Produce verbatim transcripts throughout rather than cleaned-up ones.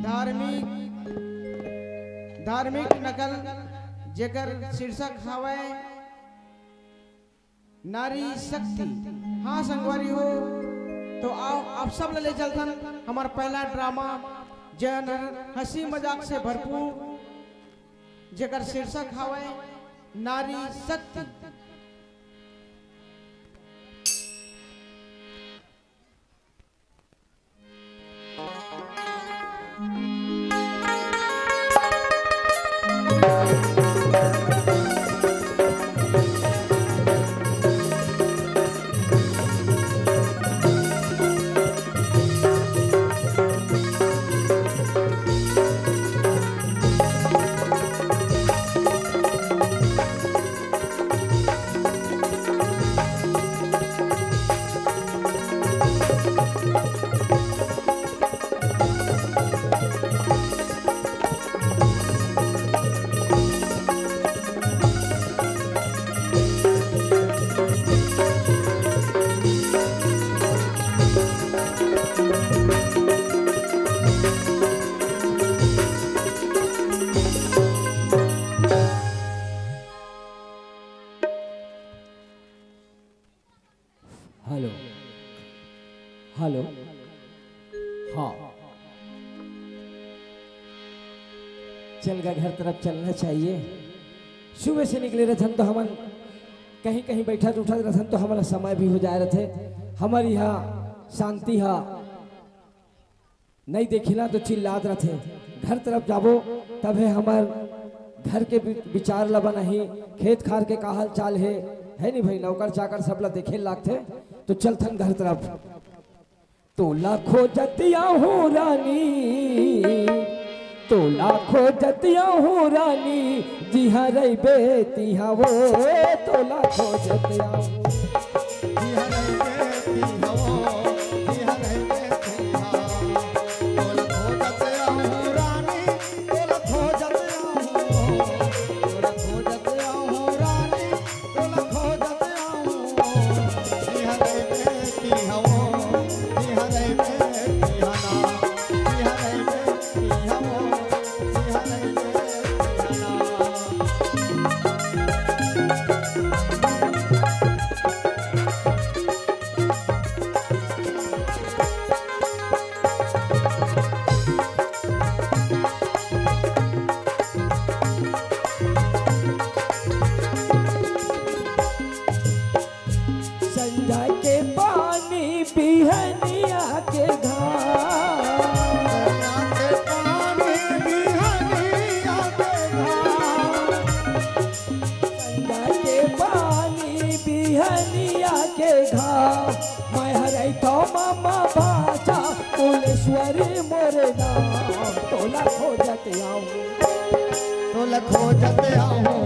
धार्मिक, धार्मिक नकल, जेकर शीर्षक हवय नारी शक्ति। हाँ संगवारी हो, तो आओ आप सब ला ले चलथन हमर पहला ड्रामा, जेन हंसी मजाक से भरपूर, जेकर शीर्षक हवय नारी शक्ति। Hello, hello. हाँ, चल गा, घर तरफ चलना चाहिए। सुबह से निकले रथन तो हमन कहीं कहीं बैठत उठत रथन तो हमन ला समय भी हो जाए रथे। हमर यहाँ शांति हा नहीं देखिला तो चिल्लात रथे। घर तरफ जाबो तभे हमर घर के वि-, विचार ला बनाही, खेत खार के का हाल चाल हे, है नी भाई, नौकर चाकर सब ला देखे लागथे। तो चलथन घर तरफ। तोला खोजत आहूँ रानी, तोला खोजत आहूँ रानी, जिहाँ रहिबे तिहाँ वो, तोला खोजत आहूँ। जिहाँ रहिबे तिहाँ वो, जिहाँ रहिबे तिहाँ। तोला खोजत आहूँ रानी, तोला खोजत आहूँ, तोला खोजत आहूँ रानी, तोला खोजत आहूँ। जिहाँ रहिबे तिहाँ वो, जिहाँ रहिबे तिहाँ ना, जिहाँ रहिबे तिहाँ वो, जिहाँ रहिबे तिहाँ ना। संझा के पानी बिहनिया के घाम। संझा के पानी बिहनिया के घाम। संझा के पानी बिहनिया के घाम। मैं हरई तो मामा भाचा फुलेश्वरी मोरे नाम। तोला खोजत आहूँ। तोला खोजत आहूँ।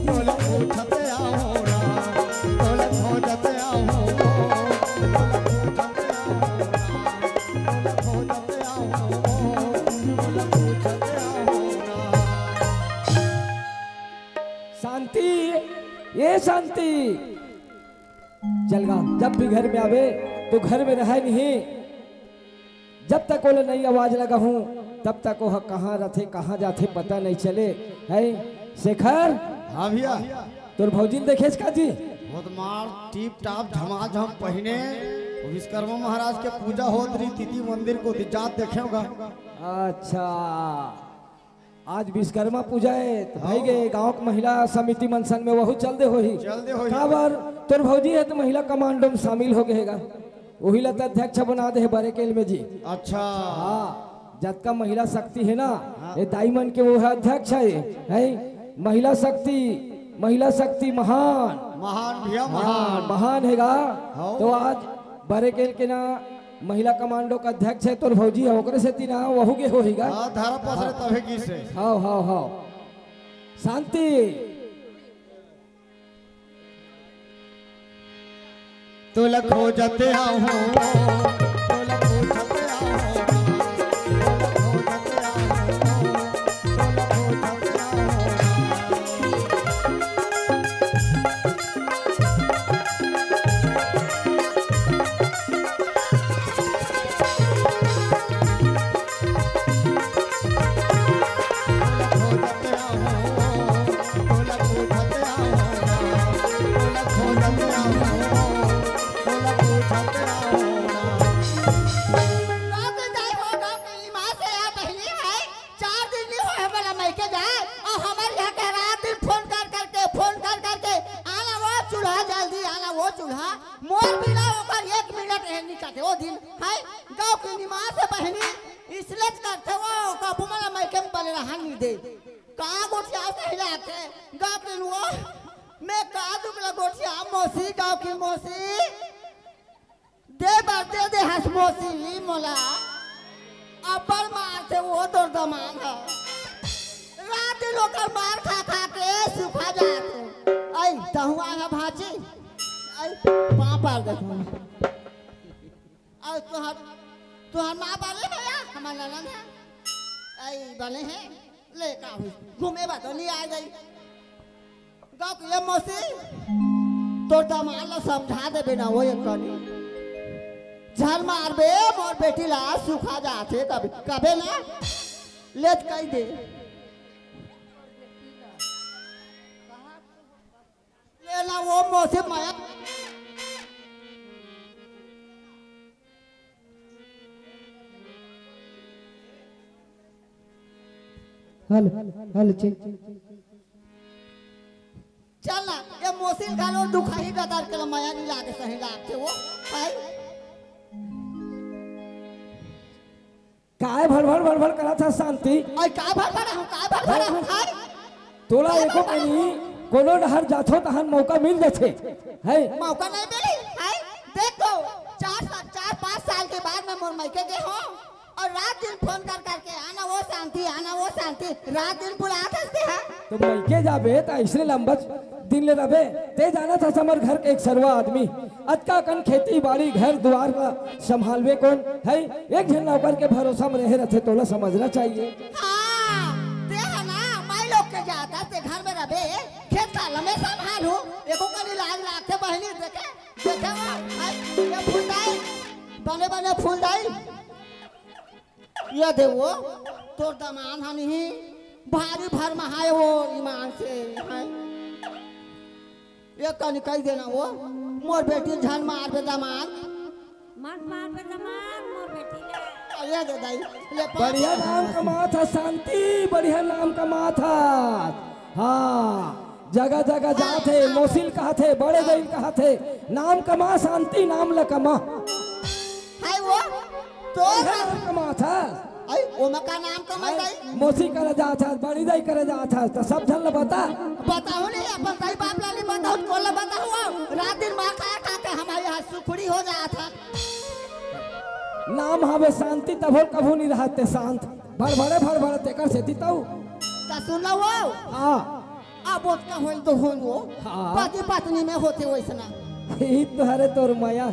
तोला खोजत आहूँ ना। तोला खोजत आहूँ। तोला खोजत आहूँ ना। तोला खोजत आहूँ। तोला खोजत आहूँ ना। शांति, ये शांति। चल गा, जब भी घर में आवे तो घर में रहे नहीं। जब तक ओला नई आवाज लगाहूँ तब तक ओह कहाँ रथे, कहाँ जाथे, पता नहीं चले। है शेखर? हाँ भैया। तोर भौजी ल देखेस का जी? बहुत मार टीप टाप झमाझम पहिने। विश्वकर्मा महाराज के पूजा होत रही तिथि मंदिर को, जात देखे होगा। अच्छा, आज विश्वकर्मा पूजा हे, तो भाई हाँ। गे गांव के महिला समिति मन संग में वहू चल दे होही। चल दे होही। काबर तोर भौजी हे तो महिला कमांडो में शामिल हो गए हे गा, वही ला तो अध्यक्ष बना दे हे बरेकेल में जी। अच्छा। हाँ, जतका महिला शक्ति हे ना, हाँ। ये दाई मन के वो हे अध्यक्ष हे, है महिला शक्ति, महिला शक्ति महान। महान भैया, हाँ, महान। महान हे गा। हाँ। तो आज बरेकेल के ना महिला कमांडो का अध्यक्ष हे तोर भौजी हे, ओकरे सेती ना वहू गे होही गा। हाँ, धारा पसरे तभे गिस हे। हाँ, हाँ, हाँ। शांति। तोला खोजत आहूँ, तोला खोजत आहूँ, तोला खोजत आहूँ, तोला खोजत आहूँ। दे। का गोठियावत हे हिला के? गाँव के नुआ, मैं का दुख ला गोठियावँव मौसी, गाँव की मौसी। दे बर दे दे हस मौसी मोला। अब्बड़ मारथे वो तोर दमांद ह। रात दिन ओकर मार खा खा के सुखा जाथे। अई, तहूँ आय ह भांची। अई, पाँव पर देखो। अउ तुहर, तुहर माँ बने हे या हमर ननद हे? अई, बने हे। ले का होइस? घूमे बर तो नइ आय गई। गाँव के ये मौसी, तोर दमांद ला समझा देबे ना वो एक कनी। झन मारबे, मोर बेटी ला सुखा जाथे कबे, कबे ना। ले त कहि दे। ले ना वो मौसी मया। Hello, hello, check. चल ना, ये मौसी घलो दुखही गदर के मया नइ लागे, सही लागथे वो, भाई। काय भड़भड़ भड़भड़ करत हस शांति? अई काय भड़भड़ हूँ, काय भड़भड़ हूँ, भाई? तोला काय एको भड़भड़ कनी हूँ? कोनो डहर जाथो तहन मौका मिल जाथे, है? मौका नइ मिली, है? देख तो, चार साल, चार पाँच साल के बाद मैं मोर मइके गे हूँ। अउ रात दिन फोन कर करके, "आना वो शांति, आना वो शांति," रात दिन बुलात हस ते हा। त मइके जाबे त अइसने लंबा दिन ले रबे। ते जानत हस हमर घर के एकसरवा आदमी, अतका कन खेती बाड़ी घर दुवार ला संभालबे कोन है? एक झन नौकर के भरोसा म रहे रथे, तोला समझना चाहिए। हाँ, ते हा ना माई लोग के जात हस ते घर में रबे, खेत ला मैं संभालूं, एको कनी लाज लागथे बहिनी, देखे, देखे वो, है, ये फूल दाई, बने बने फूल दाई। ये दे वो, तोर दमांद ह नहीं, भारी भरमहाय वो ईमान से, हैं? ये कनी कहि देना वो, मोर बेटी झन मारबे दमांद। मत मारबे दमांद, मोर बेटी ला। ये दे दाई, ले पाँच बढ़िया नाम कमात हस शांति, बढ़िया नाम कमात हस। हाँ, जगह जगह जात हे, मौसी ल कहत हे, बड़े दाई ल कहत हे, नाम कमा शांति, नाम ल कमा। है वो, तोर बढ़िया नाम कमात हस। अई, ओमा का नाम कमाई दाई? मौसी करा जात हस, बड़ी दाई करा जात हस, त सब झन ल बता। बताहूँ नहीं, अपन दाई बाप ला नहीं बताहूँ, कोन ला बताहूँ? रात दिन मार खाय खा के हमर यहाँ सुखड़ी हो जात हे। नाम हवे शांति, तभो कभू नहीं रहत हे शांत। भड़भड़े भड़भड़े तेकर सेती तऊ। त सुन ला वो। हाँ। अब ओतका होइल तो होइल वो। हाँ। पति पत्नी में होथे वइसना। ई तो हरे तोर मया।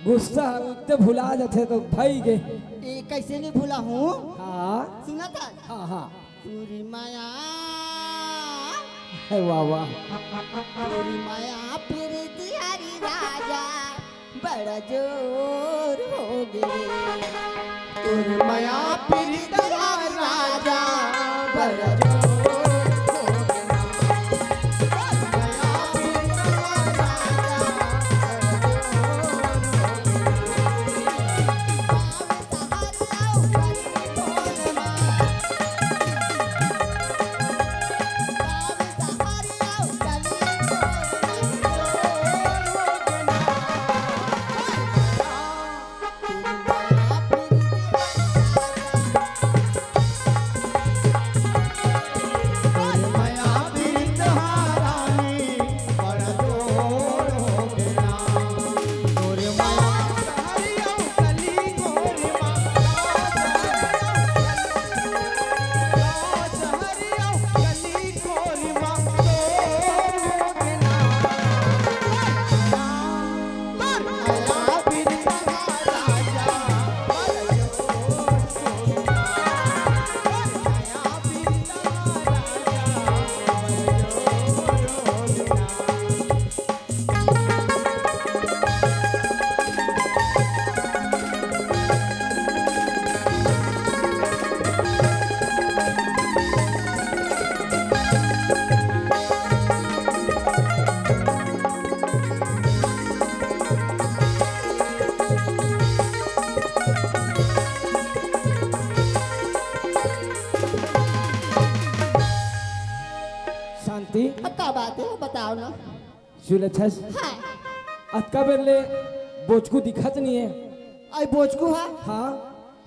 गुस्सा ह उठथे भुला जाथे त भई गे। ए, कइसे नइ भुलाहूँ? हाँ। सुनत हस? हाँ, हाँ। तोर मया। हे वाह, वाह। तोर मया प्रीति हरी राजा, बड़ा जोर होगे। तोर मया प्रीति हरी राजा, बड़ा जोर होगे। शांति। अब का बात हे, बताव ना। सुलझस। हाँ। अतका बेर ले बोचकू दिखत नइ हे। अई बोचकू हा? हाँ।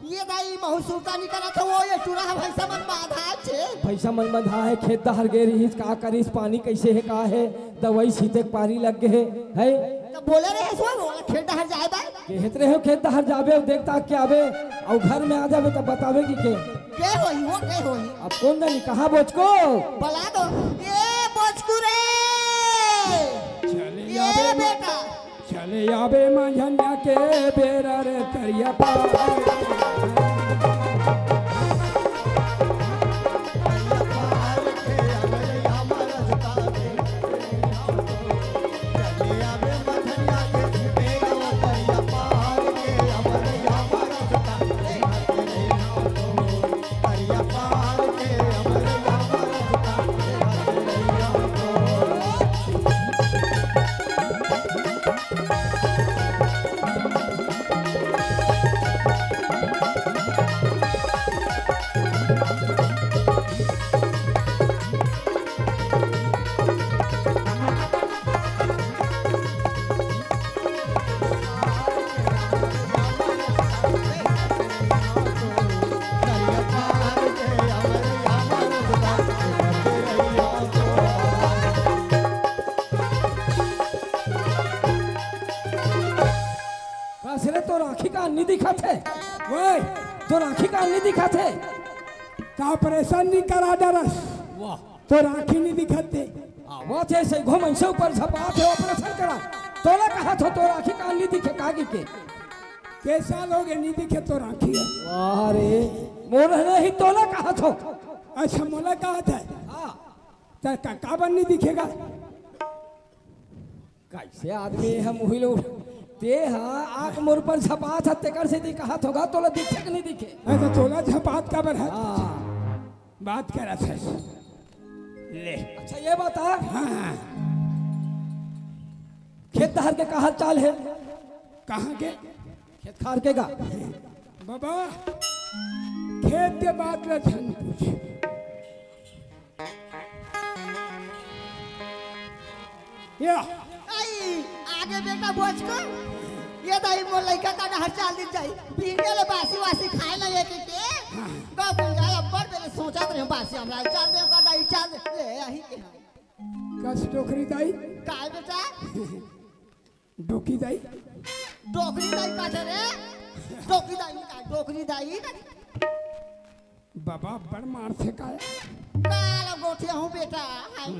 ये दाई महू सुरता नइ करत हे, वो ये टूरा ह भैंसा मन बांधा हे। भैंसा मन बंधा हे, खेत डहर गे रिहिस, का करिस, पानी कइसे हे, का हे, दवई छींचे के पारी लग गे हे, है? त बोले रहे सो, वो खेत डहर जाए बा। केहेत रहे हो खेत डहर जाबे, अउ देख ताक के आबे, अउ घर में आ जाबे, तब बताबे कि के। के होही, वो के होही? अब कोन जानी, कहाँ बोचकू? बला दो। ए बोचकू रे! चले ए आबे बेटा! चले आबे मंझनिया के बेरा रे तरिया पार। कस रे, तोर आँखी कान नइ दिखत हे? ओए! तोर आँखी कान नइ दिखत हे? का ऑपरेशन नइ करा डरस? वाह। तोर आँखी नइ दिखत हे? आवत हे, सइघो मनसे ऊपर झपात हे, ऑपरेशन करा। तोला कहत हों, तोर आँखी कान नइ दिखे, का कहिके? के साल होगे नइ दिखे तोर आँखी? वाह रे, मोर नहीं, तोला कहत हों। अच्छा, मोला कहत हे? हाँ। त का, काबर नइ दिखे गा? कइसे आदमी हे, मुही लोग? ते हा आँख मोर ऊपर झपात हे, तेकर सेती कहत हों गा, तोला दिखे कि नइ दिखे? अरे, त तोला झपात काबर हे? हाँ। बात करत हस। ले। अच्छा, ये बता। हाँ, हाँ। खेत डहर के का हाल चाल हे? कहाँ के? खेत खार के गा? बाबा, खेत के बात ला झन पूछ। या। आई, आगे बेटा बोचकू। ये दाई मोर लइका का डहर चाल दिन जाई। बिहनिया ले बासी वासी खाए ला ये के के। गौ पिंगा अब्बड़ बेले सोचत रहे बासी हमरा चाल दे का दाई चाल दे। ले आही के। कस डोकरी दाई? काय बेटा? डोकी दाई? डोकरी दाई का रे? डोकी दाई का, डोकरी दाई का? बाबा, बड़ मारथे काय? काला गोठिया हूँ बेटा, हाय।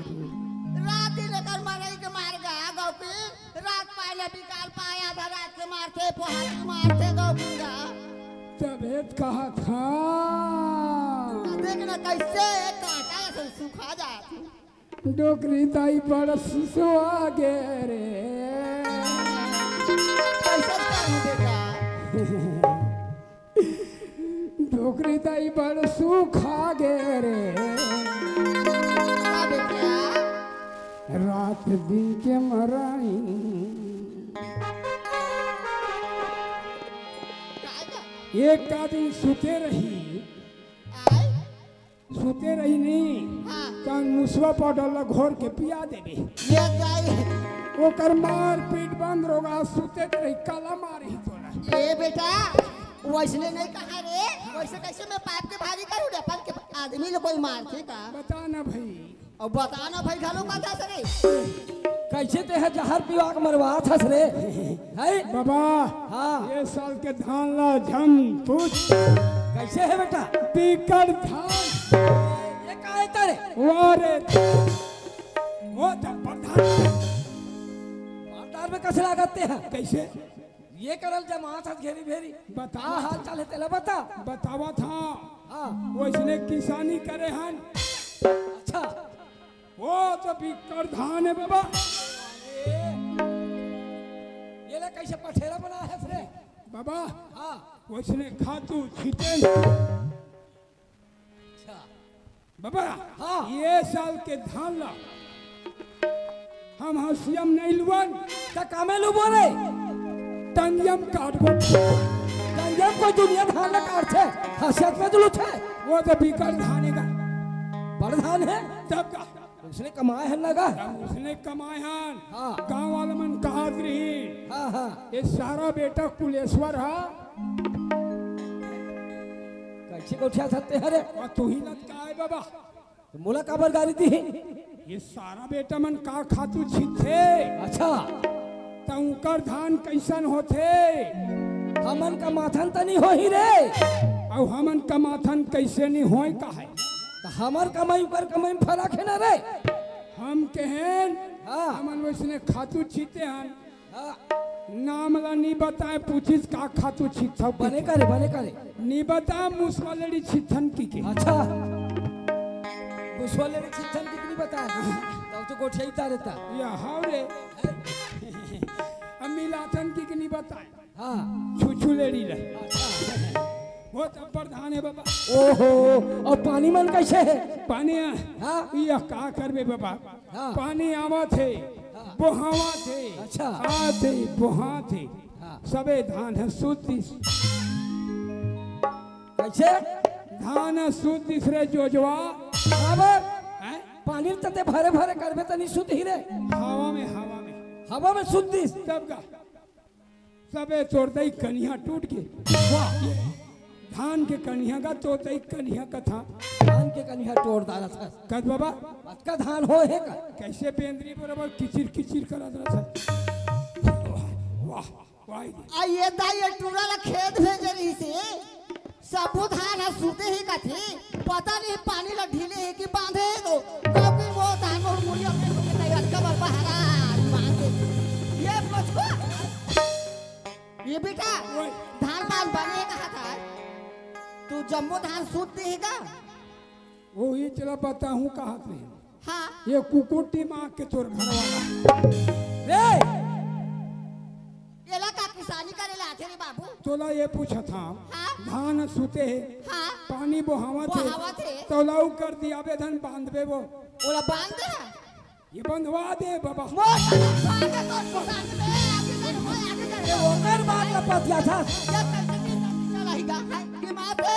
रात दिन एकर मारई के मार गा, गौ के। रात पाय ले बिकाल पाय, आधा रात के मारथे, पोहाती मारथे, गौ के गा। तभे त कहत हँव। देख ना कइसे कांटा असन सुखा जात हे। डोकरी दाई बड़ सुसुआ गे रे। कइसे कहूँ बेटा? डोकरी दाई बड़ सुखा गे रे। का बेटा? रात दिन के मरई। का, का? एक आदमी सुते रही। आय? सुते रही नहीं, हाँ। त मुसवा पाउडर ला घोर के पिया देबे। ये दाई। ओकर मार पीट बंद होगा, सुते रही, काला मारही तोला। ए बेटा, वइसने नइ कहा रे, वइसे कइसे मैं पाप के भागी करूँ रे, अपन के आदमी ल कोई मारथे का? बता ना भई। अउ बता ना भई घलो का दस रे। कइसे ते ह जहर पिवा के मरवात हस रे? हैं? बाबा, हाँ। ये साल के धान ला झन पूछ। कइसे हे बेटा? बिकट धान। ये का हे तेरे? वाह रे। वो तो प्रधान। बारदार में कइसे लागत हे? कइसे? ये करल जमात हस घेरी भेरी। बता। का हाल चाल हे तेला बता। बतावत हँव। हाँ। वइसने किसानी करे हन। अच्छा। वो तो बिकट धान हे बाबा। ये ले कइसे पठेला बनाय हस रे? बाबा, हाँ। वइसने खातू छीटे। अच्छा। बाबा, हाँ। ये साल के धान ला हम हँसिया म नइ लुवन। त का में लुबो रे? टंगिया म काटबो। टंगिया म कोई दुनिया धान ला काटथे, हँसिया म तो लुथे। वो तो बिकट धान हे गा। बड़ धान हे? तब का? वइसने कमाय हन ना गा? तब वइसने कमाय हन। हाँ। गाँव वाला मन कहत रहिन। हाँ, हाँ। ये सारा बेटा कुलेश्वर हा। ठीक उठिया सकते हैं रे। और तू ही लटका है बाबा। तो मोला काबर गारी दी? ये सारा बेटा मन का खातू छींचथे? अच्छा। त उंकर धान कैसन होथे? हमन का माथन त नहीं होही रे। अउ हमन का माथन कैसे नहीं होय का है? त हमर कमाई उकर कमाई में फरक है ना रे। हम कहेन, हाँ। हमन वैसने खातू छींचते हन। हाँ। नाम ला नी बताए, पूछिस का खातू छींचथव बने कहिके। करे, बने करे। नी बता, मुसवा लेड़ी छींचथन कहिके। अच्छा। मुसवा लेड़ी छींचथन कहिके नी बता। तब तो गोठिया ही तारे ता। या हाव रे। अब मिलाथन कहिके नी बताए। हाँ। छुछू लेड़ी ले। अच्छा। वो तो प्रधान है बाबा। ओहो, अउ पानी मन कैसे है? पानी है? हाँ। या का करबे बाबा? हाँ। पानी आवत हे, हाँ। बोहावत हे, अच्छा। आत हे, बोहात हे। हाँ। सबे धान ह सुत दिस। कैसे? धान ह सुत दिस रे जोजवा। काबर? हैं? पानी त ते भरे भरे करबे त नहीं सुत ही रे। हवा में, हवा में। हवा में सुत दिस। तब का? सबे तोर दई कनिहा टूट गे। वाह। धान के कनिहा का तोर दई कनिहा कथा। धान के कनिहा टोर डारत हस। कस बाबा? अतका धान होय हे का? कैसे बेंदरी बरोबर किचिर किचिर करत रहत हस। वाह, वाह, वाह। आ ये दाई ये टूरा ला खेत भेजे रहिसे। सबो धान ह सुते ही कथे, पता नहीं पानी ला ढीले हे कि बांधे हे तो, क्योंकि वो धान मोर मुड़िया में होके तैयार कबर बहरा बांधे। ये मुझको, ये बेटा, ओए। धान पान बने कहा था, तू जम्मो धान सूत दे हे का? वो ये चला बताहूँ कहा थे। हाँ। ये कुकुर टीम आके तोर घर वाला। रे! एला का किसानी करे ला आथे रे बाबू? तोला ये पूछत हंव, हाँ? धान सुते हे, हाँ? पानी बोहावत हे, बोहावत हे। तोला ऊ कर दिया बे धन बांधबे वो। ओला बांध दे। ये बंधवा दे बाबा। मोर बांध दे तो बांध दे, आगे कर, ओए आगे कर। ये ओकर बात ला पतिया था। ये कैसे दिन चला ही गा है? दिमाग पे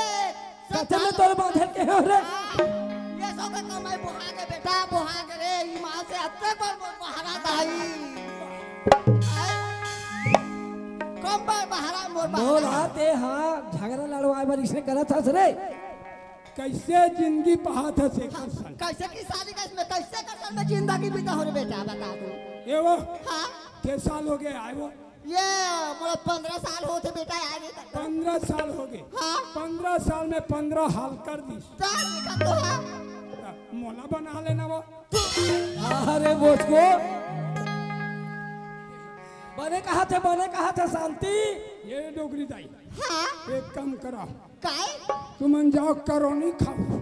कते में तोर बांधे के हो रे? ये सब के कमाई बोहा गे बेटा, बोहा गे रे, ईमान से अत्ते पर मोर बहरा दाई। कम बार बहरा मोर बहरा। मोला ते हाँ झगड़ा लड़वाए बर इसने करत हस रे। कैसे जिंदगी पाहत हस एकर संग? कैसे किसानी का इसमें कैसे कर संग में जिंदगी बीता हो रे बेटा, बता दो। ए वो, हाँ? के साल हो गए आए वो? ये मोला पंद्रह साल होथे बेटा, आए नहीं तक। पंद्रह साल हो गए। हाँ। पंद्रह साल में पंद्रह हाल कर दिस। तो मोला बना लेना वो। अरे बोचको, बने कहा थे, बने कहा थे शांति। ये डोकरी दाई। हाँ। एक काम करा। काय? तुमन जाओ करोनी खाओ।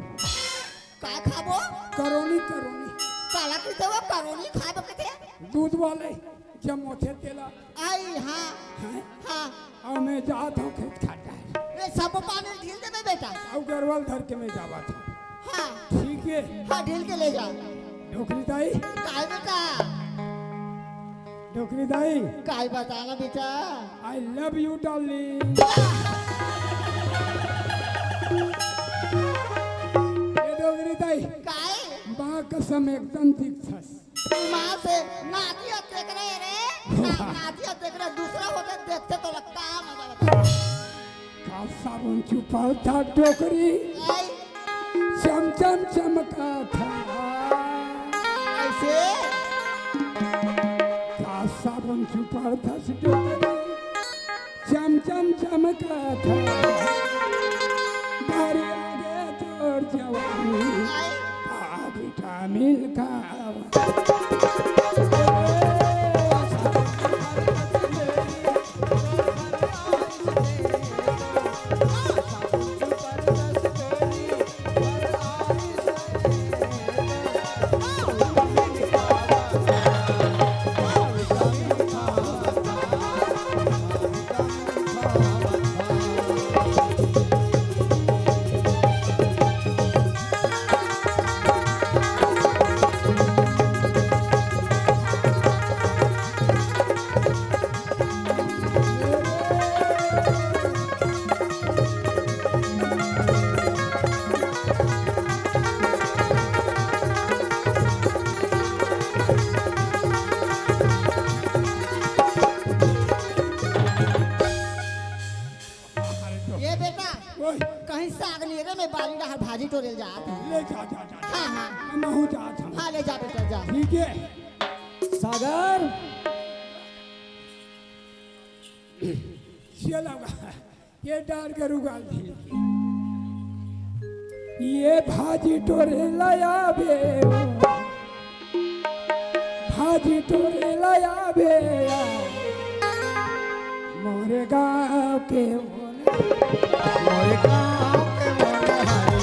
काय खाबो? करोनी, करोनी। काला कहिथे वो करोनी खाबो कहिथे? दूध वाले जमोथे तेला। आई, हाँ। हैं? हाँ। अउ मैं जात हंव खेत खाटा। मैं सब पानी ढील देबे बेटा। अउ गरवा ल धर के मैं जावत हंव। हाँ। ठीक हे। हाँ, ढील के ले जा। डोकरी दाई। काय बेटा? डोकरी दाई। काय बताना बेटा? I love you, darling। ये डोकरी दाई। काय? माँ कसम एकदम दिखथस। माँ से नाती अब देख रहे रे। ना-, नाती अब देख रहे, दूसरा होते देखते तो लगता मजा लगता। का साबुन छुपावत हस डोकरी? आई। चम चम चमकत हस। कैसे? का साबुन छुपावत हस डोकरी? चम चम चमकत हस। भारी लागे तोर जवानी। आई। का विटामिन खावा। मैं बारी डहर भाजी टोरे ल जात हूँ। ले जा, जा, जा, जा। हाँ, हाँ। मैं हूँ जात हूँ। हाँ, ले जा बेटा, जा। ठीक है। सागर। चला, ये डार के रुगाल दी। ये भाजी टोरे लाया बे, भाजी टोरे लाया बे, मोरे गाँव के मोरे गाँव के मोरे हरी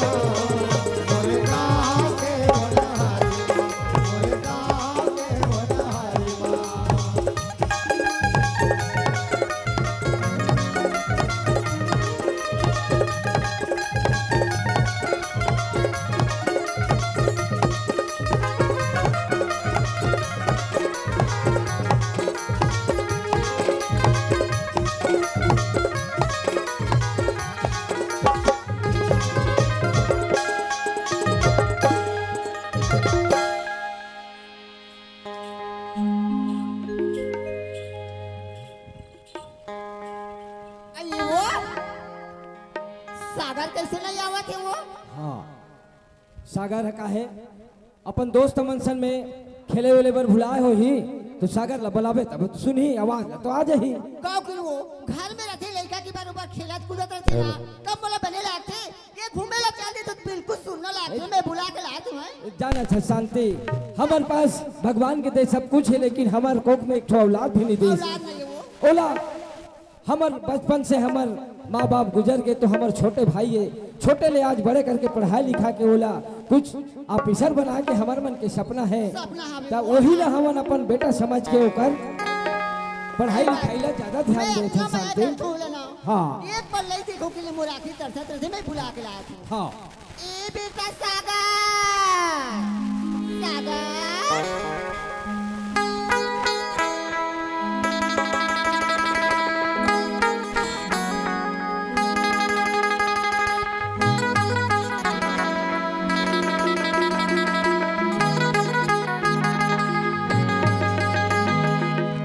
माँ, मोरे गाँव के मोरे हरी माँ। अरे वो सागर कैसे नहीं आवत हे वो? हाँ, सागर ह का हे, अपन दोस्त मन सन में खेले वेले बर भुलाए होही, तो सागर ला बलाबे तब तो सुनही, आवाज ला तो आ जाही। का करू वो? घर में रथे, लइका के बरोबर खेलत कूदत रथे ना, कब मोला बने लागथे, ये घूमे ला चल दे तो बिल्कुल सुनना लागथे, मैं बुला के लात हूँ। जाना छ शांति, हमर पास भगवान के दे सब कुछ हे, लेकिन हमर कोख में एक ठो औलाद भी नहीं दे। औलाद नहीं हे वो। ओला हमर बचपन से हमर माँ बाप गुजर गे, तो हमर छोटे भाई हे, छोटे ले आज बड़े करके पढ़ाई लिखा के ओला कुछ ऑफिसर बना के हमर मन के सपना हे। सपना हवे। त ओही ला हमन अपन बेटा समझ के ओकर पढ़ाई लिखाई ला ज्यादा ध्यान देथन शांति। हाँ। एक पल नहीं देखो के लिए मोर आँखी तरसत रथे, मैं बुला के लात हूँ। हाँ। ए बेटा सागर, सागर।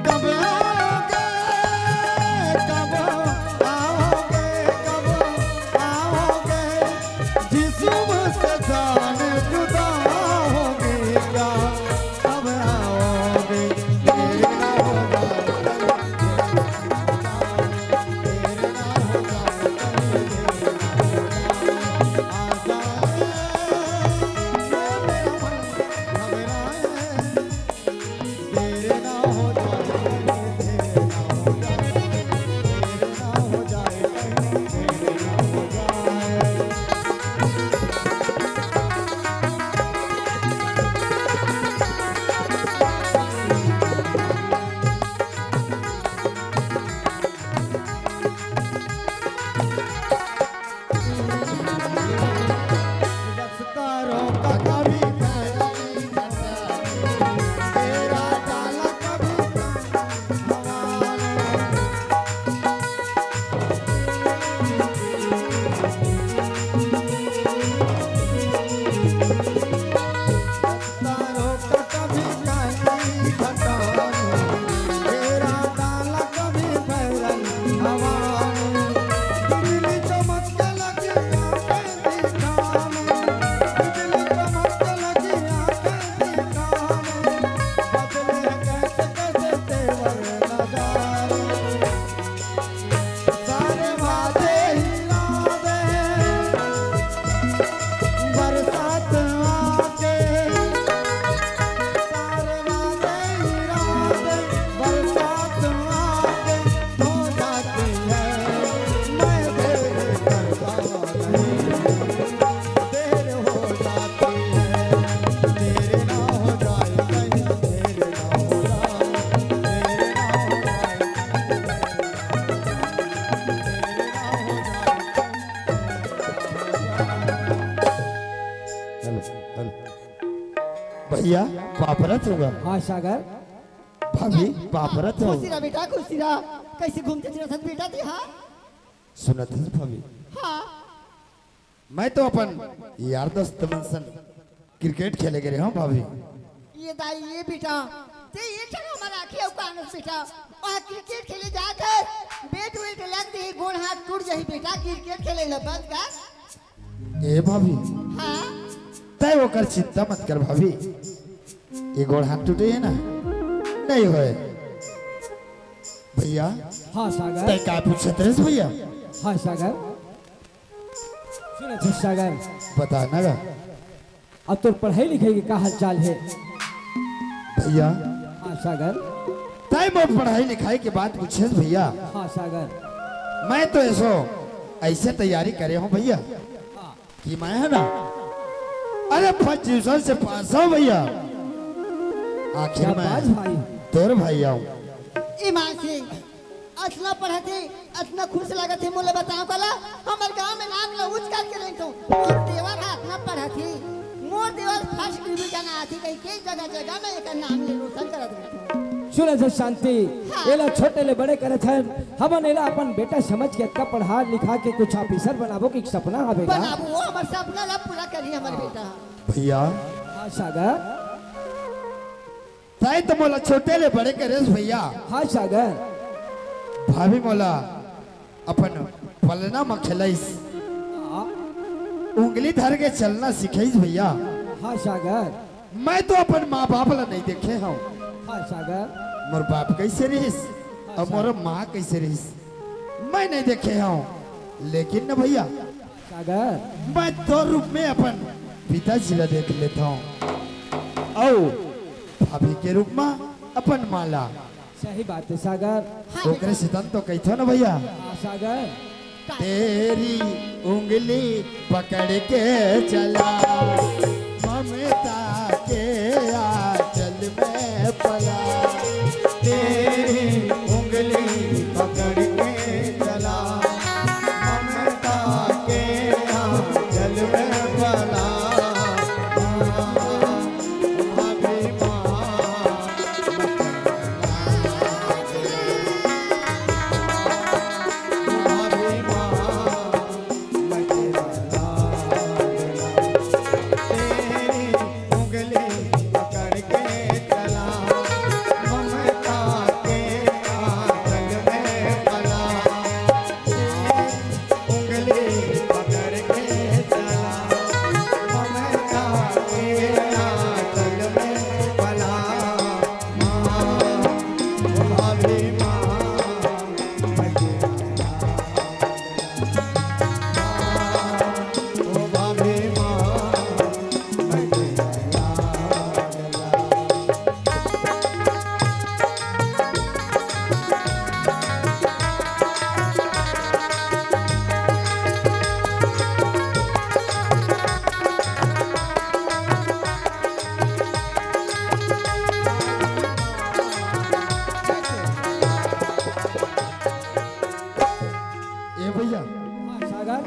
कब आओगे, कब आओगे, कब आओगे? जिस्म से जान जुदा होगी क्या? कब भैया, पाँव परत हँव। हाँ सागर। भाभी, पाँव परत हँव। खुशी रह बेटा, खुशी रह। कइसे घूमत फिरत हस बेटा तें, हाँ? सुनत हस भाभी? हाँ। मैं तो अपन यार दोस्त मन सन क्रिकेट खेले गे रहेंव भाभी। ए दाई, ए बेटा, तें ए ठन हमर आँखी अउ कान हस बेटा। वहाँ क्रिकेट खेले जात हस, बेट वेट लग जाही, गोड़ हाथ टूट जाही बेटा, क्रिकेट खेले ला बंद कर। ए भाभी, हाँ? तैं ओकर चिंता मत कर भाभी, ए गोड़ हाथ टूटे हे ना, नइ होय। भैया, हाँ सागर। तैं का पूछत रहेस भैया? हाँ सागर। सुनत हस सागर। बता ना गा। अब तोर पढ़ाई लिखाई के का हाल चाल हे? भैया। हाँ सागर। तैं मोर पढ़ाई लिखाई के बात पूछेस भैया। हाँ सागर। मैं तो एसो अइसे तैयारी करे हँव भैया, हाँ। कि मैं हे ना, अरे फर्स्ट डिवीजन से पास हँव भैया। आखिर क्या मैं बात भाई। तोर भाई आँव। ईमान से अतना पढ़त हे, अतना खुश लागत हे, मोला बताव काला, हमर गांव में नाम ला ऊंच करके रखथों। मोर देवर ह अतना पढ़त हे, मोर देवर फर्स्ट डिवीजन आथे कहिके जगह जगह में एकर नाम ले रोशन करत रहिथों। सुन जा शांति, हाँ। एला छोटे ले बड़े करत हन, हमन एला अपन बेटा समझ के अतका पढ़ा लिखा के कुछ ऑफिसर बनाबो के सपना हवे गा। बनाबो, वो हमर सपना ला पूरा करही हमर बेटा। भैया। हाँ सागर। तैं तो मोला छोटे ले बड़े करेस भैया। हाँ सागर। भाभी मोला अपन पलना म खेलइस। हाँ। उंगली धर के चलना सिखइस भैया। हाँ सागर। मैं तो अपन माँ बाप ला नइ देखे हँव। हाँ सागर। मोर बाप कइसे रहिस हाँ अउ मोर सागर। माँ कइसे रहिस, मैं नइ देखे हँव। लेकिन न भैया, सागर। मैं तोर रूप में अपन पिताजी ला देख लेथँव, अउ भाभी के रूप में अपन माँ ला। सही बात हे सागर। ओकरे सेती तो कहिथँव न भैया। हाँ सागर। तेरी उंगली पकड़ के चला, ममता के आंचल में पला। तेरी उंगली पकड़ के चला, ममता के आंचल में पला। अभिमान ए भैया। हाँ, सागर।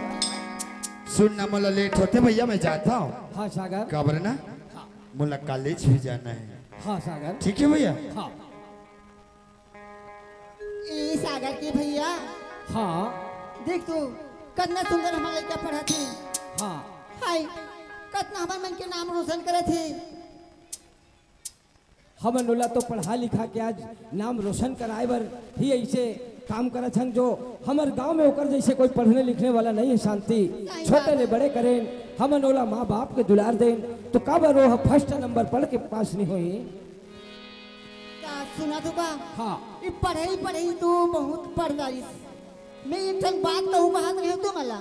सुन ना, मोला लेट होथे भैया, मैं जाथँव। हाँ, सागर। काबर ना? हाँ। मोला कॉलेज भी जाना हे। हाँ, सागर। ठीक हे भैया? हाँ। ए सागर के भैया। हाँ। देख तो, कतना सुंदर हमर लइका पढ़त हे। हाँ। हाय, कतना हमर मन के नाम रोशन करत हे। हमन ओला तो पढ़ा लिखा के आज नाम रोशन कराए बर ही अइसे काम करत हन, जो हमर गांव में ओकर जइसे कोई पढ़ने लिखने वाला नइ हे। शांति, सही बात हे। छोटे ले बड़े करेन, हमन ओला माँ बाप के दुलार देन, तो काबर वो ह फर्स्ट नंबर पढ़ के पास नइ होही? का सुनत हो का? हाँ। ये पढ़ई पढ़ई तो बहुत पढ़ डारिस। मैं एक ठन बात कहूँ, कहत रहेंव तुमला।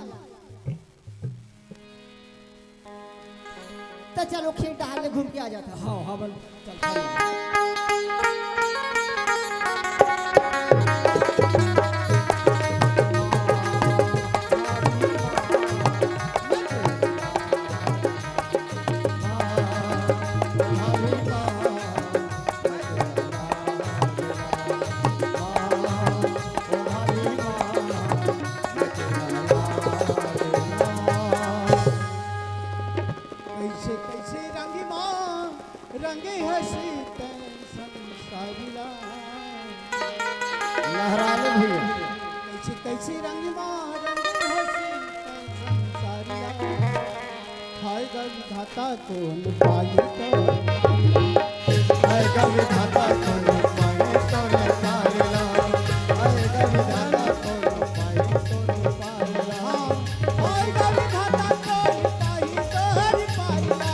त चलो खेत डहार ले घूम के आ जाथन। हाँ, हाँ, बन, चल, चल। कैसे, कैसे रंगी माँ, रंग रंग मा रंग हसी संसारिया। हाय गा विधाता कोन पाही तोर पारी ला। हाय गा विधाता कोन पाही तोर पारी ला। हाय गा विधाता कोन पाही तोर पारी ला। हाय गा विधाता कोन पाही तोर पारी ला।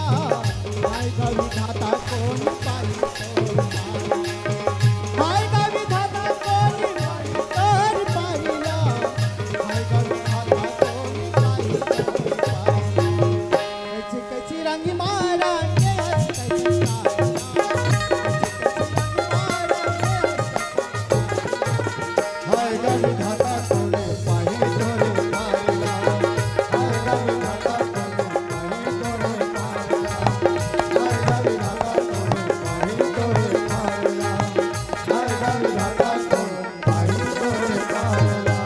हाय गा विधाता कोन पाही तोर पारी ला। हाय गा विधाता कोन पाही तोर पारी ला। हाय गा विधाता कोन पाही तोर पारी ला। कइसे कइसे रंग मा रंग हसी संसारिया। कइसे कइसे रंग मा रंग हसी संसारिया। हाय गा विधाता कोन पाही तोर पारी ला। हाय गा विधाता कोन पाही तोर पारी ला। हाय गा विधाता कोन पाही तोर पारी ला। हाय गा विधाता कोन पाही तोर पारी ला।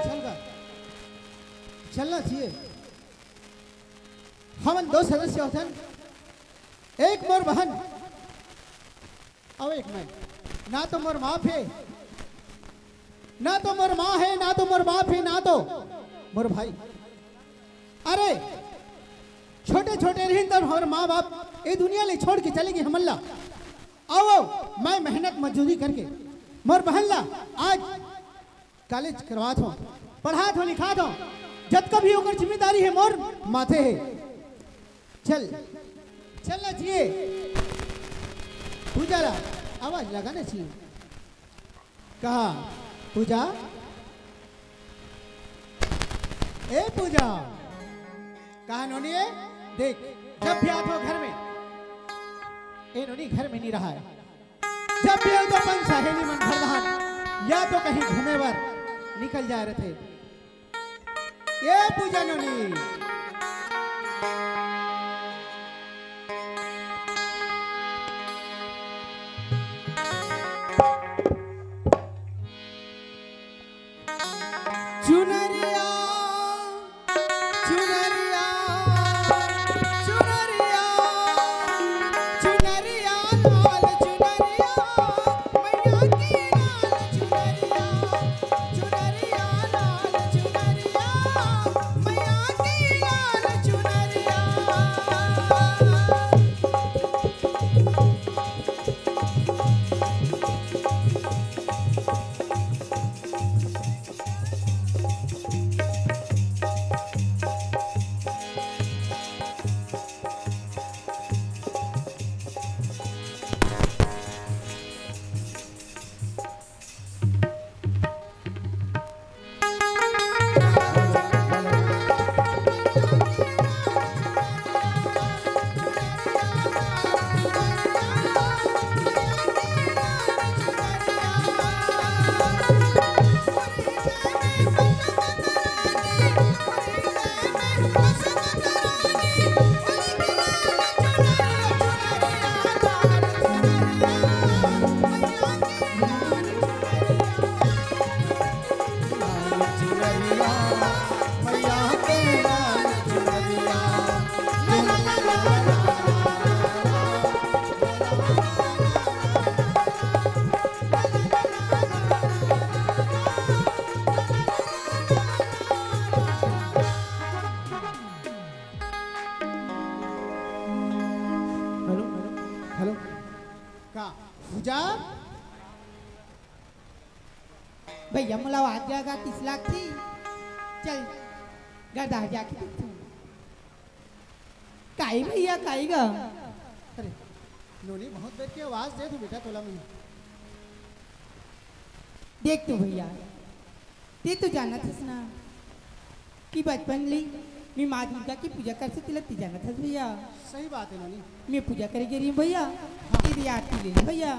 चल गा, चलना चाहिए। हमन दो सदस्य होथन, एक मोर बहन अउ एक मैं। ना तो मोर माँ हे, ना तो मोर माँ हे, ना तो मोर बाप हे, ना तो मोर भाई। अरे, छोटे छोटे रहिन तब हमर माँ बाप ए दुनिया ले छोड़ के चले गे हमन ला। अउ मैं मेहनत मजदूरी करके मोर बहन ला आज कॉलेज करवात हों, पढ़ात हों, लिखात हों। जतका भी ओकर जिम्मेदारी हे मोर माथे हे। चल, चल ना चाहिए। पूजा ला आवाज लगाना चाहिए। कहा, पूजा, ए पूजा, कहा नोनी ए? देख, जब भी आथों घर में, ए नोनी घर में नहीं रहा है। जब भी आथों अपन सहेली मन घर धान या तो कहीं घूमे बर निकल जाए रथे। ए पूजा नोनी। चुनरिया, चुनरिया, चुनरिया, चुनरिया, लाल चुनरिया, मैया की लाल चुनरिया, चुनरिया, लाल चुनरिया, मैया की लाल चुनरिया। Hello, hello. का? पूजा? भैया, मोला आवाज जागा किस लागथे। चल, गदा जाके देखथों। काई भैया, काई गा? अरे, नोनी बहुत देर के आवाज दे तू बेटा तोला मैं। देख तो भैया, ते तो जानत हस ना कि बचपन ले मैं माँ दुर्गा की पूजा करथों, तेला ते जानत हस भैया। सही बात है नोनी। मैं पूजा करे गे रही हूँ भैया, हाँ। तेरी आरती ले ले भैया।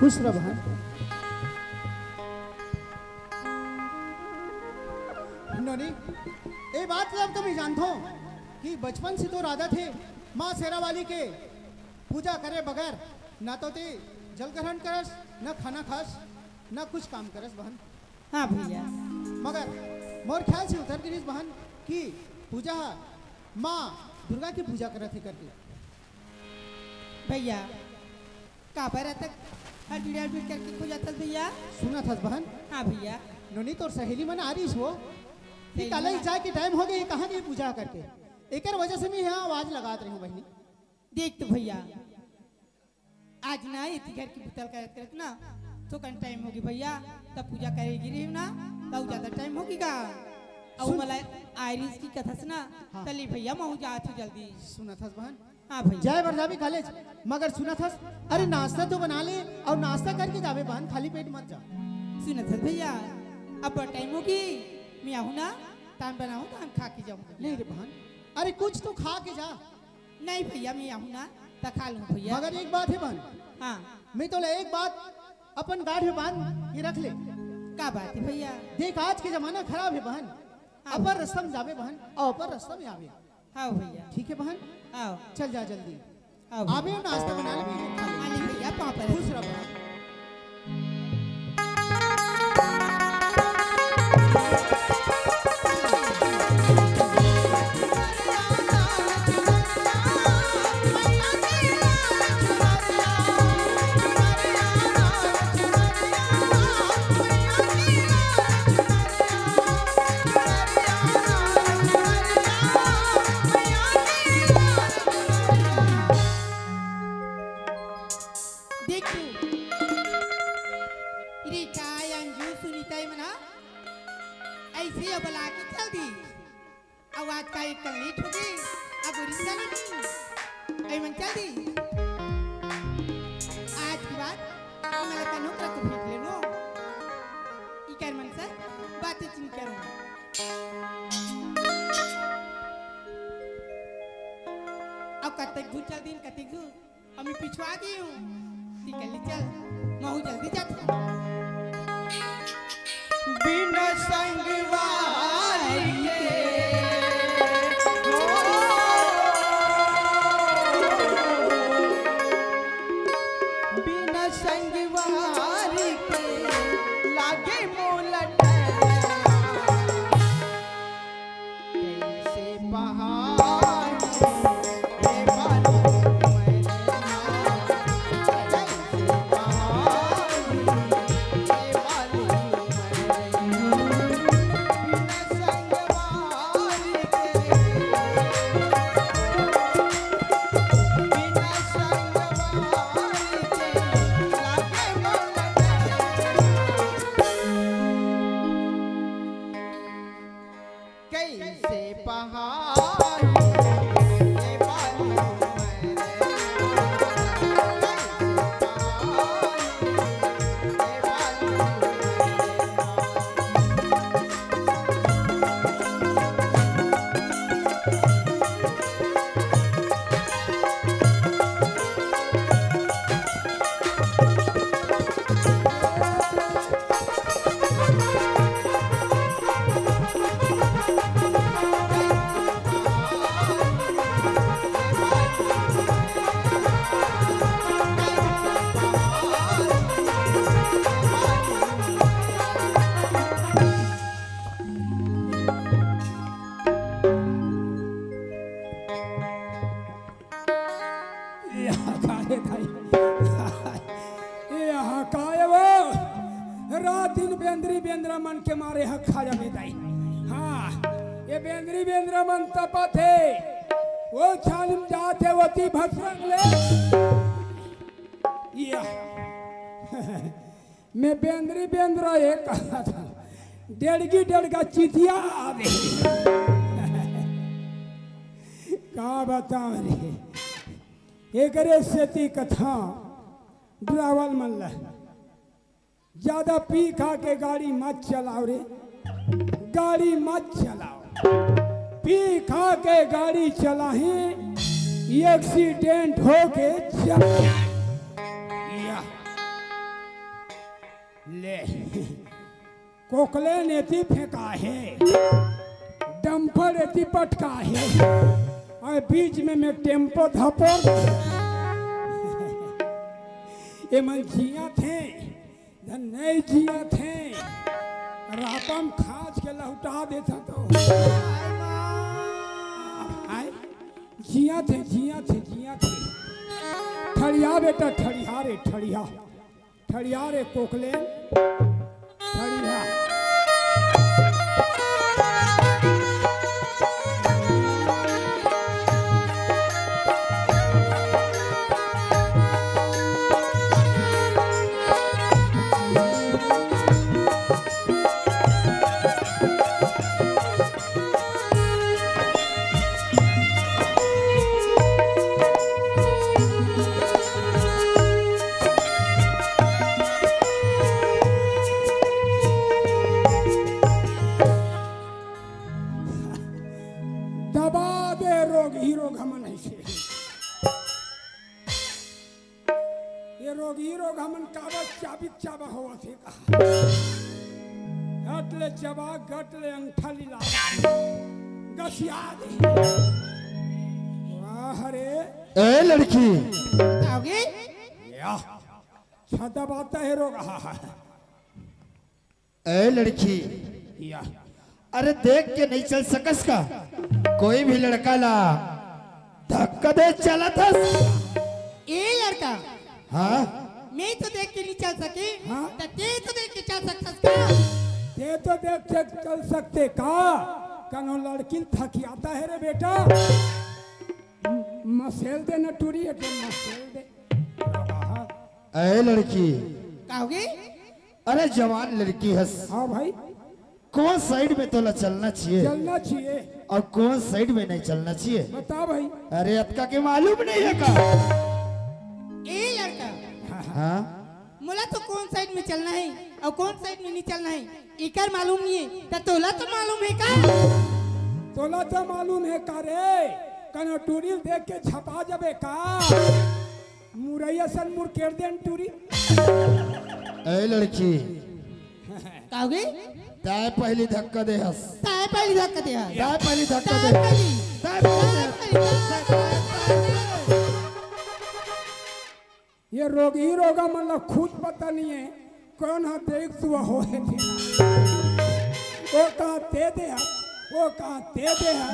खुश रह बहन। नोनी, ए बात ला तो मैं जानथों कि बचपन से तोर आदत हे माँ शेरावाली के पूजा करे बगैर ना तो ते जल ग्रहण करस, ना खाना खास, ना कुछ काम करस बहन। हाँ भैया। मगर मोर ख्याल से उतर गिरिस बहन कि पूजा ह माँ दुर्गा के पूजा करत हे करके। भैया, काबर अतक हड़बड़ाहट करके खो जाथस भैया? सुनत हस बहन? हाँ भैया। नोनी तोर सहेली मन आ रहिस हो कि सहेली काला मन ही आ- जाए के टाइम हो गे, कहाँ गे पूजा करके। एकर वजह से मैं यहाँ आवाज लगात रही हूँ बहिनी। देख तो भैया, आज ना एती घर के बुता ल करत करत ना थोकन टाइम होगे भैया, त पूजा करे गे रहिव ना, त अउ ज्यादा टाइम होगे गा। अउ सुन। मला आय रहिस कि कथस ना, हाँ। त ले भैया महूँ जात हूँ जल्दी। सुनत हस बहन? हाँ भैया। जाए बर जाबे कॉलेज, मगर सुनत हस, अरे नाश्ता तो बना ले अउ नाश्ता करके जाबे बहन, खाली पेट मत जा। सुनत हस भैया, अब टाइम होगे, मैं आहूँ ना, तान बनाहूँ, तान खा के जाहूँ। नहीं रे बहन, अरे कुछ तो खा के जा। नहीं भैया, मैं आहूँ ना, त खा लूँ भैया। मगर एक बात हे बहन, हाँ। मैं तोला एक बात अपन गांठ में बांध के रख ले। का बात हे भैया? देख, आज के जमाना खराब हे बहन। हाँ अपन भैया। रस्ता में जाबे बहन, अउ अपन रस्ता में आबे। हाँ भैया। ठीक हे बहन? हाँ। चल जा जल्दी। हाँ भैया। आबे नाश्ता बना ले, मैं खा लूँ। हाँ ले भैया, पाँव परे। खुश रह बहन। देख तू, रेखा, अंजू, सुनीता, ये मना ऐसे ही बला के चल दी। अउ आज का एक कन लेट होगे, अब रिश्ता नहीं, ऐ मन चल दी। आज के बाद मला कनो करा तो भेंट लेनो। इकर मन से बातें चिन करो। अब कतेक दूर चल दिन, कतेक दूर। अमी पिछुआ गे हूँ। निकल चल, महूँ जल्दी जात हूँ। बिन संगवारी के, हो, बिन संगवारी के लागे मोला डर। कैसे पहाड़, हे बालू मैना, कैसे पहाड़, हे बालू मैना। बिना संगवारी के, बिना संगवारी के लागे मोला डर। कैसे पहाड़, ये बालू मैना, कैसे पहाड़, ये बालू मैना। ये हा का हे दाई? ये हा का हे वो? रात दिन बेंदरी बेंदरा मन के मारे हा खा जाबे दाई। हाँ, ये बेंदरी बेंदरा मन तपत हे। वो छान में जात हे, वो ती भसरंग ले। या। मैं बेंदरी बेंदरा ये कहा था, डेढ़गी डेढ़गा चितिया आ दे। का बताओ रे, एकरे सेती कथा ड्राइवर मन ला, ज्यादा पी खा के गाड़ी मत चलाओ रे, गाड़ी मत चलाओ। पी खा के गाड़ी चलाही, एक्सीडेंट होके चल। या। ले, कोकलेन एती फेंका हे, डंपर एती पटका हे, अउ बीच में मैं टेम्पो धपोर। एमन जियत हे, धन नहीं जियत हे, रापम खाज के लहुटा देता तो। हाय, जिया थे, जिया थे, जिया थे। ठड़िया बेटा, ठड़िया रे, ठड़िया। ठड़िया रे कोकलेन, ठड़िया। दबा दे रोगही रोग हमन ऐसे। ये रोगही रोग हमन काबर चाबिक चाबा होवत हे का? गट ले चबा, गट ले अंगठा लिला, गसिया दे। वाह रे। ए लड़की। आओगे? या। छा दबाता हे रोग। ए लड़की, या। अरे देख के नहीं चल सकस का? कोई भी लड़का ला धक्का दे चलत हस? ए लड़का, हाँ? मैं तो देख के नहीं चल सके, हाँ? त ते तो देख के चल सकथस का? ते तो देख के चल सकते का? कनो लड़की थकियाता है रे बेटा। म-, मसेल दे न टूरी, एक मसेल दे। ए लड़की। का होगे? अरे जवान लड़की हस। हाँ भाई। कौन साइड में तोला चलना चाहिए? चलना चाहिए। और कौन साइड में नहीं चलना चाहिए? बता भाई। अरे अतका के मालूम नहीं है का? ए लड़का। हाँ? मोला तो कौन साइड में चलना है और कौन साइड में नहीं चलना है, एकर मालूम नहीं है, त तोला तो मालूम है का? तोला तो मालूम है का रे? कनो टूरी देख के झपा जबे का? मुरैया सन मुरकेर देन टूरी। ए लड़की। का होगे? तैं पहली धक्का दे हस। तैं पहली धक्का दे हस। तैं पहली धक्का दे हस। तैं पहली। तैं पहली धक्का दे हस। ये रोगही रोगा मन ला खुद पता नहीं है, कौन हा देख तू हो है तेरा। वो कहा ते दे हा, वो कहा ते दे हा।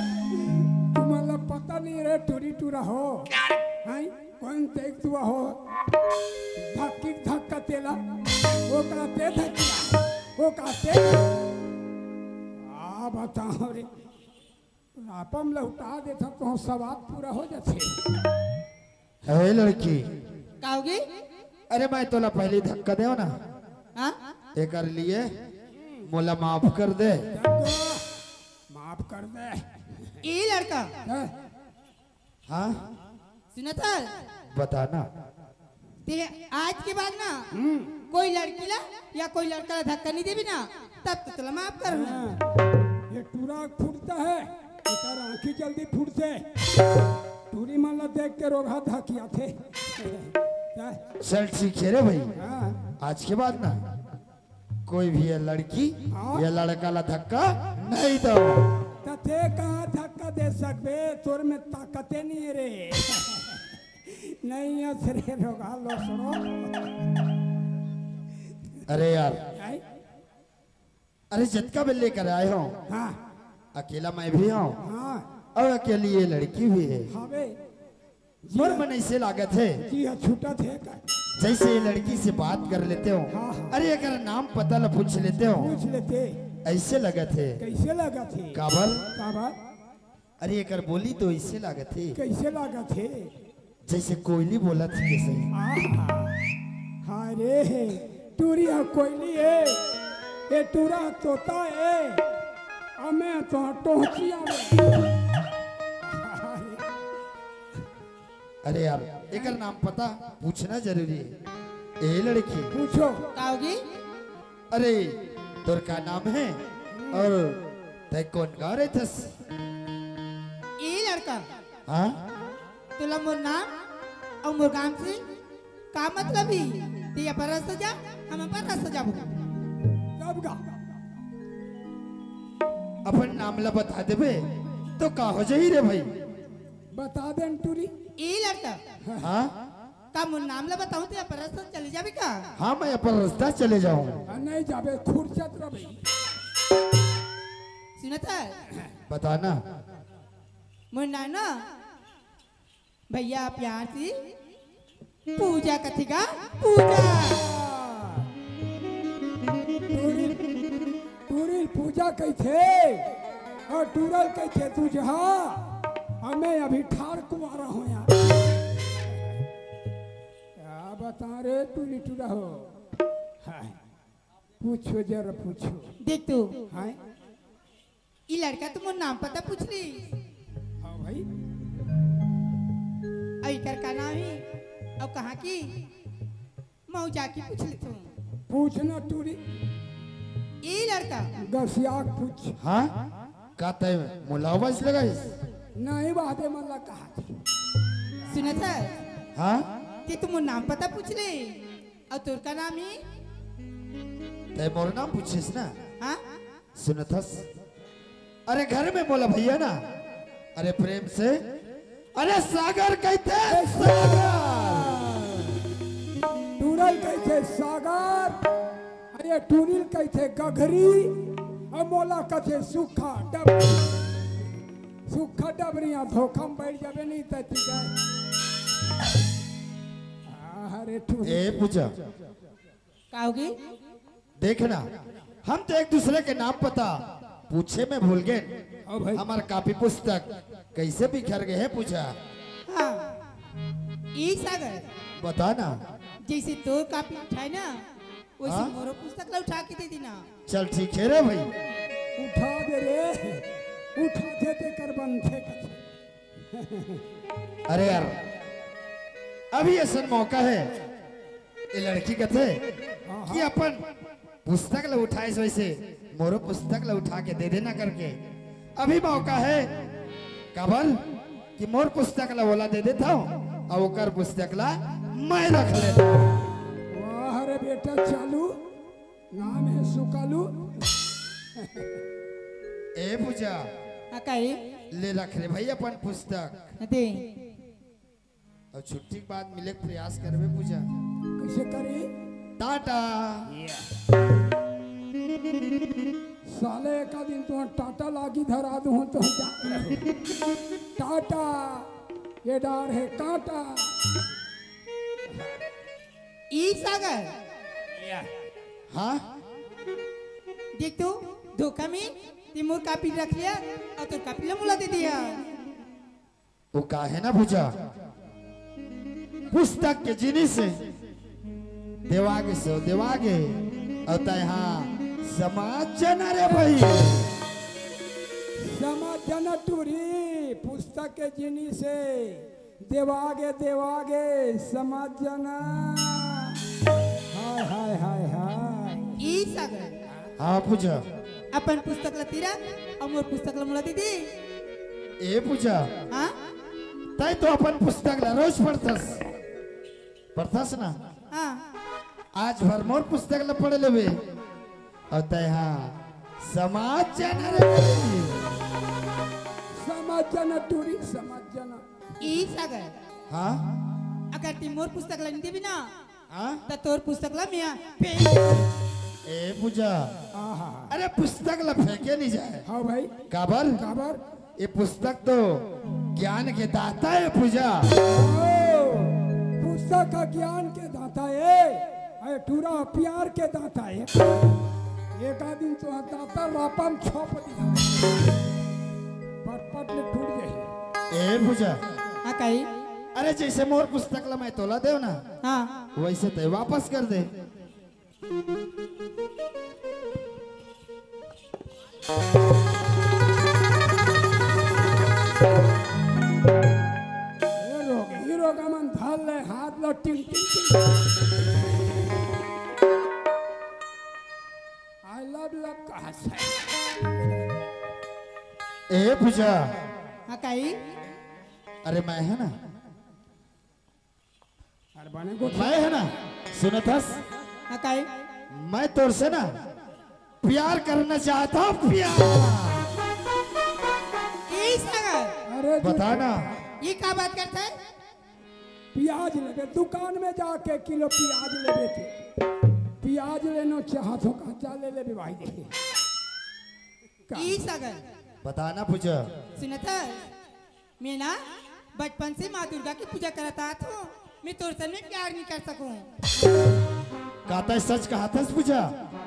तुमन ला पता नहीं रे टूरी टूरा हो। हैं? कौन देख तू हो? धक्की धक्का तेला। वो कहा ते धक्का, वो कहा ते। आ बताओ रे। रापम लहुटा देथा तो सवाद पूरा हो जाथे। हे लड़की। का होगे? अरे मैं तोला पहली धक्का देव ना। हाँ? एकर लिए मोला माफ कर दे। माफ कर दे। ए लड़का। हाँ? हाँ? सुनत हस? बताना। ते आज के बाद ना हम्म। कोई लड़की ला या कोई लड़का ला धक्का नहीं देबे ना, तब तो तोला माफ कर। हाँ। ये टूरा फूटता है, एकर आँखी जल्दी फूटथे। टूरी मन ला देख के रोगहा धकियाथे। चल ठीक है रे भाई, हाँ। आज के बाद ना कोई भी ये लड़की, हाँ? ये लड़का ला धक्का नहीं दो। त ते कहाँ धक्का दे सकबे? तोर में ताकते नहीं है रे। नहीं है रे रोगहा लो सुनो। अरे यार, आई? अरे जतका बेर लेकर आए हो, हाँ। अकेला मैं भी हूँ हाँ। और अकेली ये लड़की भी है। हाँ बे। मोर मन ऐसे लागत है जी हाँ, छूटत है का? जैसे ये लड़की से बात कर लेते हो, हाँ, हाँ। अरे एकर नाम पता ला पूछ लेते हो, पूछ लेते। ऐसे लगत है। कैसे लगत है? काबर? काबर? अरे एकर बोली तो ऐसे लागत है। कैसे लागत है? जैसे कोयली बोलत है सही। आहा, हाय रे, टूरी हा कोयली है, ये टूरा तोता है, अमे तो टोहचिया में। अरे यार, एकर नाम पता पूछना जरूरी है। ए लड़की। पूछो। का होगे? अरे, तोर का नाम है? और तै कौन गाँव रहथस? ए लड़का। हाँ? तोला मोर नाम और मोर गाँव से का मतलब ही? ते अपन रास्ता जा, हम अपन रास्ता जाबो। तब का? अपन नाम ला बता देबे, तो का हो जाही रे भाई? बता दे टूरी। ए लड़का। हाँ? का मोर नाम ला बताऊं ते अपन रास्ता चले जाबे का? हाँ, मैं अपन रास्ता चले जाऊँ। हाँ, नहीं जाबे, खुरचत रह भाई। सुनत है? बताना। मोर नाम ना भैया प्यार से पूजा कथे गा, पूजा। टूरी, टूरी पूजा कहिथे अउ टूरल कहिथे दूजहा। अउ मैं अभी ठाढ़ कुंवारा हों यार। का बता रे टूरी टूरा हो। हाय, पूछो जरा पूछो। देख तो। हाय। ई लड़का तो मोर नाम पता पूछ ली। हाँ भाई। अउ इकर का नाम हे? अउ कहाँ के? मऊ जाके पूछ लेथों। पूछना टूरी। ई लड़का। गसिया के पूछ। हाँ? का तैं मोला आवाज लगाइस? नहीं, बादे मन ला कहा थी। सुनत हस? हाँ? ते तो मोर नाम पता पूछ ले। अउ तोर का नाम हे? तैं मोर नाम पूछिस ना? हाँ? सुनत हस? अरे घर में मोला भैया ना, अरे प्रेम से, अरे सागर कहिथे, सागर। टूरल कहिथे सागर, अरे टूरिल कहिथे गघरी, अउ मोला कहिथे सूखा डबरी। सूखा डबरी, यहाँ धोखा में बैठ जाबे नहीं त ठीक हे। अरे टूरी। ए पूजा। का होगे? देखना, हम तो एक दूसरे के नाम पता पूछे में भूल गेन। हाँ भाई। हमर कापी पुस्तक कइसे बिखर गे हे पूजा? हाँ, ई सागर। बता ना। जइसे तोर कापी उठाय ना, वइसे हाँ? मोरो पुस्तक ला उठा के दे देना। चल ठीक हे रे भाई। उठा दे रे, उठा दे ते कर बनथे कथे। अरे यार, अभी अइसन मौका हे, ए लड़की कथे कि अपन पुस्तक ला उठाइस, वइसे मोरो पुस्तक ला उठा के दे देना करके। अभी मौका हे, काबर कि मोर पुस्तक ला ओला दे देथों, अउ ओकर पुस्तक ला मैं रख लेथों। वाह रे बेटा, चालू नाम हे सुकालू। ए पूजा। हाँ, काई? ले रख रे भाई अपन पुस्तक। दे। अउ छुट्टी के बाद मिले के प्रयास करबे पूजा। कइसे करी? टाटा। साले एका दिन तो टाटा लागी धरा दूँ तो जा। टाटा, ये डार हे कांटा। ई सागर। हाँ? देख तो, धोखा में ते मोर कापी रख लिया अउ तोर कापी ला मोला दे दिया। वो का हे ना पूजा, पुस्तक के जिनिस देवागे सो देवागे, अउ तैं हा समाज जना रे भाई। समाज जना टूरी, पुस्तक के जिनिस देवागे, देवागे, समाज जना। हाय, हाय, हाय, हाय। ई सागर। हाँ, पूजा। अपन पुस्तक ला तेरा अउ मोर पुस्तक ला मोला दे दे। ए पूजा। हाँ? तैं तो अपन पुस्तक ला रोज पढ़थस। पढ़थस ना? हाँ। आज भर मोर पुस्तक ला पढ़ लेबे। अउ तैं हा समाज जना रे। समाज जना टूरी, समाज जना। ई सागर। हाँ? अगर तैं मोर पुस्तक ला नइ देबे ना, हाँ? त तोर पुस्तक ला मैं फेंक। ए पूजा। आहा। अरे पुस्तक ला फेंके नइ जाय। हाँ भाई। काबर? काबर? ये पुस्तक तो ज्ञान के दाता हे पूजा। ओ, पुस्तक हा ज्ञान के दाता हे। अरे टूरा प्यार के दाता हे। एका दिन तो दाता रापा म छोप दिया। पटपट ले टूट जाही। ए पूजा। हाँ काई? अरे जइसे मोर पुस्तक ला मैं तोला देव ना, हाँ। वइसे तैं वापस कर दे। ए रोग, ई रोग मन धर ले, हाथ ला टिंग, टिंग, टिंग। I love love कहा से। ए पूजा। हाँ काई? अरे मैं हे ना, अरे बने गोठ। मैं हे ना, सुनत हस? हाँ, काई? मैं तोर से ना प्यार करना चाहत हों, प्यार। ई सागर। अरे बता ना। ई का बात करत हे? प्याज लेबे, दुकान में जाके किलो प्याज लेबे ते। प्याज लेना चाहत हों, कहाँ जा ले लेबे भाई देखे। का? ई सागर। बता ना पूजा। सुनत हस? मैं ना बचपन से माँ दुर्गा के पूजा करत आत हूँ, मैं तोर सन में प्यार नहीं कर सकूँ। का तैं सच कहत हस पूजा?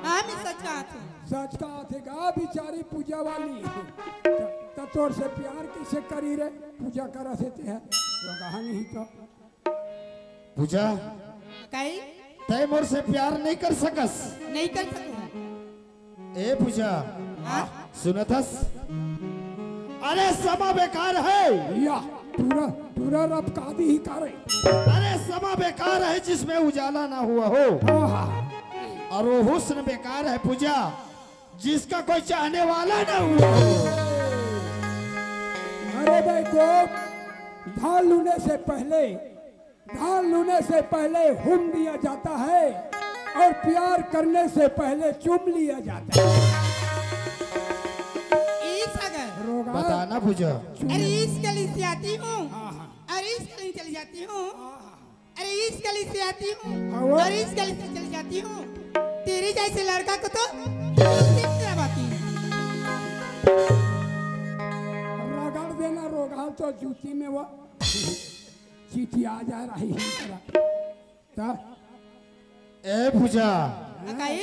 हाँ, मैं सच कहत हूँ। सच कहत हे का बिचारी पूजा वाली? त, त तोर से प्यार कैसे करी रे? पूजा करत हे ते ह, वो कहा नहीं तो। पूजा, काई? तैं मोर से प्यार नहीं कर सकस? नहीं कर सकूँ। ए पूजा, हाँ? सुनत हस? अरे समा बेकार है। या, टूरा, टूरा रपका दिही का रे। अरे समा बेकार है जिसमें उजाला ना हुआ हो। हाँ, हाँ। और वो हुस्न बेकार है पूजा, जिसका कोई चाहने वाला ना हुआ हो। अरे भाई को धान लूने से पहले, धान लूने से पहले हून दिया जाता है और प्यार करने से पहले चूम लिया जाता है। ई सागर। रोगा। बताना पूजा। अरे इश्क के लिए आती हूँ। हाँ, हाँ। अरे इश्क के लिए चली जाती हूँ। हाँ, हाँ। अरे इश्क के लिए आती हूँ। हाँ, वो। अरे इश्क के लिए चली जाती हूँ। तेरे जैसे लड़का को तो रगड़ देना रोगा तो जूती में वो चींटी आ जा रही है। त? ए पूजा। काई?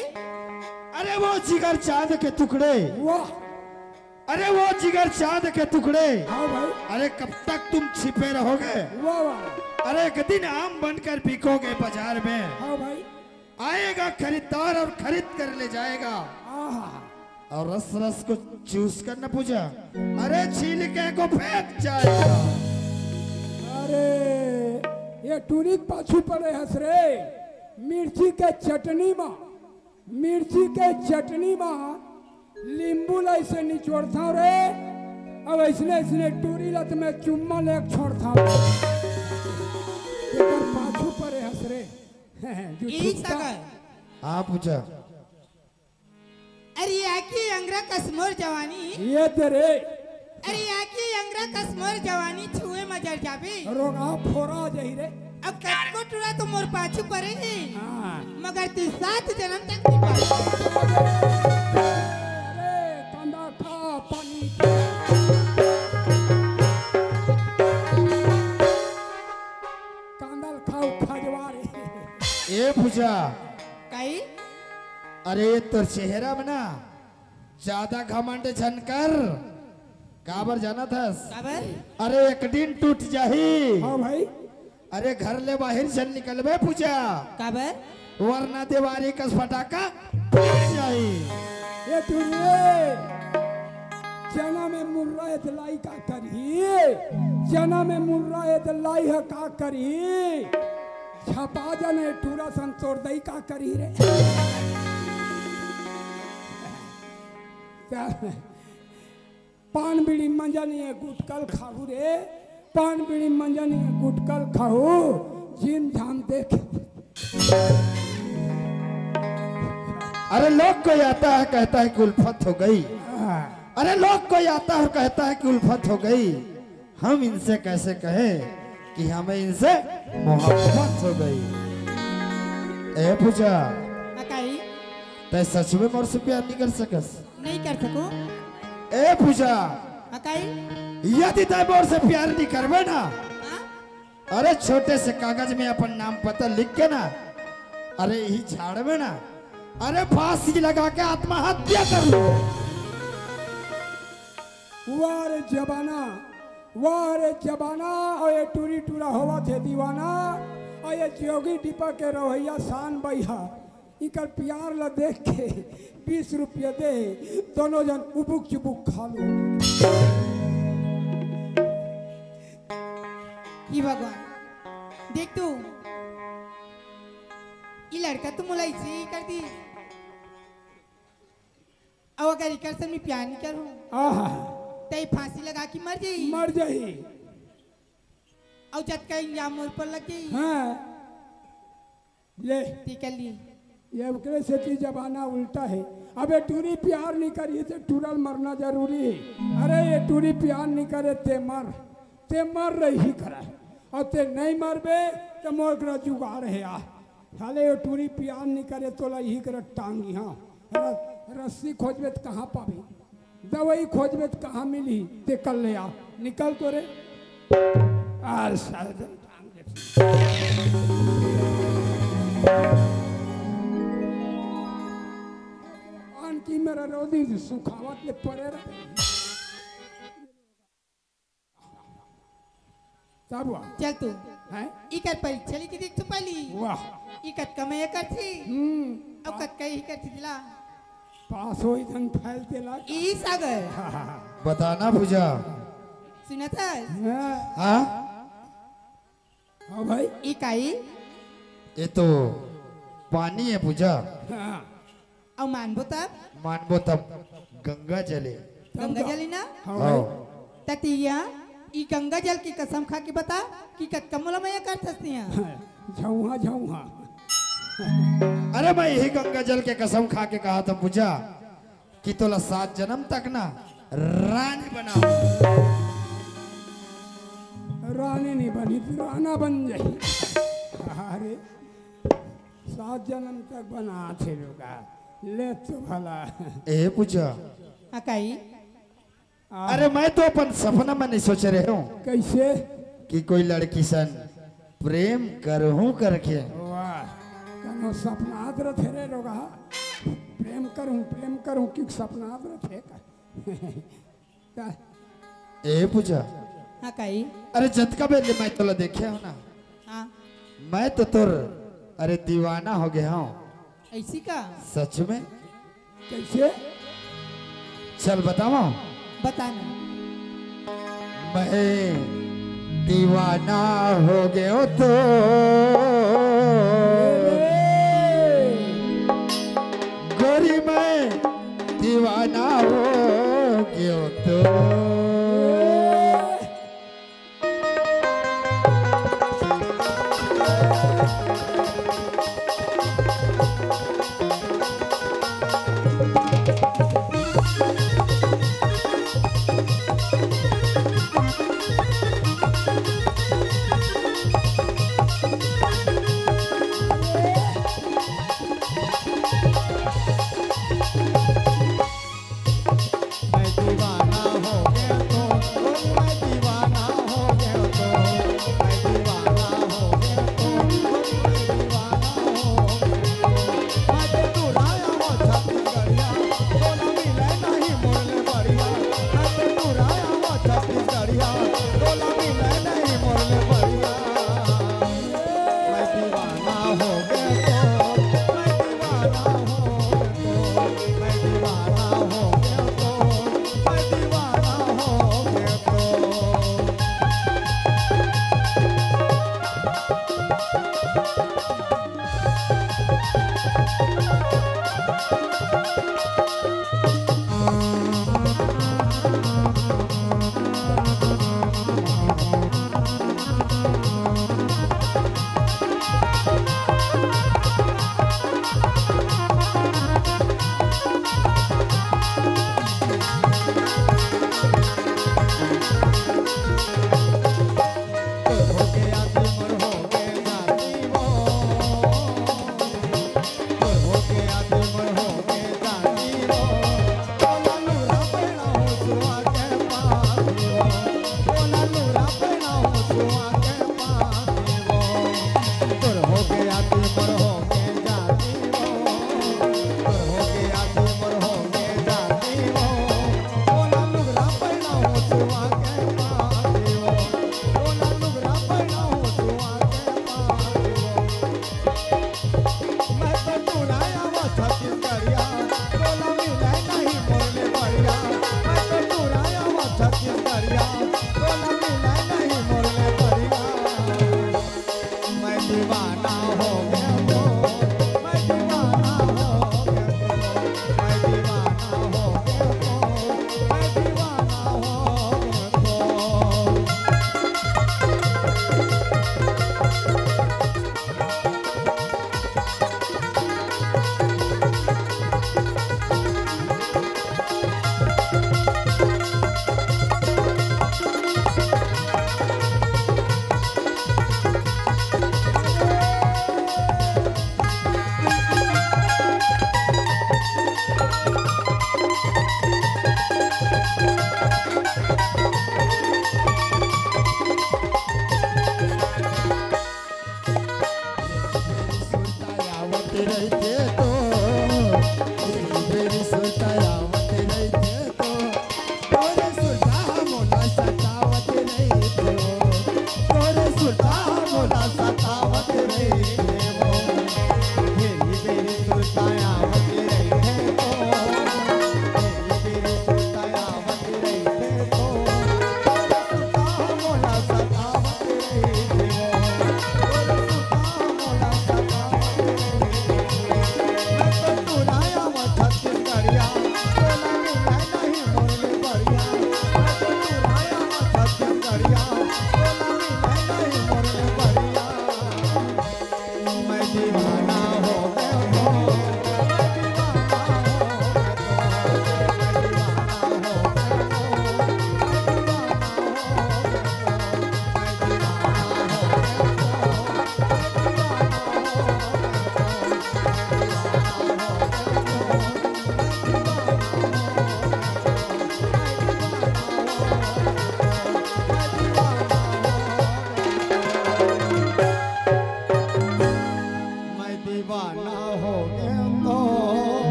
अरे वो जिगर चांद के टुकड़े। वाह। अरे वो जिगर चांद के टुकड़े। हाँ भाई। अरे कब तक तुम छिपे रहोगे? वाह, वाह। अरे एक दिन आम बनकर बिकोगे बाजार में। हाँ भाई। आएगा खरीदार और खरीद कर ले जाएगा। आहा। और रस रस को चूस कर न पूजा, अरे छीलिके को फेंक जाएगा। अरे, ये टूरी के पाछू पड़े हस रे, मिर्ची के चटनी मा, मिर्ची के चटनी मा नींबू ला ऐसे निचोड़थंव रे, अब ऐसने ऐसने टूरी ला त मैं चुम्मा लेके छोड़थंव। एकर पाछू पड़े हस रे। जो ई छुट्टा। सागर। हाँ पूजा। अरे आखी अंगरा कस मोर जवानी। ये तेरे। अरे आखी अंगरा कस मोर जवानी छुए म जर जाबे। रोगा फोरा जाही रे। अब कतको टूरा तो मोर पाछू परे हे। हाँ। मगर तू सात जन्म तक नहीं पाए। अरे कांदा खा पानी पी। कांदा ल खाओ खजवा रे। ए पूजा। काई? अरे तोर चेहरा में ना ज्यादा घमंड झन कर। काबर जानत हस? काबर? अरे एक दिन टूट जाही। हाँ भाई। अरे घर ले बाहिर झन निकलबे पूजा। काबर? वरना देवारी कस फटाका फट जाही। ये टूरी, चना में मुर्रा हे त लाई का करही? चना में मुर्रा हे त लाई ह का करही? छपा जाने टूरा सन तोर दई का करही रे? पान बीड़ी मंजनी हे गुटकल खाहू रे, पान बीड़ी मंजनी हे गुटकल खाहू, जिम झाम देख। अरे लोग कोई आता है कहता है कि उल्फत हो गई। हाँ। अरे लोग कोई आता है और कहता है कि उल्फत हो गई, हम इनसे कैसे कहें कि हमें इनसे मोहब्बत हो गई। ए पूजा, हाँ, काई? तैं सच में मोर से प्यार नहीं कर सकस? नहीं कर सकूं। ए पूजा, हाँ, काई? यदि तैं मोर से प्यार नहीं करबे ना, हाँ? अरे छोटे से कागज में अपन नाम पता लिख के ना, अरे यही झाड़ में ना, अरे फांसी लगा के आत्महत्या कर लो। वाह रे जमाना, वाह रे जमाना, अउ ये टूरी टूरा होवत हे दीवाना, अउ ये जोगी डिपा के रवैया शान बइहा, इकर प्यार ला देख के बीस रुपया दे, दोनों जन उबुक चुबुक खा लो। हे भगवान, देख तो, ये लड़का तो मोला ऐसे ही कर दी। अउ अगर इकर से मैं प्यार नहीं करूं, आहा। त ये फांसी लगा के मर जाही। मर जाही। अउ जतका इल्जाम मोर पर लग जाही। हाँ। ले। ते कर लिए। ये ओकरे सेती जमाना उल्टा हे। अबे टूरी प्यार नहीं करी त टूरा ल मरना जरूरी हे। अरे ये टूरी प्यार नहीं करे ते मर। ते मर रही करा। अउ ते नहीं मरबे त मोर करा जुगाड़ हे आ। साले, ये टूरी प्यार नहीं करे, तोला यही करे टांगी, हाँ। र-, रस्सी खोजबे त कहाँ पाबे? दवाई खोजबे त कहाँ मिली? ते कर ले आ, निकल तो रे। अरे साले, टांग दे। आन की मेरा रोदी सुखावत ले परे रहे। तब हुआ। चल तू। हैं? इकर परीक्षा लिख के देख तो पहली। वाह। इकर कम ये कर थी। हम्म। अब कत कहीं कर थी दिला। पास होई धन फैल तेला। ई सागर। बताना पूजा। सुनत हस? हाँ। हाँ? हाँ भाई। ई काई? ये तो पानी है पूजा। हाँ। अउ मानबो तब? मानबो तब गंगा जले। गंगा जली ना? हाँ हाँ। भाई। ततिया, ई गंगा जल की कसम खा के बता कि कतका मोला मया करथस तिया। झौहा, झौहा। अरे मैं यही गंगा जल के कसम खा के कहा था पूजा कि तोला सात जन्म तक ना रानी बनाओ। रानी नहीं बनी, तू राना बन जाई। अरे, सात जन्म तक बना थे लोगा। ले तो भला। ए पूजा। हाँ, काई? आ। अरे, मैं तो अपन सपना में नहीं सोच रहे हूँ। कैसे? कि कोई लड़की सन प्रेम करहूँ करके। वाह, कनो सपनात रथे रे लोगा। प्रेम करूँ, प्रेम करूँ, क्यों सपनात रथे का? का? ए पूजा। हाँ, काई? अरे, जतका बेर ले मैं तोला देखे हूँ ना, हाँ। मैं तो तोर, अरे, दीवाना हो गया हूँ। ऐसी का? सच में? कैसे? चल बतावा। बताना। मैं दीवाना हो गयो तो गोरी मैं दीवाना हो गयो तो। मैं दीवाना हो गया तो, मैं दीवाना हो गया तो, मैं दीवाना हो गया तो, मैं दीवाना हो गया तो। मैं तो दुराया हो छत्तीसगढ़िया, तोला मिले नहीं मोर ले बढ़िया। मैं तो दुराया हो छत्तीसगढ़िया, तोला मिले नहीं मोर ले बढ़िया। मैं दीवाना हो गया तो, मैं दीवाना हो गया तो, मैं दीवाना हो गया तो, मैं दीवाना हो गया तो।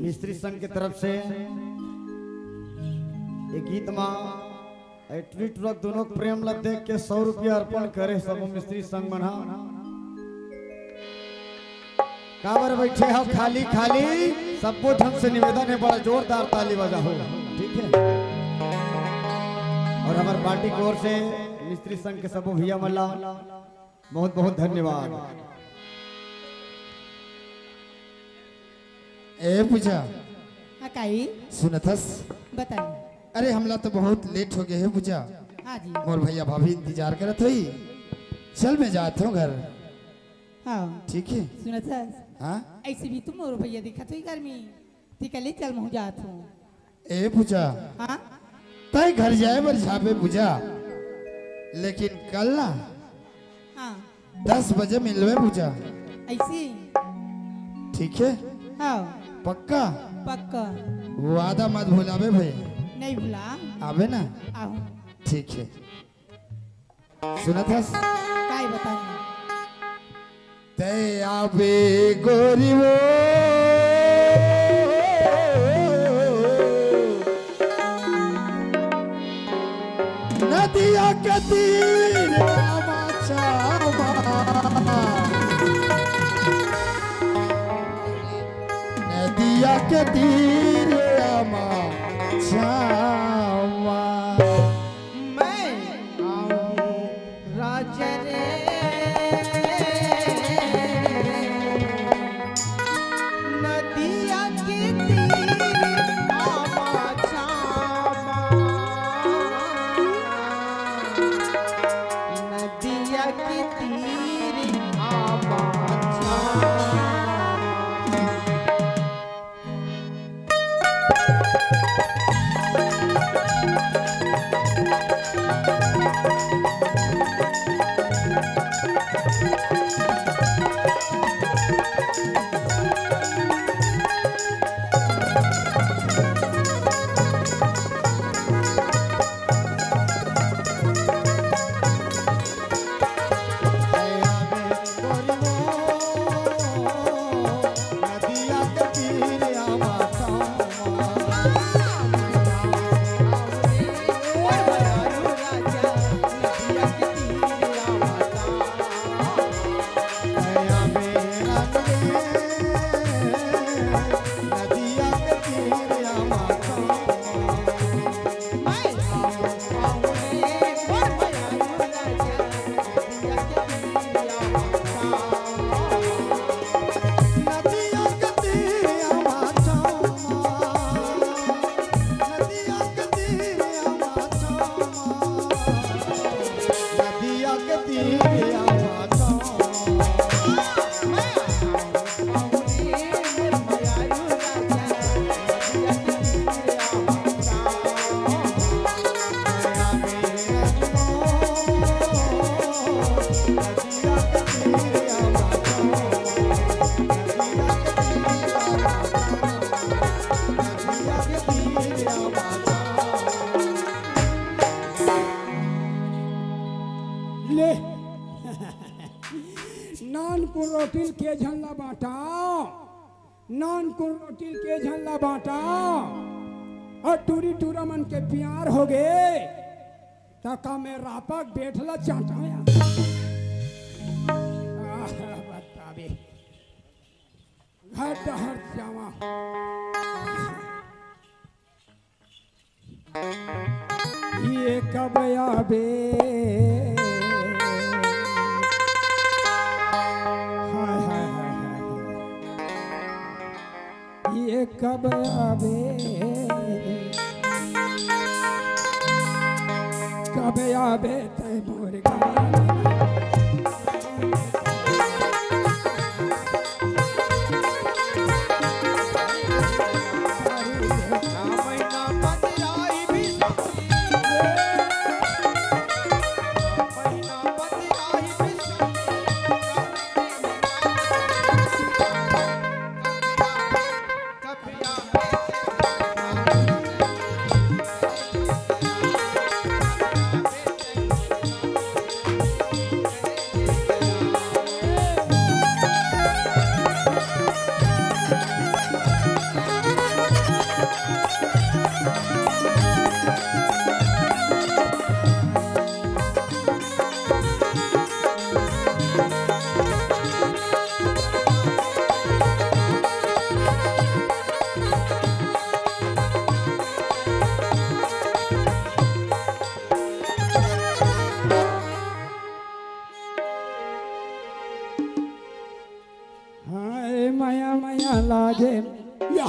मिस्त्री संघ के तरफ से एक गीत मा ए टुरी टुरा दोनों प्रेम ला देख के सौ रुपया अर्पण करे सबो मिस्त्री संघ मन हा। काबर बैठे हो खाली खाली? सबो झन से निवेदन है, बड़ा जोरदार ताली बजाओ, ठीक है? और हमारे पार्टी की ओर से मिस्त्री संघ के सबो भैया मन ला बहुत बहुत धन्यवाद। ए पूजा, हाँ काई? सुनत हस? बताई। अरे हमला तो बहुत लेट हो गए है पूजा। हाँ जी। मोर भैया भाभी इंतजार करत होही। चल मैं जात हूँ घर। हाँ। ठीक है। सुनत हस? हाँ। ऐसे भी तुम और भैया दिखत होही घर में। ठीक है, ले चल, मैं जात हूँ। ए पूजा। हाँ। तय घर जाए बर जाबे पूजा, लेकिन कल ना हाँ। दस बजे मिलबे पूजा। ऐसे? ठीक है। हाँ। पक्का? पक्का। वादा मत भुलाबे भाई। नहीं भुला। आबे ना? आहूँ। ठीक है। सुनत हस? काय बताऊं? तय आबे गोरी वो नदिया के तीर आमा छामा। नदिया के तीर आमा छामा। मैं आऊं राजा रे, नदिया के तीर आमा छामा, नदिया के तीर आमा छामा। ले। नानकुन रोटी ल के झन ला बांटा, नानकुन रोटी ल के झन ला बांटा, अउ टूरी टूरा मन के प्यार होगे, त का मैं रापा के बेठ ला चांटा या? आह, बताबे। घर डहर जावा। ये कब आबे? हाय, हाय, हाय, हाय। ये कब आबे? कब आबे तै मोर गाँव? लागे। या।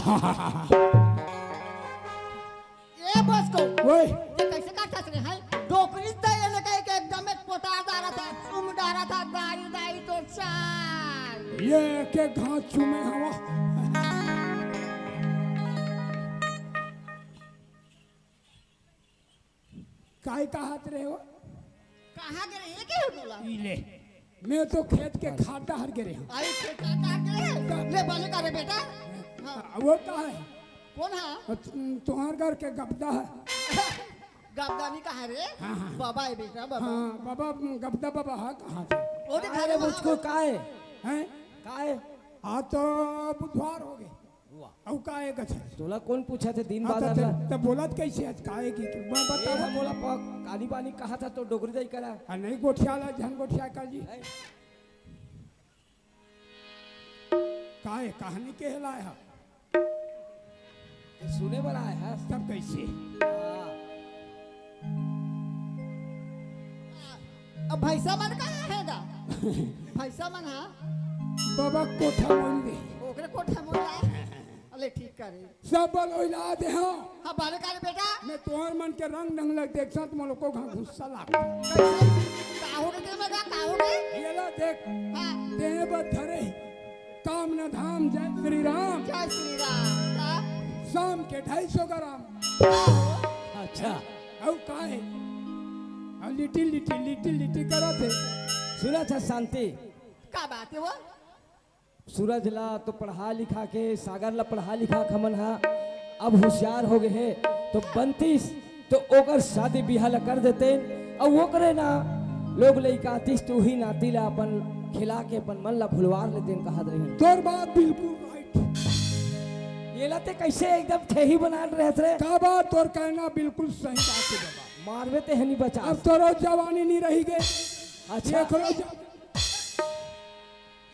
ए बचको, ओए। ये कैसे काटत रे, हैं? डोकरी त ये लगे के एकदम में पोटा डारा था, चुम डारा था, दाई, दाई तो चाल। ये के घास चुमे हवा। काय कहत रहे हो? कहाँ गे रहे, के हो बोला? ई ले, मैं तो खेत के खाद डहर गे रहे हूँ। आई खेत के खाद डहर गे रहे? ले बने करे बेटा। हाँ। वो का है? कौन है? अ, तु-, तुम्हार घर के गबदा है। गबदा नहीं कहा रे? हाँ, हाँ। बाबा है बेटा, बाबा। हाँ, बाबा, गबदा बाबा है, कहाँ से? वो दिखा अरे, रे, मुझको बाबा। काय? हैं? काय? आज तो बुधवार हो गए। वाह। अउ का है गछर? तोला कौन पूछा थे दिन हाँ, बाजार त, ला? त बोलत कैसे आज का है कि, कि मैं ए, बता। हम बोला प-, कानी बानी कहा था तो डोकरी दाई करा। हाँ, नहीं गोठिया ला, झन गोठिया कर जी। ए। का है, कहानी के लाए हा? सुने बर आए हा। तब कैसे? हाँ। अब भैंसा मन कहाँ है गा? भैंसा मन, हाँ? बाबा कोठा मन दे। ओकरे कोठा मन लाए। अले ठीक करे। सब बल ओइला दे, हाँ। हाँ, बाले काले बेटा। मैं तोहर मन के रंग ढंग लग देख साथ मोलो को घा गुस्सा लाग। कैसे? का हो गए तेरे में का, का हो गए? ये ला देख। हाँ। देह बद धरे। काम न धाम, जय श्री राम। जय श्री राम। का? शाम के ढाई सौ ग्राम। का हो? अच्छा। अउ का है? अउ लिटिल लिटिल, लिटिल लिटिल करत है। सुना था शांति। का बात है वो? सूरज ला तो पढ़ा लिखा के, सागर ला पढ़ा लिखा के हमन हा अब होशियार हो गए हे, तो बनतीस तो ओकर शादी बिहा ला कर देते, अउ ओकरे ना लोग लइका आतिस तो उही नाती ला अपन खिला के अपन मन ला भुलवार लेते, कहत रहे। तोर बात बिल्कुल राइट। ये ला ते कैसे एकदम ठेही बना रहत रे? का बात तोर कहना बिल्कुल सही बात है बाबा। मारवे ते हनी बचा। अब तोरो जवानी नहीं रही गे। अच्छा। एकरो ज-,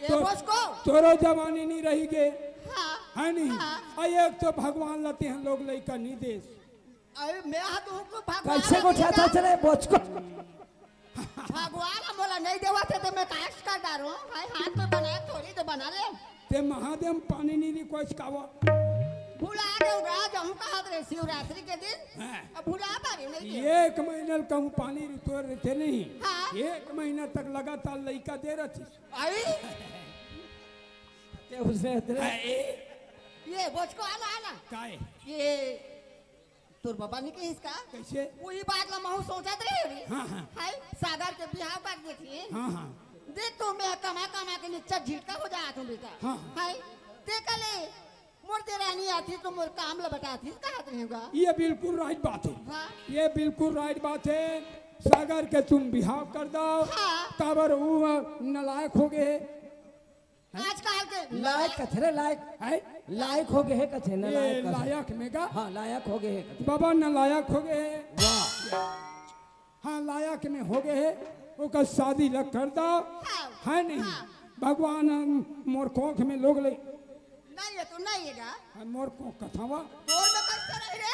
ये तो, बचको। तोरो जवानी नहीं रही गे, हाँ, है नहीं? हाँ। आ एक तो भगवान ला तेहन लोग लइका नहीं देस। अरे मैं हाथ ऊपर भगवान कैसे नहीं गोठिया था देता। चले बचको? भगवान मोला नहीं देवा थे तो मैं काश कर डारो। भाई हाथ में बनाया थोड़ी तो बना ले। ते महादेव पानी नहीं रिक्वेस्ट कावा। भुला दे राज, हम कहा रे शिवरात्रि के दिन। हाँ। अब भुला पारे नहीं दे। एक महीना कहूँ पानी रितोर रहते नहीं। हाँ। एक महीना तक लगातार लइका दे रहती। आई? ते उसने तेरे ए, ये बचको आला, आला। काय? ये तोर बाबा नहीं कहिस का? कैसे? वही बात ला महू सोचत रहे रे। हाँ, हाँ। हाय, सागर के बिहाव कर देती। हाँ, हाँ। देख तो मैं कमा कमा के निच्चा झिटका हो जात हूँ बेटा। हाँ, हाँ। हाय, ते कले मोर देरानी आती तो मोर काम ला बताती, कहत रहेगा। ये बिल्कुल राइट बात है। हाँ। ये बिल्कुल राइट बात है। सागर के तुम बिहाव कर दो। हाँ। काबर वो नलायक हो गए। आजकल के लायक कथे रे, लायक। हैं? लायक हो गए हे कथे, ना ये लायक कथे। लायक में का? हाँ, लायक हो गए हे कथे। बाबा नालायक हो गए हे। वाह। हाँ, लायक में हो गए हे, ओकर शादी ला कर दो। हाँ। है नहीं? हाँ। भगवान मोर कोख में लोग ले। नहीं, ये तो नहीं है ना। हाँ, मोर कोख कथावा। तोर में कैसे रही रे?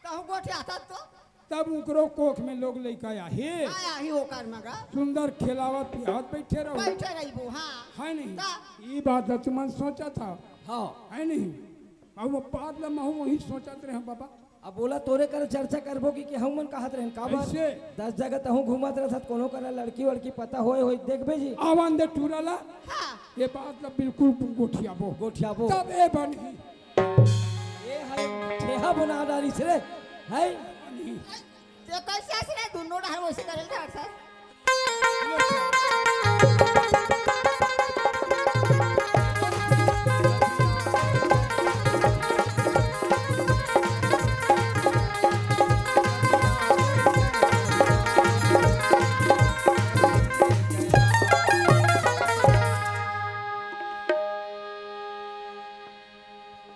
कहूँ गोठिया था तो? तब उकरो कोख में लोग लइका आही। आया ही ओकर मगा। सुंदर खिलावत पियावत बैठे रहो। बैठे रहिबो, हाँ। है नहीं? ता। ई बात ला तुमन सोचा था। हाँ। है नहीं? अब वो बात ला महू वही सोचत रहे बाबा। अब बोला तोरे कर चर्चा करबो कि, कि हम मन कहत रहन का बात? ऐसे। दस जगह तहूँ घूमत रहत, कोनो कर लड़की वड़की पता होए होई, देखबे जी। आवन दे टूरा ला। हाँ। ये बात ला बिल्कुल गोठियाबो। गोठियाबो। तब ए बनही। ये है, ठेहा बना डाली से रे, है? ते कैसे ऐसे रे, दोनों डाल वैसे करे ठाक सर।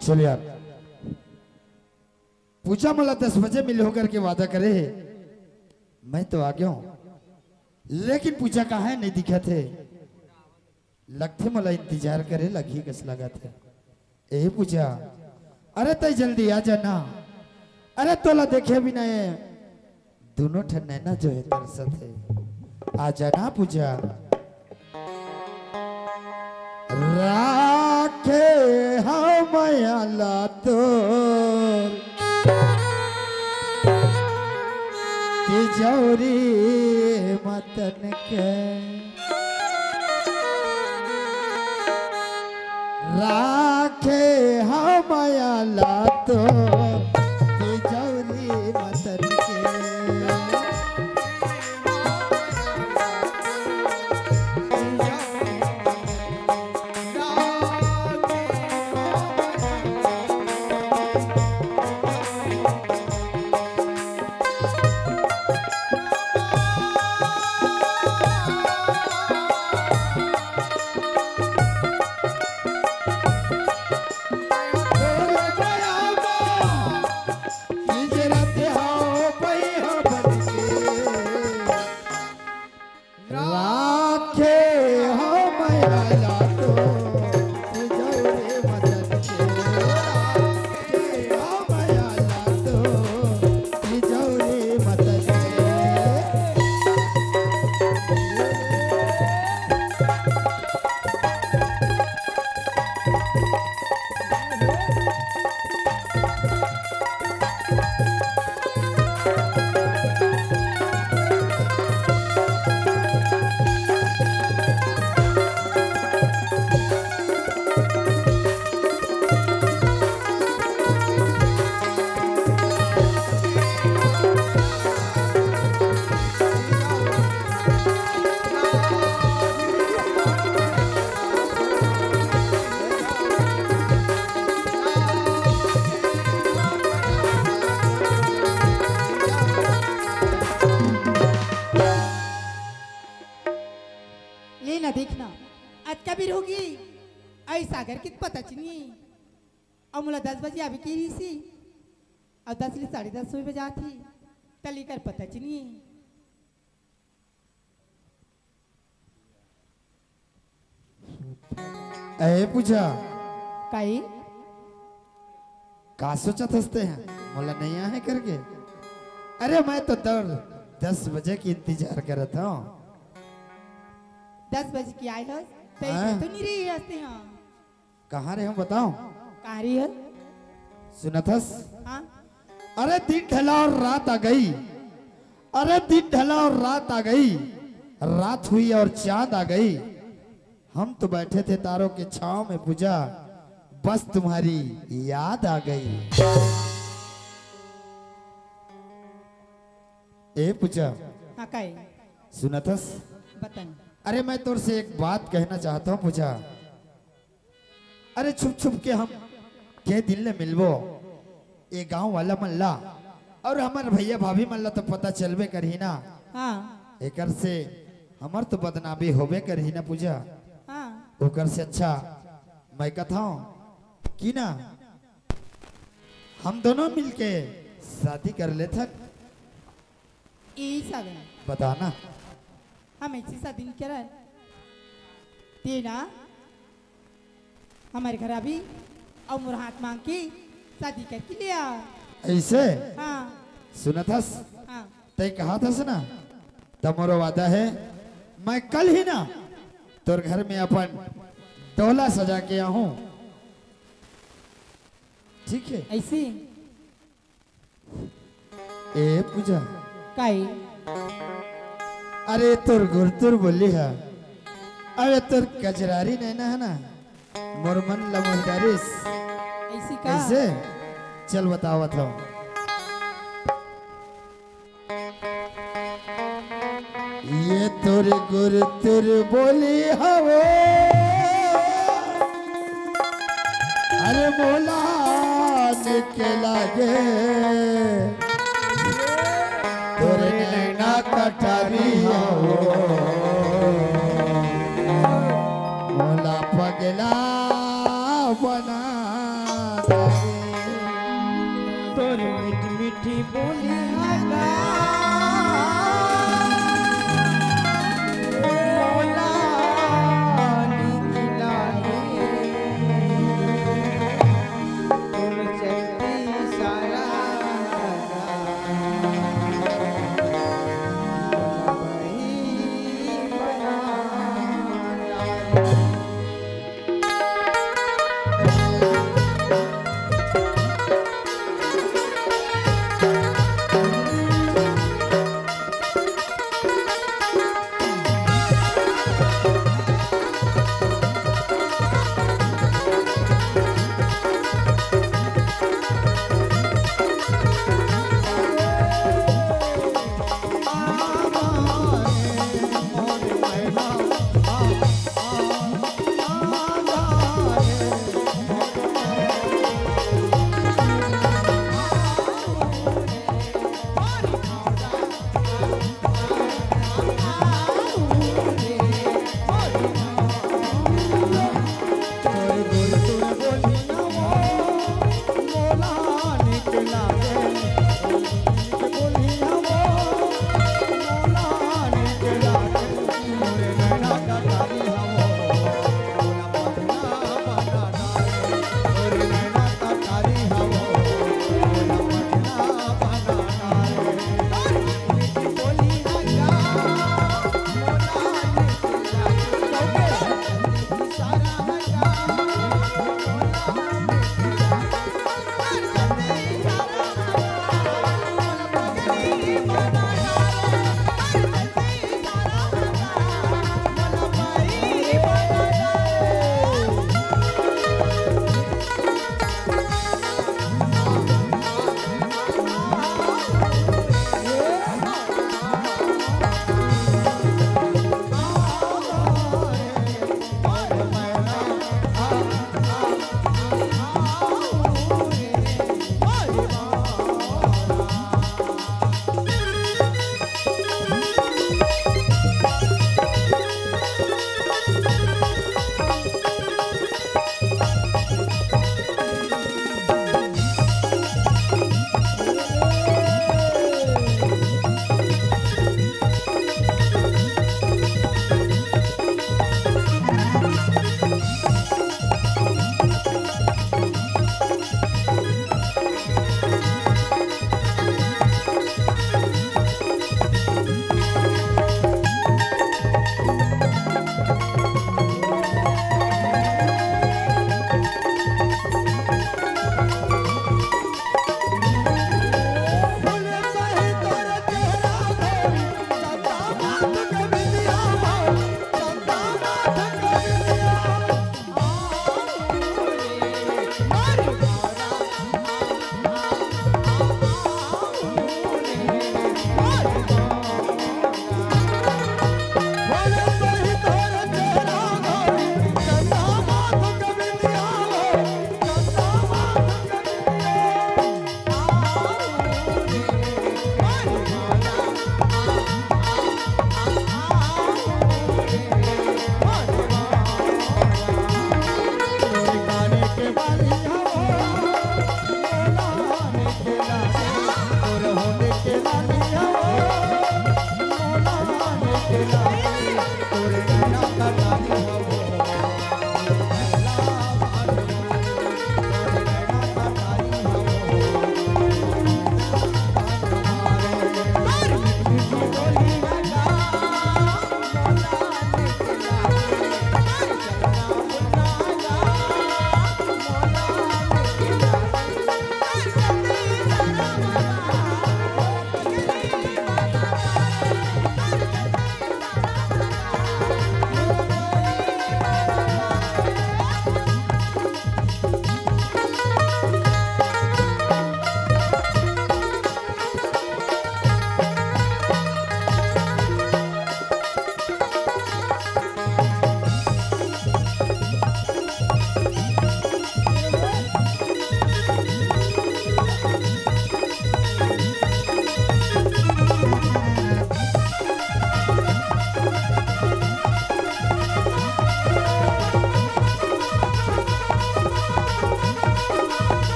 चल यार, पूजा मोला दस बजे मिलहू करके वादा करे हे, मैं तो आ गया हूँ, लेकिन पूजा कहाँ है, नहीं दिखत हे। लगथे मोला इंतजार करे लगही कस लगत हे। ए पूजा, अरे तै जल्दी आ जाना। अरे तोला देखे बिना ये दोनों ठन नैना जो है तरसत हे। आ जाना पूजा। राखे आला तोर तिजौरी मतन के राखे हम आला तोर तिजौरी मतन के। राखे हम आला तो तिजौरी मदन के, राखे हम आला तो तिजौरी मदन के। ले ना, देख ना, अतका बेर होगे, अई सागर के पता च नइ। अउ मोला दस बजे आबे के रहिस हे, अउ दस ले साढ़े दस होय बर जात हे, त लेकर पता च नइ। ए पूजा, काई? का सोचत हस तें ह? मोला नइ आहे करके? अरे, मैं तो दर दस बजे के इंतजार करत हंव। दस बजे के आए हस, त हाँ। इधर तो नइ रहे हस तें ह। कहाँ रहे हंव बतावं? कहाँ रहे हस? सुनत हस? हाँ। अरे, दिन ढला और रात आ गई, अरे, दिन ढला और रात आ गई, रात हुई और चांद आ गई। हम तो बैठे थे तारों के छांव में पूजा, बस तुम्हारी याद आ गई। ए पूजा। हाँ, काई? सुनत हस? बताई। अरे, मैं तोर से एक बात कहना चाहत हंव पूजा। अरे, छुप छुप के हम के दिन ले मिलबो, ए गांव वाला मन ला अउ हमर भइया भाभी मन ला तो पता चलबे करही ना। हाँ। एकर से हमर तो बदनामी होबे करही ना पूजा। हाँ। ओकर से अच्छा मैं कथंव कि ना, हम दोनों मिलके शादी कर लेथन। ए सागर। बता ना। हम अइसे शादी नइ करन। तें ना हमर घर आबे अउ मोर हाथ मांग के शादी करके ले आ। अइसे? हाँ। सुनत हस? हाँ। तें कहत हस ना, त मोर वादा हे, मैं कल ही ना तोर घर में अपन डोला सजा के आहूं। ठीक हे? अइसे? ए पूजा। काई? अरे तोर गुरतुर बोली ह, अरे तोर कजरारी नैना हे ना, मोर मन ल मोहि डारिस। अइसे का? कइसे? चल बतावत हंव। ये तोर गुरतुर बोली हवे, अरे मोला निक लागे। तोर नैना कटारी हवे, मोला पगला बना दे। तोर मीठ मीठी बोली ह गा, मोला निक लागे। तोर चलती सारा गा, मोला बही बना लागे।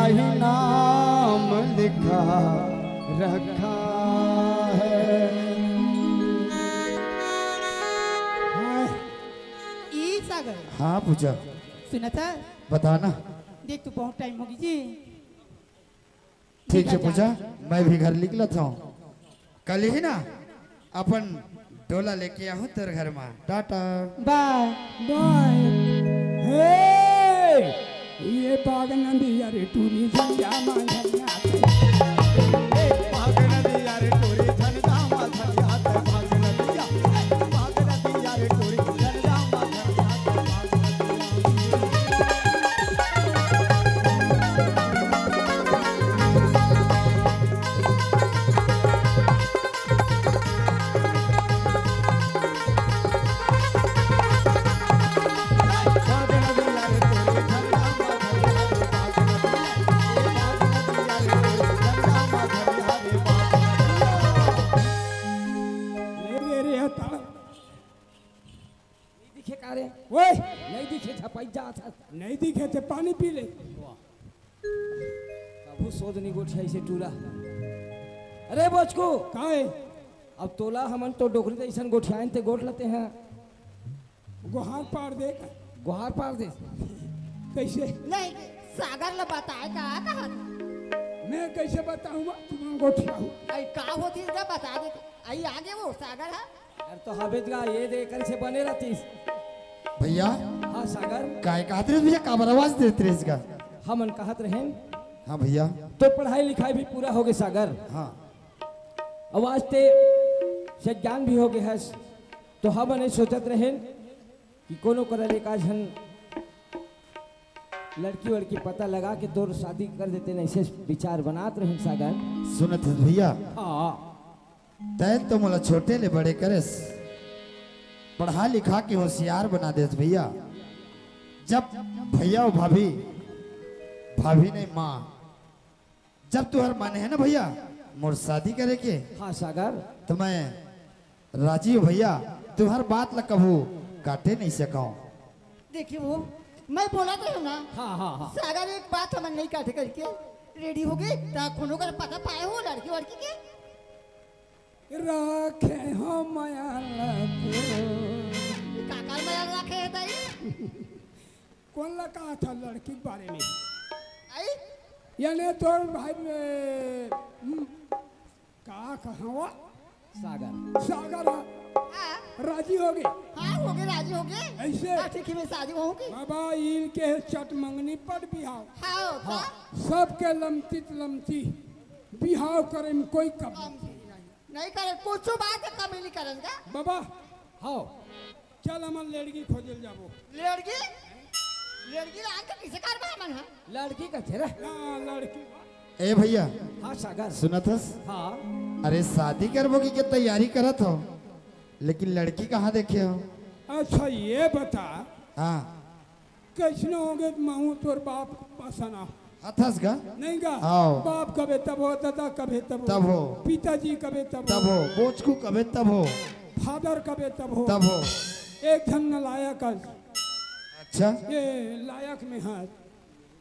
ही नाम लिखा रखा है। हाँ, ई सागर। हाँ पूजा। सुना था? बताना। देख, तू बहुत टाइम होगे जी। ठीक है पूजा, मैं भी घर निकलत हूँ। कल ही ना अपन डोला लेके आहूँ तोर घर मा। टाटा। बाय। बाय। हे, ये पागल नंदी यार टूरी झंडा मा झंडा। नहीं दिखे का रे? ओए! नहीं दिखे, झपाई जात हस। नहीं दिखे ते पानी पी ले। वाह। कभू सोच नहीं गोठिया इसे टूरा। अरे बोचकू। काहे? अब तोला हमन तो डोकरी जैसन गोठियाइन ते गोठ लेते हैं। गोहार पार दे। गोहार पार दे। कैसे? नहीं, सागर ला बताए का, कहा? मैं कैसे बताऊँ? तुम गोठिया हूँ। आई का होती है, बता दे। आई आगे वो सागर है। यार तो हबेज गा, ये दे कर से बने रहतीस। भैया। हाँ सागर। काय कहत रहिस भैया, काबर आवाज देत रहिस गा? हमन कहत रहेन। हाँ भैया। तो पढ़ाई लिखाई भी पूरा होगे सागर। हाँ। अब आज ते से ज्ञान भी होगे हस, तो हमन ये सोचत रहेन कि कोनो करा ले का झन लड़की वड़की पता लगा के तोर शादी कर देते, नहीं से विचार बनात रहेन सागर। सुनत हस भैया? हाँ। तैं तो मोला छोटे ले बड़े करेस, पढ़ा लिखा के होशियार बना देस भैया। जब भैया अउ भाभी, भाभी नहीं माँ, जब तुहर मन है ना भैया मोर शादी करे के, हाँ सागर। तो मैं राजी हूँ भैया, तुहर बात ला कभू काटे नहीं सकूँ। देखिए वो, मैं बोलत रहेंव ना, हाँ, हाँ, हाँ। सागर एक बात हमन नहीं काटे करके, रेडी होगे, त कोनो कर पता पाए हो लड़की वड़की के? राखे हो मया ला तो। का कर मया राखे है ताई? कोन ला कहा था लड़की के बारे में? आई? याने तोर भाई में, हम्म, का कहा वो? सागर। सागर हा। हाँ। राजी होगे? हाँ, होगे, राजी होगे। ऐसे? हाँ, ठीक है, मैं शादी होगी। बाबा, इनके चट मंगनी पर बिहाव। हाँ, हाँ। का? सबके लमतित लमती बिहाव करे में कोई कमी नहीं। नहीं करे, कुछ बात कमी नहीं करन का? बाबा, हाँ। चल, हमन लेड़गी खोजे ल जाबो। लेड़गी? लेड़गी ला आन के किसे करबा हमन ह? लड़की कथे रे। हाँ, लड़की। ए भैया। हाँ, सागर। सुनत हस? हाँ। अरे, शादी करबो की के तैयारी करत हो, लेकिन लड़की कहाँ देखे हो? अच्छा, ये बता। हाँ। कैसनो होगे त महूँ तोर बाप पसना। हथस गा? नहीं गा? आओ। बाप कबे तब हो, दादा कबे तब हो। तब हो। पिताजी कबे तब हो। तब हो। बोचकू कबे तब हो। फादर कबे तब हो। तब हो। एक झन नालायक अस। अच्छा। ये लायक में हस।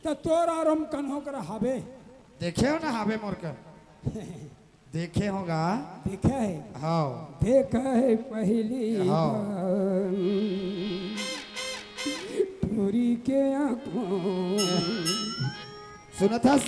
त तोर आरम कन्हो कर हाबे। देखे हो ना हाबे मोर कर। देखे होगा। देखा है? हाँ। देखा है पहली हाँ। बार टूरी के आँखों। सुनत हस?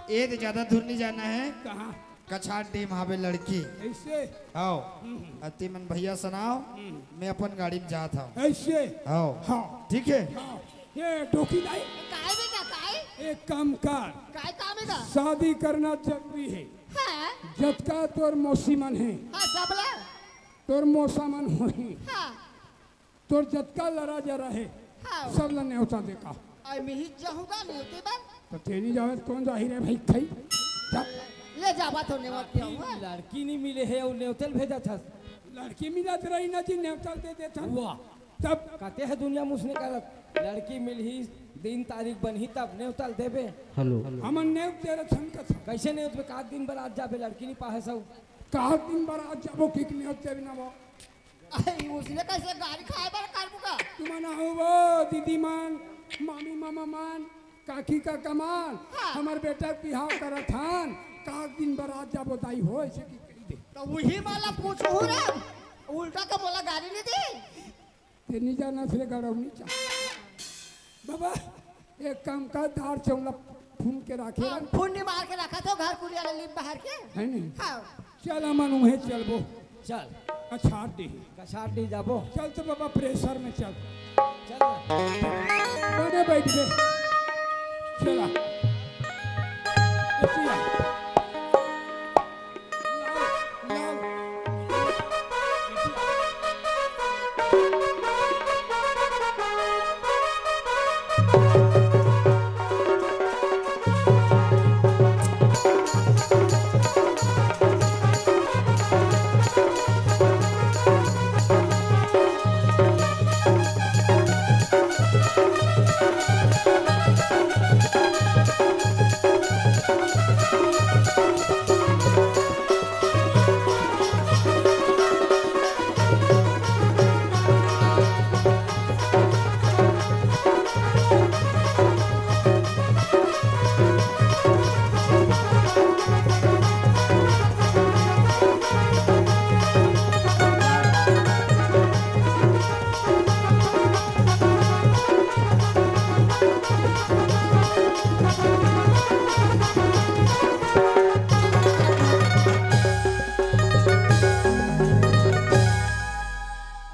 ए दे ज्यादा दूर नहीं जाना है। कहाँ? कछार डीम हावे लड़की। ऐसे? हाँ। हम्म। अति मन भैया सुनाओ, हम्म। मैं अपन गाड़ी में जात हूँ। ऐसे? हाँ। हाँ। ठीक है? हाँ। ये डोकी दाई। काय बेटा, काय? एक काम कर। काय काम है का? शादी करना जरूरी है। हाँ। जतका तोर मौसी मन है। हाँ, सबला। तोर मौसा मन होही। हाँ। तोर जतका लरा जरा है। हाँ। सब ला नेवता देका। आई मैं ही जाहूँगा नेवते बर। तो तेनी जावे तो कौन जाही रे भाई खाई? जा। ले जावा तो नेवत के आऊँ, हाँ। लड़की नहीं मिले है और नेवतल भेजा था। लड़की मिला तो रही ना जी, नेवतल दे देता। वाह। तब कहते हैं दुनिया मुसने करत, लड़की मिलही, दिन तारीख बनही तब नेवतल देबे। हेलो। हमन नेवत दे रहे छन कथा। कैसे नेवत में का दिन बारात जाबे, लड़की नहीं पाहे सब? का दिन बारात जाबो कि नेवत देबे ना वो? अरे, उसने कैसे गाड़ी खाए बर करबू का? तुमन आओ वो दीदी मान, मामी मामा मान, काकी का कमाल, हाँ। हमर बेटा के बिहाव करत हन, का दिन बरात जाबो दाई हो, ऐसे की कही दे। त उही वाला पूछहूँ रे, उल्टा के मोला गारी नइ दे। ते नइ जानस रे गड़ौनी चा। बाबा, एक काम कर, दार चौला फून के राखे हाँ, रख। फून नइ मार के रखा तो घर कुरिया ले लिप बाहर के। है नहीं? हाँ। चल अमन, उहें चलबो। चल। कछार दी। कछार दी जाबो। चल तो बाबा, प्रेशर में चल। चल। बने बैठ के। चला। ऐसी आ। लाल, लाल।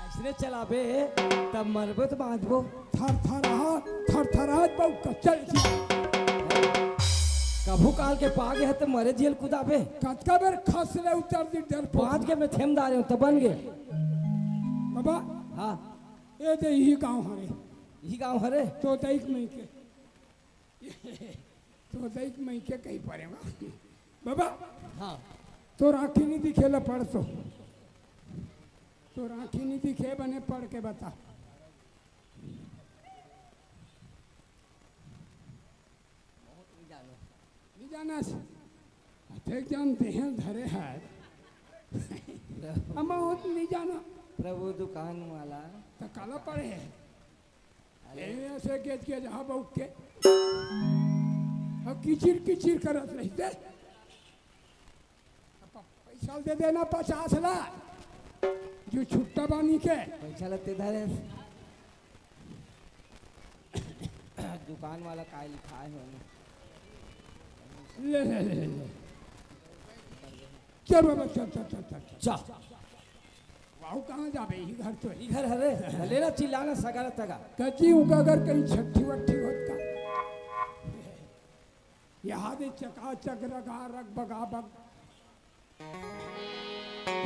अइसने चलाबे, तब मरबे त बांचबो। थरथराहट, थरथराहट बहू का चल जी। कभू काल के पागे हे त मरे जियल कुदाबे। कतका बेर खस ले उतर दी डर बांच के मैं थेम डारे हूँ, त बन गे। बाबा, हाँ। ए दे इही गांव हरे। इही गांव हरे? तो दई के मइके। तो दई के मइके कही परे बा। बाबा, हाँ। तोर आँखी नइ दिखे ला पढ़ तो। तोर आँखी नइ दिखे, बने पढ़ के बता। नइ जानस। अतेक जान देहल धरे हे। हम बहुत नइ जाना। प्रभु दुकान वाला। त काला पढ़े हे? अरे। ए, ऐसे गेज गेज हा बउक के। अउ किचिर किचिर करत रहिथे। अब पैसा दे देना पचास ला। जो छुट्टा बानी के। पैसा लगते धरे। दुकान वाला काय लिखाय हे ओमे? ले, ले, ले, ले। चल बाबा, चल, चल, चल, चल, चल। चल। वाहू कहाँ जाबे? इही घर तो हे। इही घर हरे। लेना चिल्लाना सगा ला तगा। कची उनका अगर कहीं छट्ठी वट्ठी होत का? यहाँ दे चकाचक रगा रग बगा बग।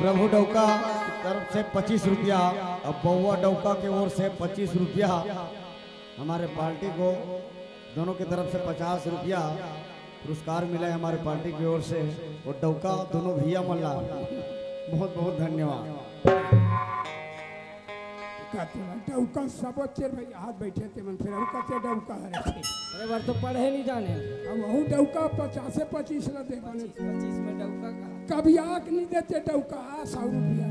प्रभु डौका की तरफ से पच्चीस रुपया, अब बउआ डौका के ओर से पच्चीस रुपया, हमारे पार्टी को दोनों की तरफ से पचास रुपया पुरस्कार मिला है हमारे पार्टी की ओर से। और डौका दोनों भैया मन ला बहुत बहुत धन्यवाद। का तेरा डौका सब चेर भाई हाथ बैठे ते मन फिर हम कहते डौका हरे थे। अरे बार तो पढ़े नइ जाने। अब वहू डौका पचासे पच्चीस ला दे बने। पच्चीस, पच्चीस में डौका का? कभी आँख नइ देते डौका, आ, सौ रुपया।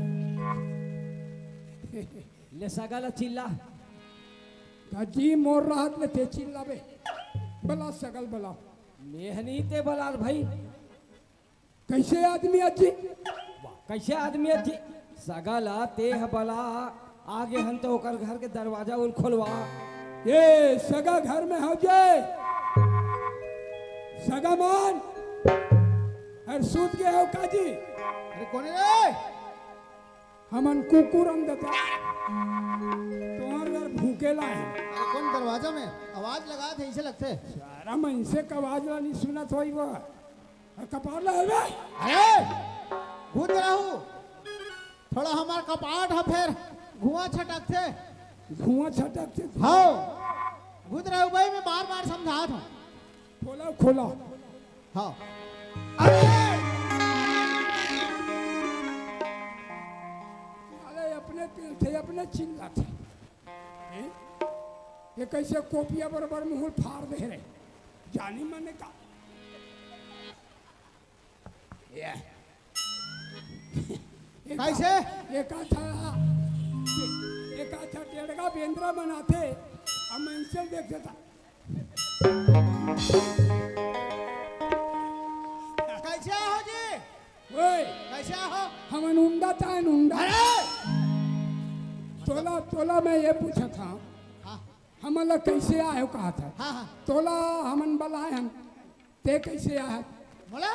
ले सगा ला चिल्ला। का जी मोर रहत ले ते चिल्लाबे। बला सगा ल बला। मेहनी ते बला भाई। कइसे आदमी अजी? वाह, कइसे आदमी अजी? सगा ला ते ह बला, आगे हन त ओकर घर के दरवाजा उन खोलवा। ए, सगा घर में हव जे? सगा मन, अरे सूत गे हव का जी? अरे कोन हे रे? हमन कुकुर अन ददा। तोहर घर भूकेला हे। अरे कोन दरवाजा में आवाज लगात हे, अइसे लगथे। सारा मनसे के आवाज ला नइ सुनत होही वो। अरे कपार ला हवे। अरे, घुत रहू। थोड़ा हमार कपाट ह फेर धुआं छटकथे। धुआं छटकथे। हव। घुत रहू भाई, मैं बार-बार समझात हूँ। खोला, खोला। हव। अरे! अरे, अपने तिल थे, अपने चिल्लाथे। हैं? ये कइसे कोपिया बरोबर मुंह फाड़ दे रे? जानी मने का? ये। एक कइसे? एक आधा, एक आधा डेढ़गा बेंदरा बनाथे, अब मैं इनसे देख देता। कैसे हो जी? ओए, कैसे हो? हमन उंडा ताहन उंडा। अरे! तोला, तोला मैं ये पूछत हंव, हाँ। हमन ला कैसे आए हो कहा था? हाँ, हाँ। तोला हमन बलाए हन, ते कैसे आए हस? बोला?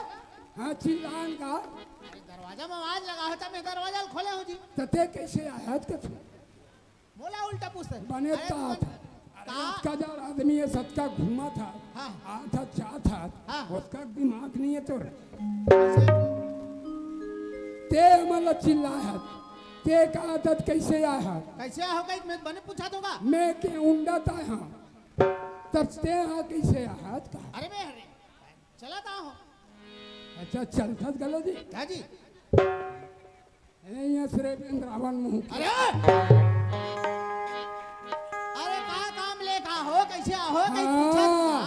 हाँ, चिल्लान का। अरे, दरवाजा में आवाज लगा होता, मैं दरवाजा खोले हूँ जी। त ते कैसे आए हस कछु? मोला उल्टा पूछत हे। बने अरे तात। तुमन अरे का? अतका जार आदमी हे, सतका घूमत हस, हाँ। आत हस, जात हस, हाँ। ओतका दिमाग नइ हे तोर। कैसे? ते हमन ला चिल्लाए हस, ते का आदत कैसे आए हस? कैसे आए हो कही मैं बने पूछत हों का? मैं के उंडा ताए हंव, तब ते हा कैसे आए हस का? अरे मैं हरे, चलत आए हंव। अच्छा, चलत हस गलो जी? हाँ जी। ए, ये श्री वृंदावन मुंह की। अरे! अरे, का काम ले का हो, कैसे आहो, कहीं हाँ। पूछा था?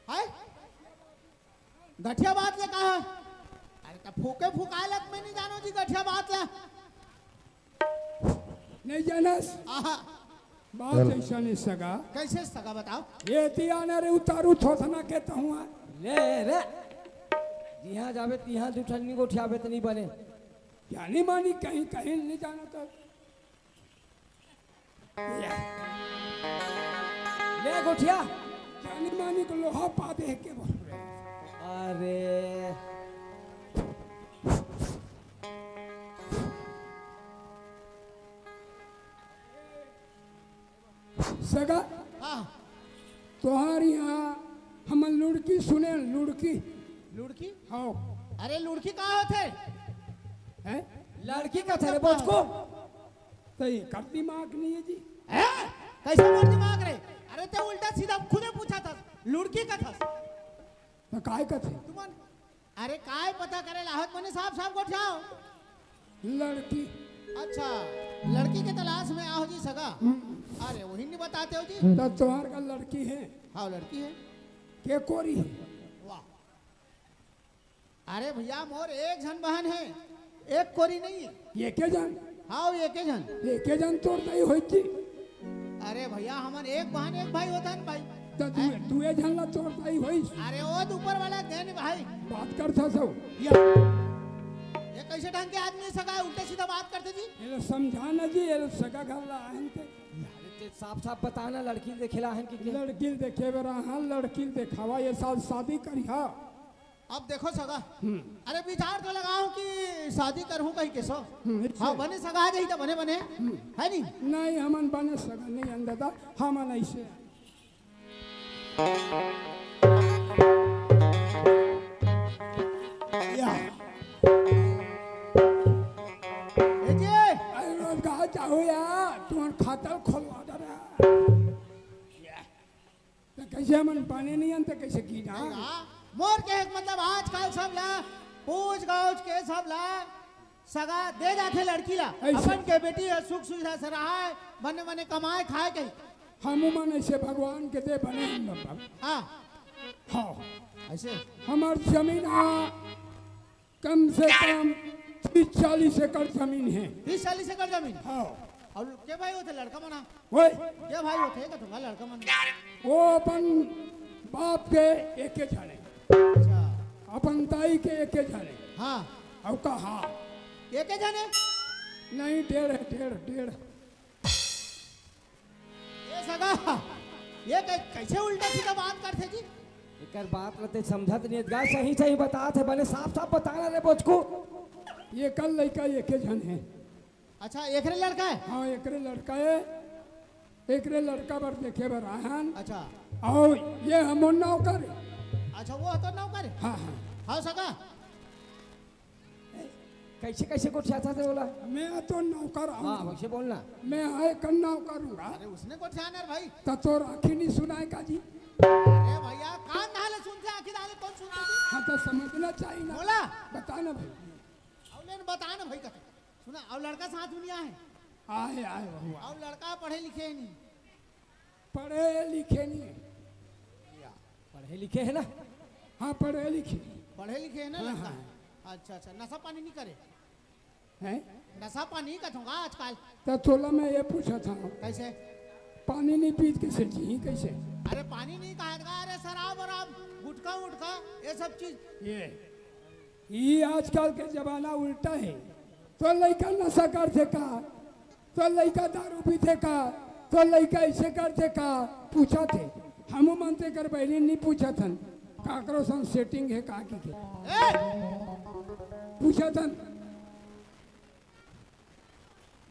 हाय? गठिया बात ले का हो? अरे, त फूके फुकाए लत मैं नहीं जानो जी, गठिया बात ले। नहीं जानस? आहा। बात चल। ऐसा नहीं सगा। कैसे सगा बताओ? ये दिया ना रे उतारू थोथना के तहुआ। ले रे। जिहाँ जाबे तिहाँ दू ठन नी गोठियाबे त नी बने। जानी मानी कहीं, कहीं नहीं जाना तो। ले। ले गोठिया। जानी मानी को लोहा पा दे के बोल। अरे। सगा, हाँ। तोहार यहाँ हमन लुड़की सुने, लुड़की। लुड़की? हाँ। अरे लुड़की का होथे? हैं? लड़की का थे रे बोचको। त एकर दिमाग नहीं है जी। हैं? कैसे मोर दिमाग रे? अरे ते उल्टा सीधा खुदे पूछा था, लुड़की का था। त काय कथे? तुमन अरे काय पता करे लाहत मने साफ साफ गोठियाओ। लड़की। अच्छा, लड़की के तलाश में आओ जी सगा। हम्म। अरे वही नहीं बताते हो जी। त तोहार का लड़की है? हाँ लड़की है। के कोरी है? वाह। अरे भैया मोर एक झन बहन है, एक कोरी नहीं है। ये के झन? हाँ ये के झन। ये के झन तोर दाई होई जी? अरे भैया, हमन एक बहन एक भाई होथन भाई। त दुए, हैं? दुए झन ला तोर दाई होइस। अरे, ओ तो ऊपर वाला देन भाई। बात करथस हो। या। ये कैसे ढंग के आदमी सगा उल्टा सीधा बात करथे जी? ये ला समझा ना जी, ये ला सगा घर ला आहन ते। अरे, ते साफ साफ बता ना, लड़की देखे ला आहन कि के? लड़की देखे बर आहन, लड़की देखावा, ये साल शादी करिहा। अब देखो सगा, हम्म। अरे विचार तो लगाओ कि शादी करहूं कहीं के सो। हम्म, अच्छा। हाँ, बने सगा आ जाही त बने बने, हम्म। है नी? नहीं, हमन बने सगा नहीं अंदर दा, हमन ऐसे। या। ए जी। अरे रोजगार चाहो यार, तुम्हारा खाता खोलवा दे रहा। त कइसे हमन बने नइ हन, त कइसे गिना? नहीं, हाँ। मोर कहे के मतलब आजकल सब ला पूछ गौछ के सब ला सगा दे जाथे लड़की ला। अइसे। अपन के बेटी ह सुख सुविधा से रहय, बने बने कमाय खाय कही। हमू मन अइसे भगवान के दे बने हन बाबा। हाँ। हाँ। अइसे? हमर जमीन ह कम से कम तीस चालीस एकड़ जमीन हे। तीस चालीस एकड़ जमीन? हाँ। अउ के भाई होथे लड़का मन? ओए। के भाई होथे का तुम्हारा लड़का मन? वो अपन बाप के एके झन हे। अच्छा। अपन दाई के एके झन हे। हाँ। अउ का हाँ? एके झन हे? नहीं, डेढ़ हे, डेढ़, डेढ़। ए सगा, ये कै-, कैसे उल्टा सीधा बात करथे जी? एकर बात ल ते समझत नइ हस गा, सही सही बतात हे, बने साफ साफ बता ना रे बोचकू। ये कर लइका एके झन हे। अच्छा, एकरे लड़का हे? हाँ, एकरे लड़का हे, एकरे लड़का बर देखे बर आए हन। अच्छा। अउ ये हमर नौकर। अच्छा, वो तो नौकर हे? हाँ, हाँ। हाँ सगा। कैसे, कैसे गोठियाथस ओला? मैं तो नौकर हूँ। हाँ, वैसे बोलना। मैं आय कर नौकर हूँ। अरे, उसने गोठियाना हे भाई। त तोर आँखी नइ सुनाय का जी? अरे भैया, कान धाले सुनथे, आँखी धाले कौन सुनथे जी? हाँ, त समझना चाहिए ना। बोला। बता ना भाई। अउ लेन बता ना भाई, कथे। सुना, अउ लड़का साथ में नइ आय? आय, आय, बबुआ। अउ लड़का पढ़े लिखे हे नहीं? पढ़े लिखे नइ हे। या। पढ़े लिखे हे ना? हाँ, पढ़े लिखे। पढ़े लिखे हे ना हाँ, लड़का? हाँ। अच्छा, अच्छा, नशा पानी नइ करे? हैं? नशा पानी कथों गा आजकल। त तोला मैं ये पूछत हूँ। कैसे? पानी नहीं पीत कैसे जी, कैसे? अरे पानी नहीं कहा था, अरे शराब वराब, गुटखा उटखा, ये सब चीज। ये, ये आजकल के जमाना उल्टा है। तो लइका नशा करथे का? तो लइका दारू पीथे का? तो लइका ऐसे करथे का? पूछा थे। हमू मन ते कर बहिनी नहीं पूछा थन। काकरो संग सेटिंग है का की के? ए! पूछा थन।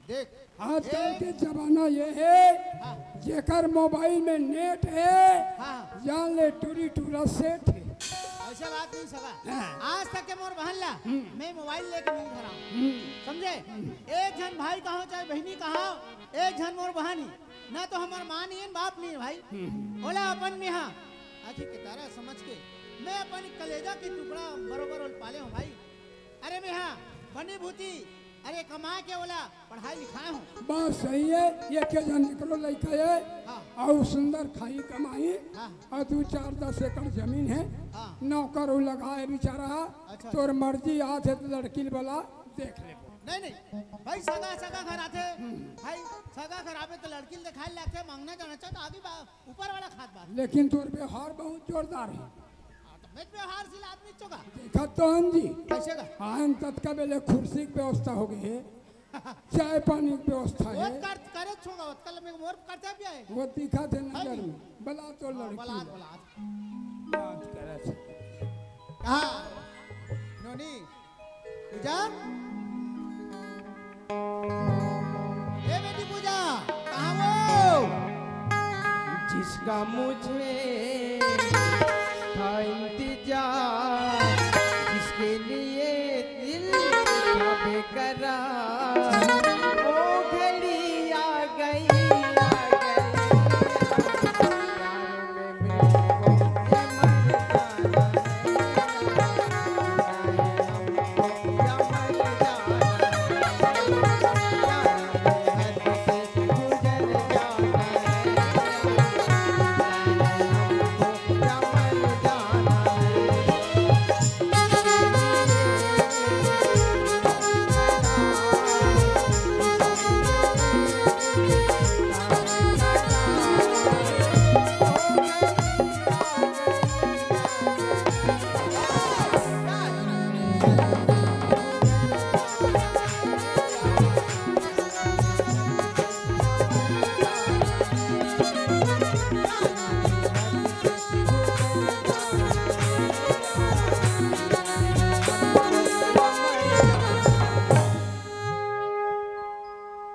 देख, आजकल ए- के जमाना ये है, हाँ। जेकर मोबाइल में नेट है, हाँ। जान ले टूरी टूरा सेट है। ऐसा बात नहीं सगा। हाँ। आज तक के मोर बहन ला, हम्म। मैं मोबाइल लेके नहीं धरा। हम्म। समझे? हम्म। एक झन भाई कहो चाहे बहनी कहो, एक झन मोर बहन ही। ना तो हमार माँ नहीं है, बाप नहीं है भाई। हम्म। ओला अपन में हाँ। आखिर के तारा समझ के, मैं अपन कलेजा के टुकड़ा बरोबर ओल पाले हूँ भाई। अरे मैं हाँ, बनी भूती, अरे कमा के ओला पढ़ाई लिखाए हूँ। बात सही है, ये के जन एकरो लइका है, हाँ। अउ सुंदर खाई कमाई, हाँ। अउ दू चार दस एकड़ जमीन है, हाँ। नौकर उ लगाए बेचारा, अच्छा। तोर मर्जी आत है तो लड़की वाला देख लेबो। नहीं, नहीं, भाई सगा, सगा घर आथे, हम्म। भाई सगा घर आवे तो लड़की दिखाए लागथे, मांगना जाना चाहे तो आगे बा-, ऊपर वाला खात बात। लेकिन तोर व्यवहार बहुत जोरदार है। हाँ, तो मैं व्यवहारशील आदमी चोगा। देखा तो हन जी। कैसे का? आन ततका बेले कुर्सी के व्यवस्था हो गई है, चाय पानी के व्यवस्था वो है। कर, करे छोगा, ओतका लम्बे मोर कर्तव्य है। वो दिखा थे नजर हाँ जी। में। बला तो हाँ, लड़की बला, है। बला। बात करे छे। कहा? नोनी, पूजा? ए बेटी पूजा, कहाँ वो? जिसका मुझे था इंतजार, जिसके लिए दिल था बेकरार, वो घड़ी आ गई, आ गई।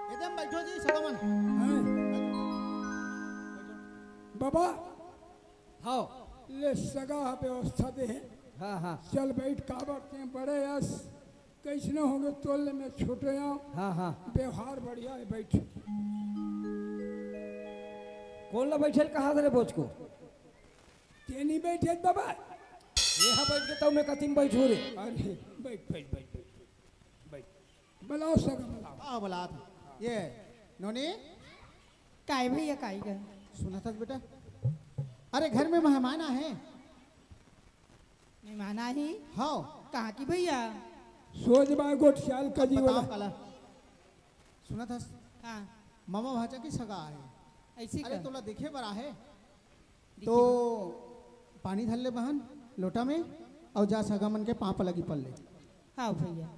एकदम बैठो जी, सगा मन। हैं? बाबा, हाँ। ले सगा हा व्यवस्था दे हे। हाँ, हाँ। चल बैठ, काबर ते बड़े अस, कैसने होगे तोल ले मैं छोटे आँव। हाँ, हाँ। व्यवहार बढ़िया है, बैठ। कौन ला बैठे ल कहा रे बोच को? ते नहीं बैठे बाबा। ये हाँ बैठ के तो मैं कतिम बैठू रे। अरे, बैठ, बैठ, बैठ, बैठ, बैठ। बुलाओ सगा, बुलाओ। हाँ, बुलात हूँ। ये, नोनी? काय भैया, काय का? सुनत हस बेटा? अरे, घर में मेहमान आहे। मेहमान आहे? हाँ। कहाँ की भैया? सोज बाय गोठ सियाल का जी बताओ वाला। काला। सुनत हस? हाँ। मामा भांचा की सगा आहे। ऐसी अरे, का? तोला देखे बर आहे। तो पानी धर ले बहन लोटा में, अउ जा सगा मन के पाँव पलगी पड़ ले। हाँ भैया।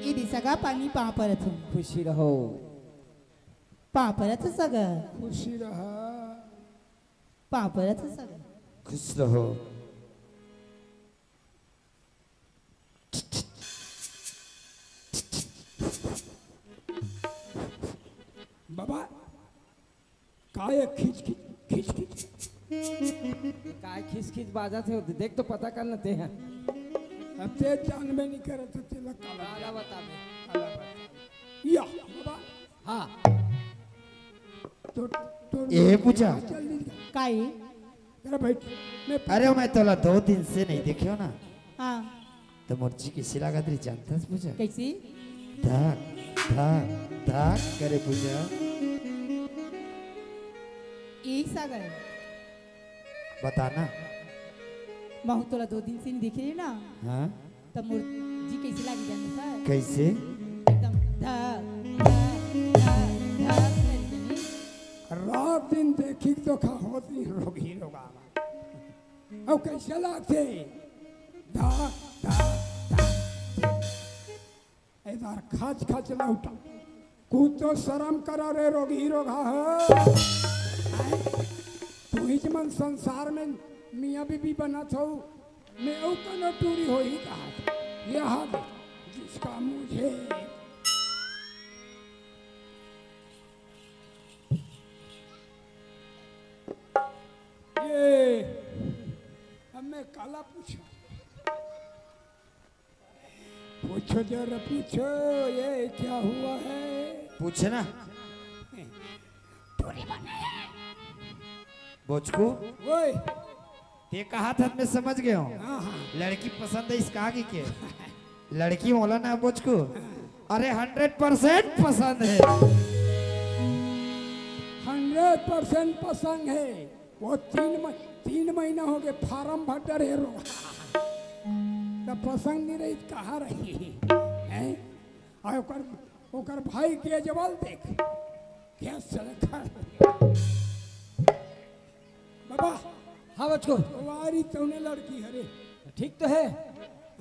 इदी सगा पानी पाँव परत हूँ। खुशी रहो। पाँव परत हूँ सगा। खुशी रहा। पाँव परत हूँ सगा। खुश रहो। बाबा, काय खिच खिच, खिच खिच? काय खिस खिस बाजत हे? देख तो पता कर लेते हैं। अब ते जान में नहीं करे तो तेला काला काला बता दे। काला बता। या, बाबा। हाँ। तो, तो ए पूजा। चल दी। काय? जरा बैठ। मैं अरे, मैं तोला दो दिन से नहीं देखियो ना। हाँ। त मोर जी कइसे लागत रही जानथस पूजा? कइसे? धक धक धक करे पूजा। ए सागर, बताना। महूँ तोला दो दिन से नइ देखे रहेंव ना। हाँ। त मोर जी कइसे लागे जानथस? कइसे? एकदम धक धक धक धक करे जाने। रात दिन देखी तो का होती रोगही रोगहा। अउ कइसे लागथे? धक धक धक। ए दार खच खच लहुटा। कुछ तो सरम करा रे रोगही रोगहा हो। तुहिच मन संसार में मियाँ बीबी बनत हव, में अउ कोनो टूरी होही कहा। यह दे, जिसका मुझे ये, अब मैं काला पूछूं? पूछो जरा, पूछो, ये क्या हुआ है? पूछे ना। टूरी बने हे। बोचकू, ओए। ते कहा था, मैं समझ गया हूँ। हाँ, हाँ। लड़की पसंद हे, इसका आगे के? लड़की बोला ना बोचकू। अरे, हंड्रेड परसेंट पसंद हे। हंड्रेड परसेंट पसंद हे। वो तीन म-, तीन महीना हो गए, फार्म भर डरे रो। त पसंद नहीं रही, कहाँ रही? हैं? अउ ओकर, ओकर भाई के जवाल देख। क्या सलखर। बाबा। हाँ बचको। वारी तौने लड़की हरे। ठीक तो हे।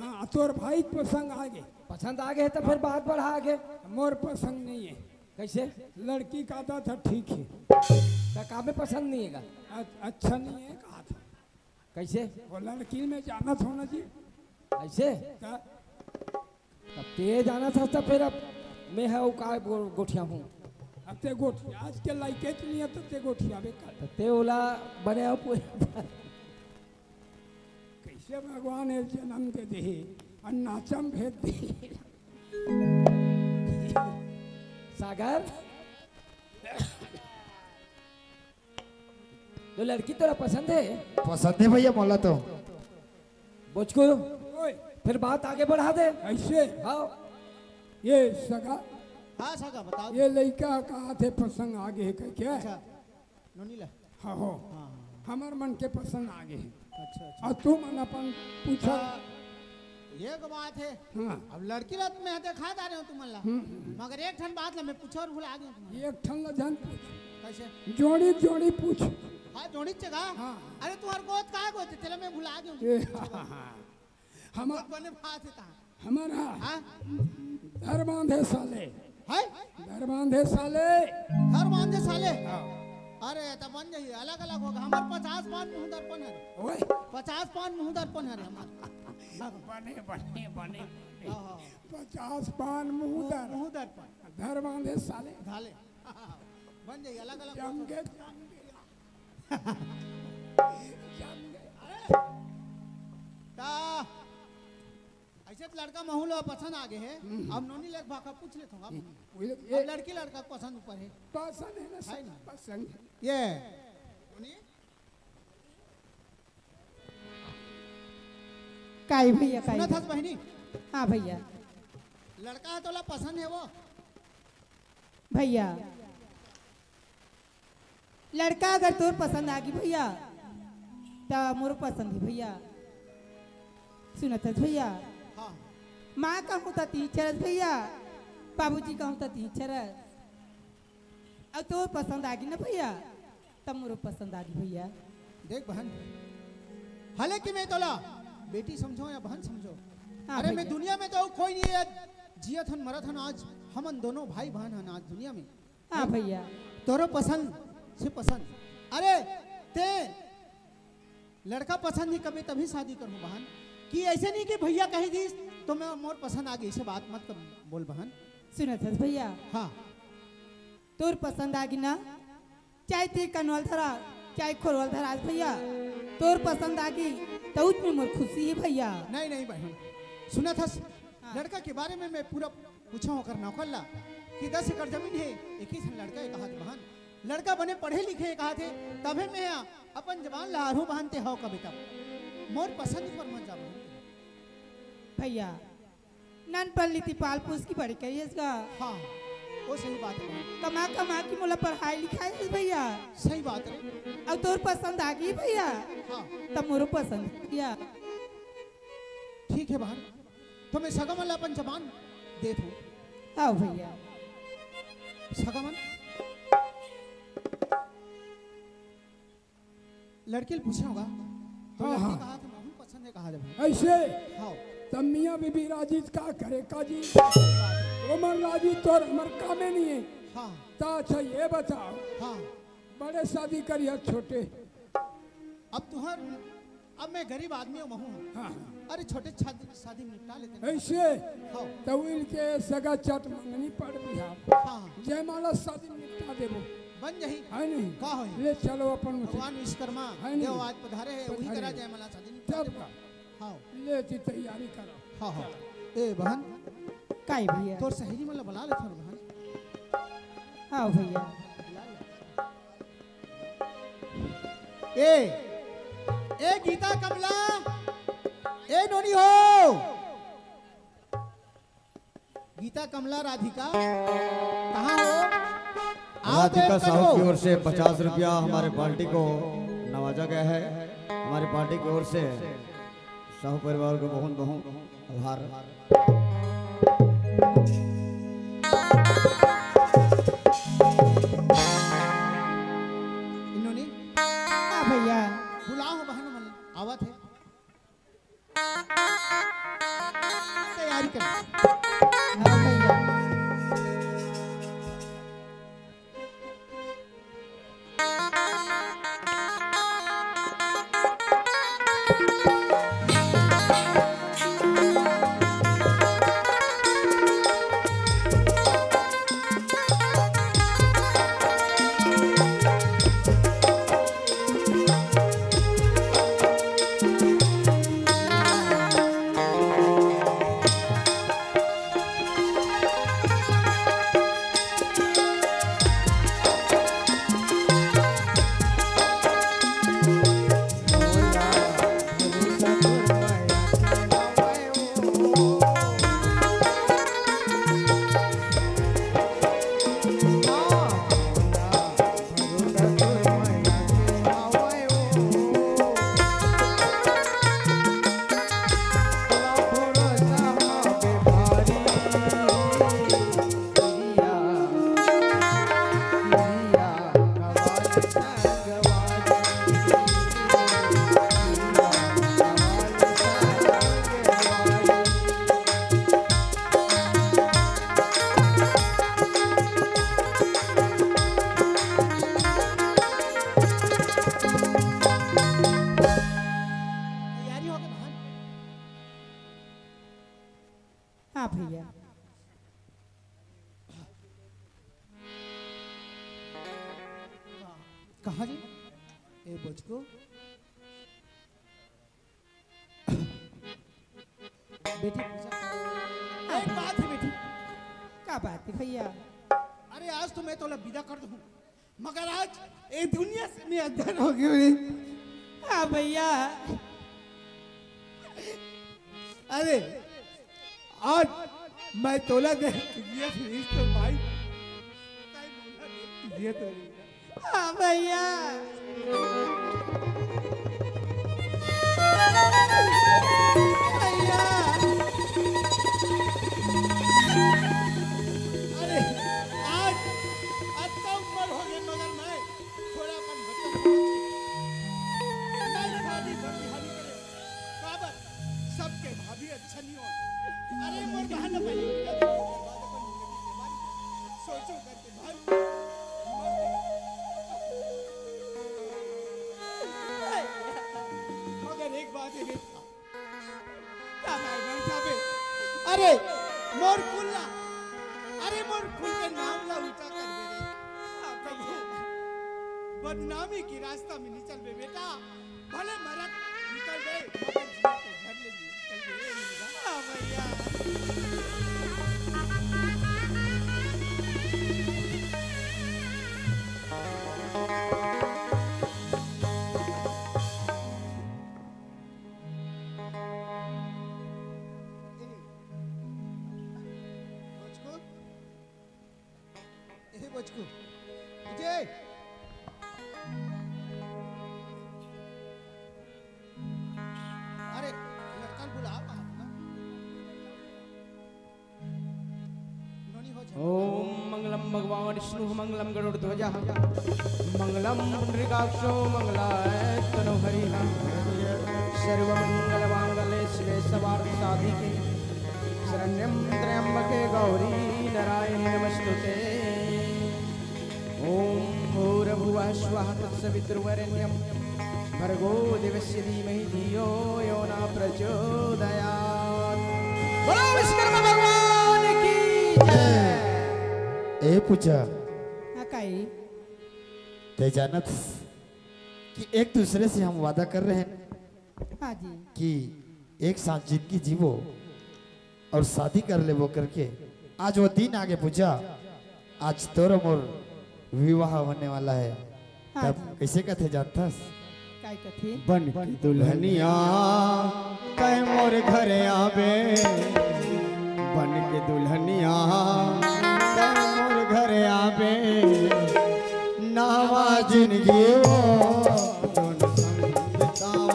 हाँ, तोर भाई के पसंद आगे। पसंद आगे हे त फिर बात बढ़ा आगे। मोर पसंद नहीं हे। कइसे? लड़की का आदत ह ठीक हे। त का में पसंद नहीं हे का? अ-, अच्छा नहीं हे कहा था। कइसे? वो लड़की में जानत हो ना जी। कइसे? त तब ते जानत हस त फिर अब में ह अउ का गो-, गोठियाहूँ। अब ते गोठिया, आज के लाइके च नहीं हे त ते गोठियाबे कर। त ते ओला बने अउ पूरे कइसे भगवान हे जनम दे देहे अउ नाचम भेज देहे। सागर, त लड़की तोला पसंद हे? पसंद हे भइया, मोला तो। बोचकू, ओए। फिर बात आगे बढ़ा दे। अइसे? हाँ। ये सगा, हाँ सगा, बताओ। ये लइका कहा थे पसंद आगे हे कहिके? अच्छा, नोनी ला। हाँ हो। हाँ, हाँ। हमर मन के पसंद आगे हे। अच्छा, अच्छा। अउ तुमन अपन पूछा। हाँ। एक बात हे। हाँ। अब लड़की ला त में देखा डारे हूँ तुमन ला। हम्म, हम्म, हम्म। मगर एक ठन बात ला में पूछा अउ भुला गे हूँ तुमन ला। एक ठन ला झन पूछ। कइसे? जोड़ी जोड़ी पूछ। हाँ, जोड़ी च गा। हाँ। अरे, तुँहर गोत का गोत हे, तेला में भुला गे हूँ। ए, हाँ, हाँ। हमर बने बात हे तहाँ। हमर हा। हाँ? धर बांधे साले। हैं? धर बांधे साले। धर बांधे साले? हाँ। अरे, त बन जाही, अलग-अलग होगा। हमर पचास पान मुँह दर्पण हरे। ओए। पचास पान मुँह दर्पण हरे हमर। बने, बने, बने। हाँ, हाँ। पचास पान मुँह दर-, मुँह दर्पण। धर बांधे साले। साले। बन जाही, अलग-अलग जम होगा। गे, जम गे। जम गे। अरे। त अइसे त लड़का महूँ ला पसंद आगे हे। हम्म। अब नोनी ले भाखा पूछ लेथों अब। हम्म। वही लोग अब ये लड़की लड़का के पसंद ऊपर हे। पसंद हे ना, है ना? पसंद हे। ये नोनी? काई भइया, काई सुनत हस बहिनी? हाँ भइया। लड़का ह तोला पसंद हे वो? भइया, लड़का अगर तोर पसंद आगी भइया, त मोर पसंद हे भइया। सुनत हस भइया? हाँ। माँ कहूँ त तीन चरस भइया, बाबूजी कहूँ त तीन चरस। अउ तोर पसंद आगी ना भइया, त मोर पसंद आगी भइया। देख बहन, हालांकि मैं तोला बेटी समझों या बहन समझों, हाँ अरे मैं भइया। दुनिया में तो कोई नहीं हे, जियत हन मरत हन आज, हमन दोनों भाई बहन हन आज दुनिया में। हाँ भइया। तोरो पसंद से पसंद। अरे, ते लड़का पसंद ही कबे तभी शादी करहूँ बहन, कि अइसे नहीं कि भइया कहि दिस, त मैं मोर पसंद आगे, अइसे बात मत कर, बोल बहन। सुनत हस भइया? हाँ। तोर पसंद आगी ना, चाहे ते कनवल धरा, चाहे खोरवल धरा भइया, तोर पसंद आगी, तउच में मोर खुशी हे भइया। नहीं, नहीं बहन, सुनत हस, हाँ। लड़का के बारे में मैं पूरा पूछा हूँ ओकर नौकर ला कि दस एकड़ जमीन हे, एक ही ठन लड़का हे कहा थे बहन, लड़का बने पढ़े लिखे हे कहा थे, तभे मैं अपन जबान ला हारहूँ बहन ते हव कबे तब। मोर पसंद पर मत जा बहन। भैया, नन पल्ली ती पाल पूछ की बड़े कहियस गा। हाँ, वो सही बात है। कमा कमा की मोला पढ़ाई लिखाई है भैया। सही बात है। अब तोर पसंद आ गई भैया। हाँ। तब मोरो पसंद भैया। ठीक है बहन, तो मैं सगा मन ला अपन जबान देत हूँ। हाँ भैया। सगा मन, लड़की ल पूछे होगा, तो हाँ, लड़की हाँ। कहा था, "महू पसंद है," कहा जब। ऐसे? हाँ। तब मियाँ बीबी राजी त का करे काजी? ओमन राजी, तोर हमर कामे नहीं है। हाँ। ता अच्छा ये बताओ, हाँ। बड़े शादी करिया छोटे? अब तुहर, अब मैं गरीब आदमी हूँ, महू हूँ। हाँ, हाँ। अरे छोटे शादी, शादी निपटा लेते हैं। ऐसे? हाँ। तो इनके सगा चट मंगनी पड़ बिहार। हाँ। जयमाला शादी निपटा देबो। बन जाही। है नहीं? का होही? ले चलो अपन उसे। भगवान विश्वकर्मा है नहीं? देव आज पधारे हैं, वही पधारे करा हैं। जयमाला शादी निपटा तब देबो। का? हाँ। ले ती तैयारी करो। हाँ, हाँ। ए बहन। काई भैया? तोर सहेली मन ला बुला ले थोर बहन। हाँ भैया। ए, ए गीता कमला, ए नोनी हो, गीता कमला राधिका, कहाँ हो? आओ तो राधिका एक साहू करो। की ओर से पचास रुपया हमारे पार्टी को नवाजा गया है। हमारी पार्टी की ओर से साहू परिवार को बहुत बहुत आभार। इन्होंने हाँ भैया। बुलाओ बहन मन, आवत है। तैयारी कर। हाँ भैया। तैयारी हो गई बहन? हाँ भैया। कहाँ जी? ए बचको। बेटी पूजा। एक बात है बेटी। का बात है भैया? अरे आज तो मैं तोला विदा कर दूँ, मगर आज ए दुनिया से मैं अंदर हो गई हूँ। हाँ भैया। अरे आज मैं तोला देख के ये फिर तो भाई, ये तो हाँ भैया। भैया। अरे, आज अतना उम्र हो गए, मगर मैं थोड़ा अपन बच्चा समझ के नहीं शादी कर दिहाड़ी करे। काबर सबके भाभी अच्छा नहीं हो। अरे, मोर बहन पहले बर्बाद अपन जिंदगी के बारे में सोचो कर। मगर एक बात है बेटा, का मार मार खाबे? अरे मोर कुल ला, अरे मोर कुल के नाम ला ऊंचा कर दे रे। कभू बदनामी की रास्ता में नहीं चलबे बेटा। भले मरत निकल गए, मगर जिया तो घर ले निकल गए। हाँ भैया। विजय। अरे, लड़का ल बुला, बाहर ना। नोनी हो जा। ओम मंगलम भगवान विष्णु मंगलम गरुड़ ध्वजा मंगलम पुंडरीकाक्षो मंगलाय तनो हरि। सर्व मंगल मांगल्ये शिवे सर्वार्थ साधिके शरण्यम त्र्यंबके गौरी नारायणी नमस्तुते। ओम भूर्भुवः स्वः तत्सवितुर्वरेण्यं भर्गो देवस्य धीमहि धियो यो न प्रचोदयात्। बोलो विश्वकर्मा भगवान की जय। ए पूजा, हाँ काई? ते जानत कि एक दूसरे से हम वादा कर रहे हैं हाँ जी। कि एक साथ जिंदगी जीवो और शादी कर लेबो करके। आज वो दिन आगे पूजा, आज तोर मोर विवाह होने वाला है। हाँ तब जी। कैसे कथे जानथस? काय कथे? बन के दुल्हनिया तय मोर घर आबे, बन के दुल्हनिया तय मोर घर आबे, नावा जिंदगी वो दोनों संग बिताओ।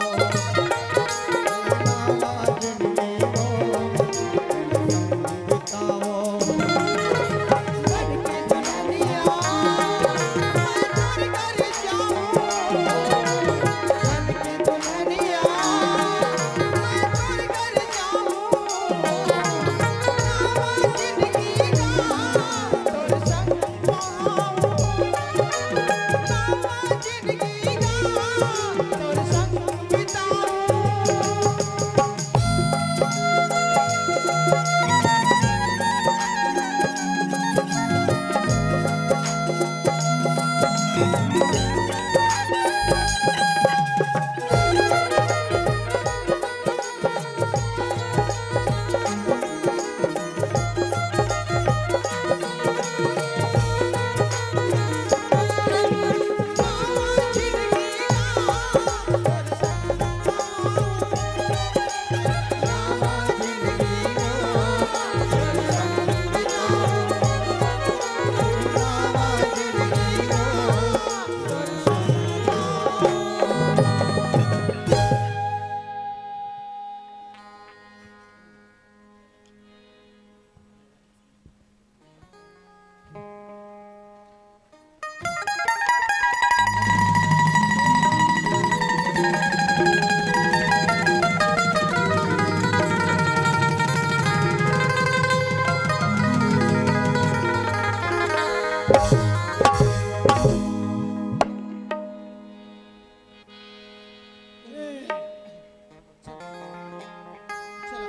चला।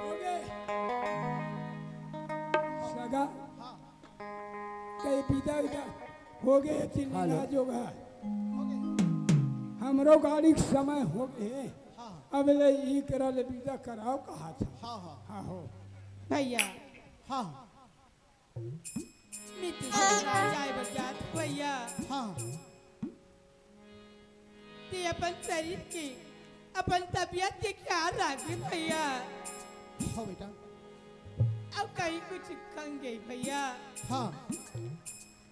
हो गए। सगा। हाँ। कई विदा विदा हो गए, चिन्नी हेलो। ना जोगा। हो गए। हमरो गाड़ी के समय हो गए। हाँ। अब ले ई करा ले विदा कराओ कहा था। हाँ, हाँ। हाँ हो। भैया। हाँ। मैं तो ससुराल जाए बर जात भैया। हाँ। ते अपन शरीर के, अपन तबीयत के ख्याल राखबे भैया। हाँ बेटा। अब कहीं कुछ खंगे भैया। हाँ।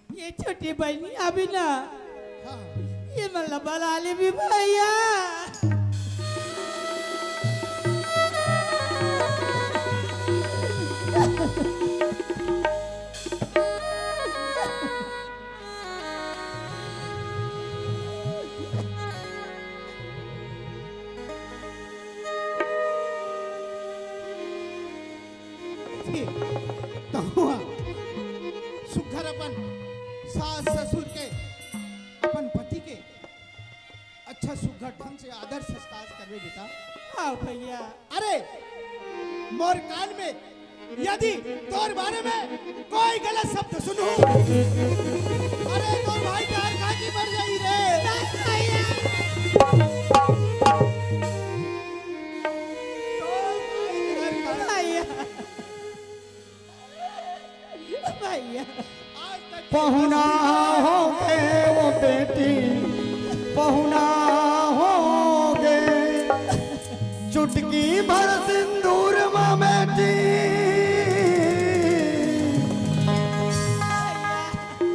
ये छोटी बहनी अभी ना। हाँ। ये मन ला बला लेबे भैया। तहुआ सुघर अपन सास ससुर के, अपन पति के अच्छा सुघर ढंग से आदर सत्कार करबे बेटा। हाँ भैया। अरे मोर कान में यदि तोर बारे में कोई गलत शब्द सुनहूं, अरे तोर भाई के हर खांची मर जाई रे। नहीं भैया। तोर भाई के हर खांची भैया। भैया। पहुना हो गे वो बेटी, पहुना हो गे, चुटकी भर सिंदूर में बेटी। भैया।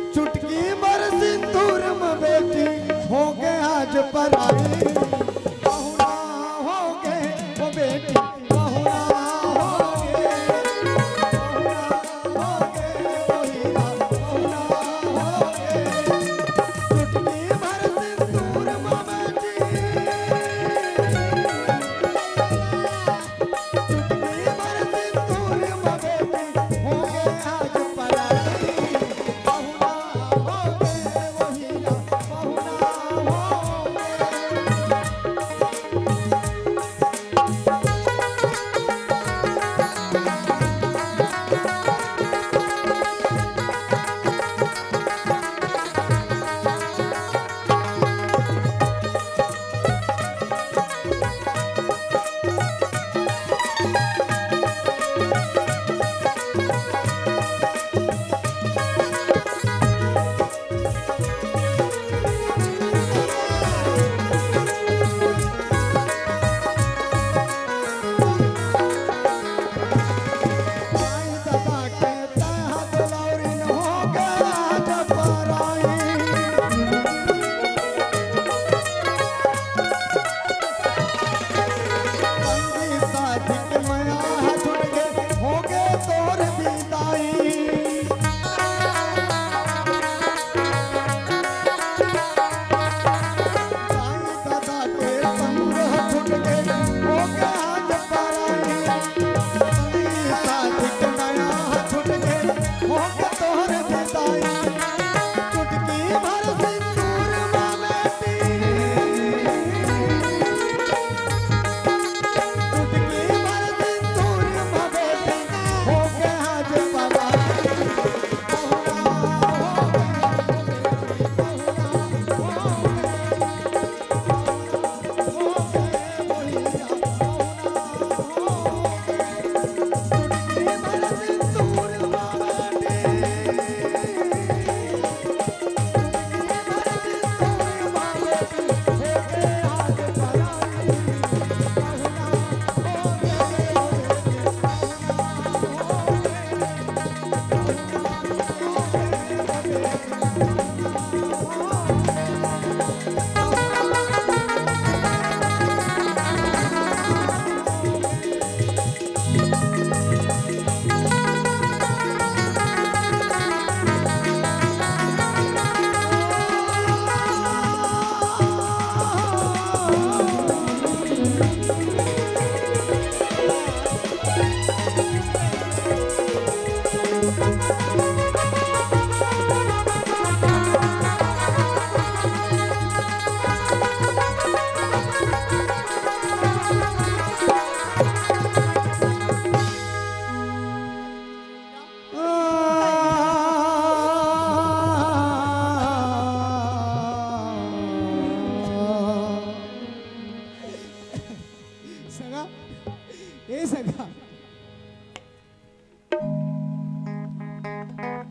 ए सगा।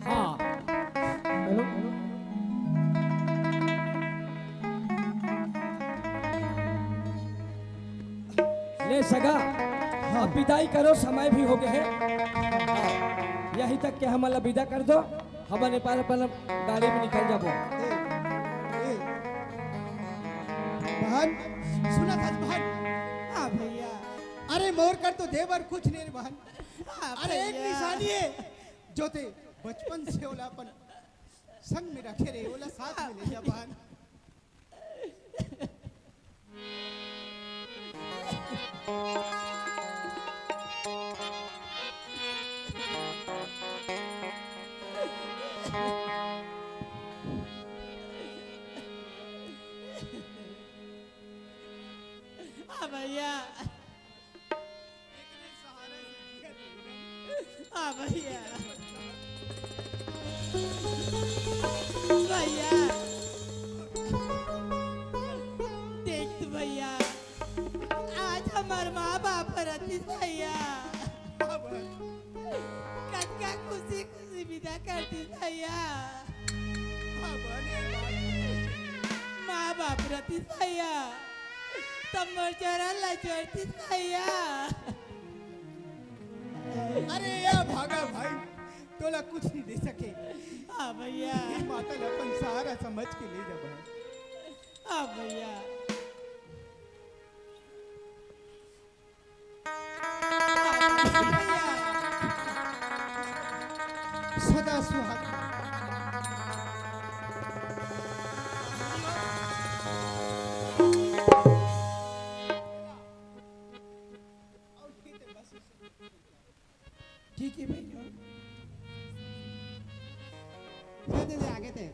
हाँ। Hello, hello. ले सगा, हाँ। अब विदाई करो, समय भी हो गए है। हाँ, यही तक के हमन ला विदा कर दो, हमन अपन अपन गाड़ी में निकल जाबो। ए, ए, बहन, सुनत हस बहन? हाँ भैया। अरे मोर कर तो देबर कुछ नहीं रे बहन। हाँ अरे एक भैया। निशानी है, जो ते बचपन से ओला अपन संग में रखे रहे, ओला साथ में ले जा बहन। हाँ भैया। हाँ भैया। भैया, देख तो भैया, आज हमर माँ बाप रतिस भैया। कतका खुशी खुशी विदा करतिस भैया। माँ बाप रतिस भैया, तब मोर चरण ला जोड़तिस भैया। अरे या भागा भाई, तोला कुछ नहीं दे सके। हाँ भैया। ये माता ला अपन सहारा समझ के ले जा भाई। हाँ भैया। सदा सुहागन। ठीक है भैया। दे, दे, दे, आगे दे।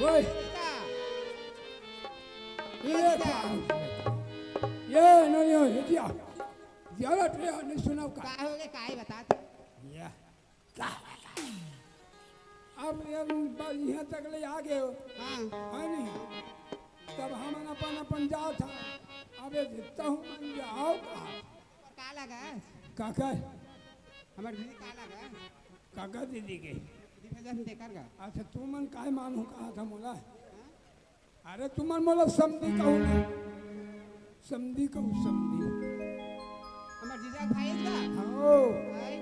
ओए। का? ये ये का? ये नहीं हो, ये दिया। ज्यादा ट्रेन नहीं सुनाओ का? का हो गए, काहे बता तू? या। का? अब ये ब-, यहाँ तक ले आ गए हो। हाँ। है नहीं? तब हमन अपन, अपन जात हा। अबे जितना हूँ मन जाओ का? का लगा? काकर? हमर दीदी का लगा? काकर दीदी के? दीदी भैया हम देकर गा। अच्छा, तू मन काय मानू कहा था मोला? हाँ? अरे, तू मन मोला समधी कहू ना। समधी कहू, समधी। हमर जीजा भाई का? हाँ। भाई।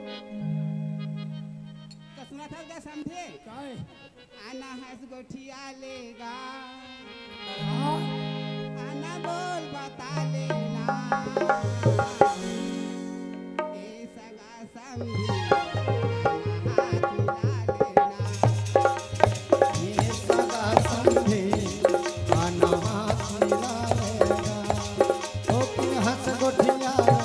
तो सुना था क्या समधी? काय? आना हंस गोठिया लेगा। हाँ। आना बोल बता लेना। ए सगा समधी, आना हाथ मिला लेना। ए सगा समधी, आना हाथ मिला लेना। ओ के हंस गोठिया लेगा।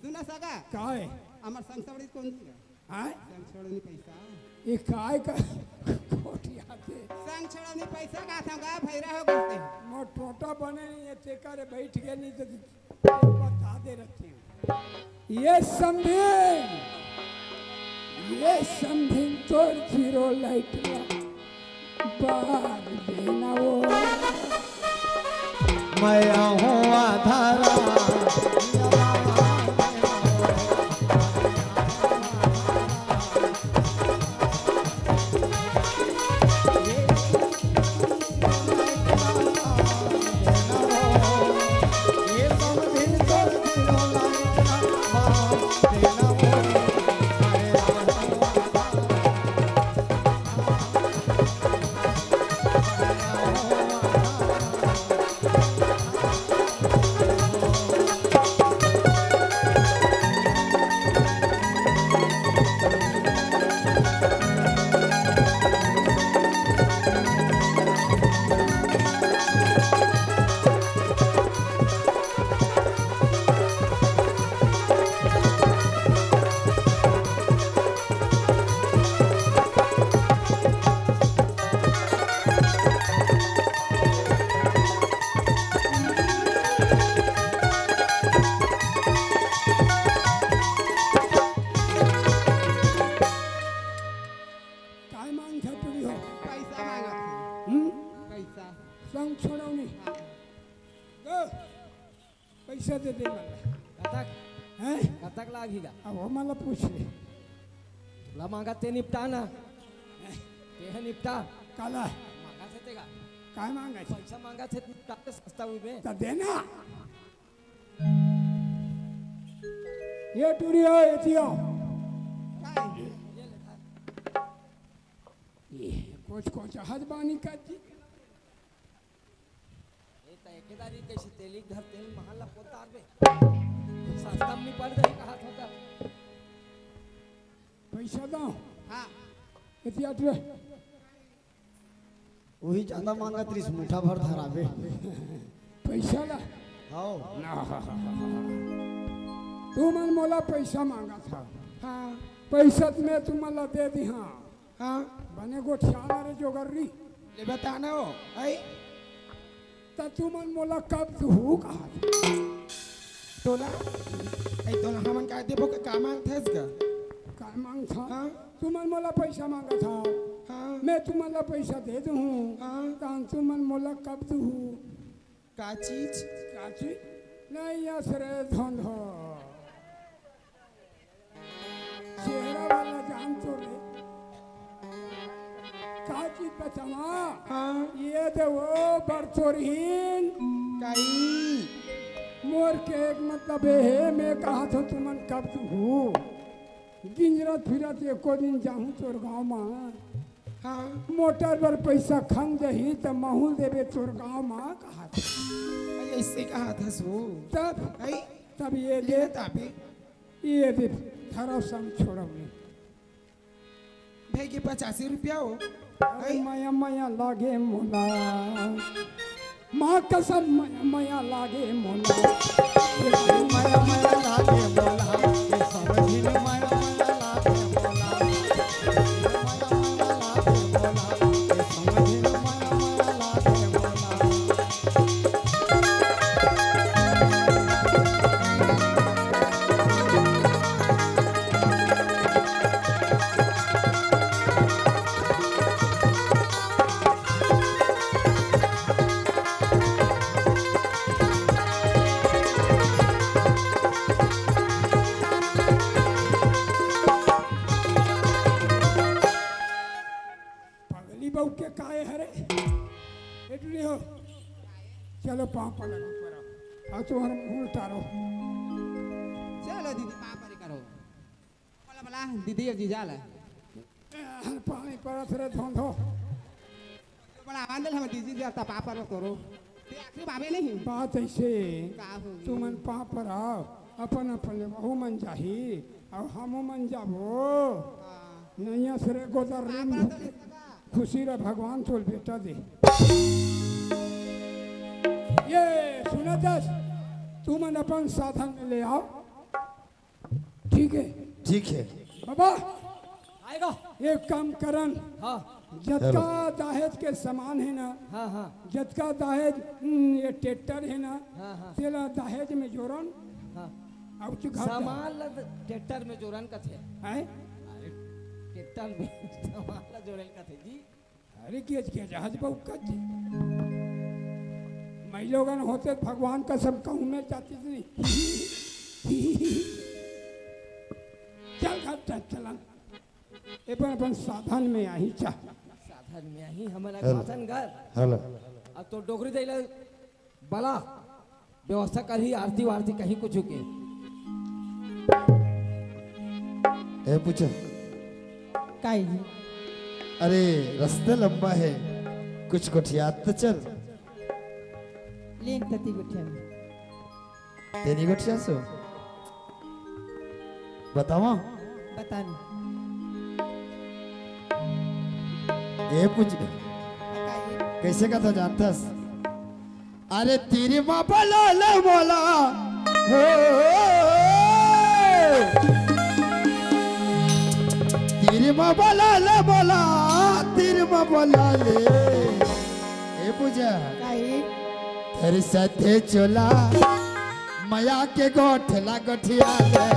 सुना सगा? काय? हमर संग सबड़ी कौन दिया? हाँ? संग छोड़नी पैसा। ये काय का कोठी आथे? संग छोड़नी पैसा का था गा भैरा हो गए। मोर टोटा बने नहीं है, तेकर बैठ गए नहीं तो बता दे रहती हूँ। ये समधी, ये समधी तोर जीरो लाइट ला बार देना वो। मैं आहूँ आधा रात। दे दे मला। कतक? हैं? कतक लागही गा? अब वो मला पूछ ले। ला मांगा ते निपटा ना। हैं? ते ह निपटा। काला? मांगा थे ते का? काय मांगा थे? पैसा मांगा थे, निपटा के सस्ता हुई बे। त देना। ये टूरी हो, ये जियो। ये कुछ, कुछ हद बानी का जी। ए, त एकेदारी कइसे तेली घर तेल महल ला पोतार बे। सस्ता में पड़ जाही कहा था। पैसा दो। हाँ। एतिया टूरी। उही ज्यादा मांगत रिस, मुठा भर धराबे। पैसा ला? हव। ना। तुमन मोला पैसा मांगत हव। हाँ। पैसा त मैं तुमन ला दे दिहा। हाँ। बने गोठियाना रे जोगर्री। ले बता ना हो, आई? त तुमन मोला कब दुहू कहा? तोला? आई तोला हमन का देबो के का मांगथस गा? का मांगथा? हाँ। तुमन मोला पैसा मांगत हव। हाँ। मैं तुमन ला पैसा दे दूँ। हाँ। त तुमन मोला कब दुहू? का चीज? का चीज? नहीं, यस रे धंधो। चेहरा वाला जान तो रे। का चीज बचावा? हाँ। ये दे वो बड़ चोरहीन। काई? मोर के एक मतलब ये हे, मैं कहा था तुमन कब दुहू। गिंजरत फिरत एको दिन जाहूं तोर गांव मा। हाँ। मोटर बर पैसा खंग जही त महूं देबे तोर गांव मा कहा था। अरे ऐसे कहा था सो। तब? आई? तब ये ले दे। ताबे। ये दे, धरा संग छोड़ब नहीं। भाई के पचासी रुपया हो। अरे आई? मया मया लागे मोला। माँ कसम मया मया लागे मोला। मया मया लागे मोला। ये समझी न मया मया लागे मोला। मया मया लागे मोला। ये समझी न मया मया लागे मोला। पगली बहू के काय हरे? ए टूरी हो, चलो पाँव पलग ऊपर आओ। आ तो हर मुंह उतारो। चलो दीदी, पाँव परी करो। बोला, बोला, दीदी और जीजा ला। ए, हर पानी परत रे धोंधो। बोला, आंदल हम दीदी जी आता पाँव पर करो। ते आखिरी बाबे नहीं। बात ऐसे, का होगी? तुमन पाँव पर आओ, अपन अपन ले वहू मन जाही, और हमू मन जाबो। हाँ। नैया सरे गोदर पाँव रिम पर तो नहीं सका। खुशी रह भगवान तोल बेटा दे। ये सुना दस, तुमन अपन साधन में ले आओ। ठीक है। ठीक है। बाबा, आएगा। एक काम करन। हाँ। जतका दहेज के सामान है ना, हाँ, हाँ। जतका दहेज, हम्म, ये ट्रैक्टर है ना, हाँ, हाँ। तेला दहेज में जोड़न। हाँ। अब तू घर सामान ला ट्रैक्टर में जोड़न कथे। हैं? अरे, ट्रैक्टर में सामान ला जोड़न कथे जी। अरे, केज, केज, आज बहु कज। मैं लोगन होते भगवान कसम कहूँ मैं जाती नहीं। चल घर चल, चलन। ए पर अपन साधन में आही चा। साधन में आही, हमन हेलो। साधन घर। हेलो। अब तो डोकरी दे ले बला। व्यवस्था करही, आरती वारती कहीं कुछ के। ए पूछो। काई जी? अरे, रास्ता लंबा है, कुछ गोठियात तो चल। लेन तती गोठिया में। तेरी गोठिया सो? बतावा। बतान। ए पूछ। बताइए। कैसे का था जानतस? अरे तीर मा बला ले मोला, हो, तीर मा बला ले मोला, तीर मा बला ले। ए पूजा। काई? तेरे साथे चोला, मया के गोठला गोठिया ले।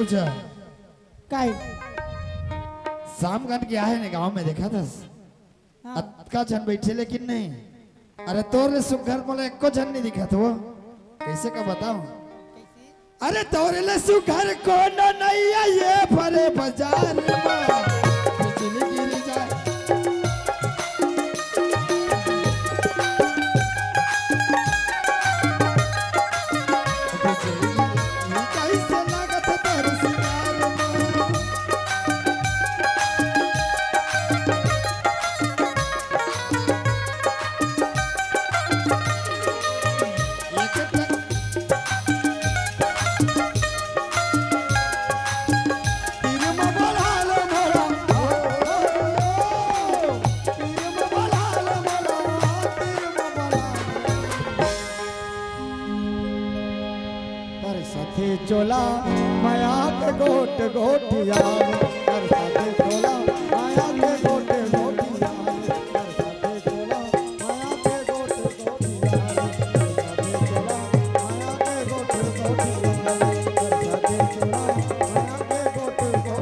अच्छा, काय? शाम घंट के आहे ने गांव में, देखा थस? हाँ। अतका झन बैठे लेकिन नहीं। अरे तोर ले सुघर मोला एको झन नहीं दिखत हो। कैसे का बताऊं? अरे तोर ले सुघर कोनो नहीं है ये भरे बाजार में। बिजली गिर जाए। बिजली गिर, कैसे लागत तोर सिंगार में। तोर साथे चोला माया के गोठ गोठिया, तोर साथे चोला माया के गोठ गोठिया, तोर साथे चोला माया के गोठ गोठिया, तोर साथे चोला माया के गोठ गोठिया,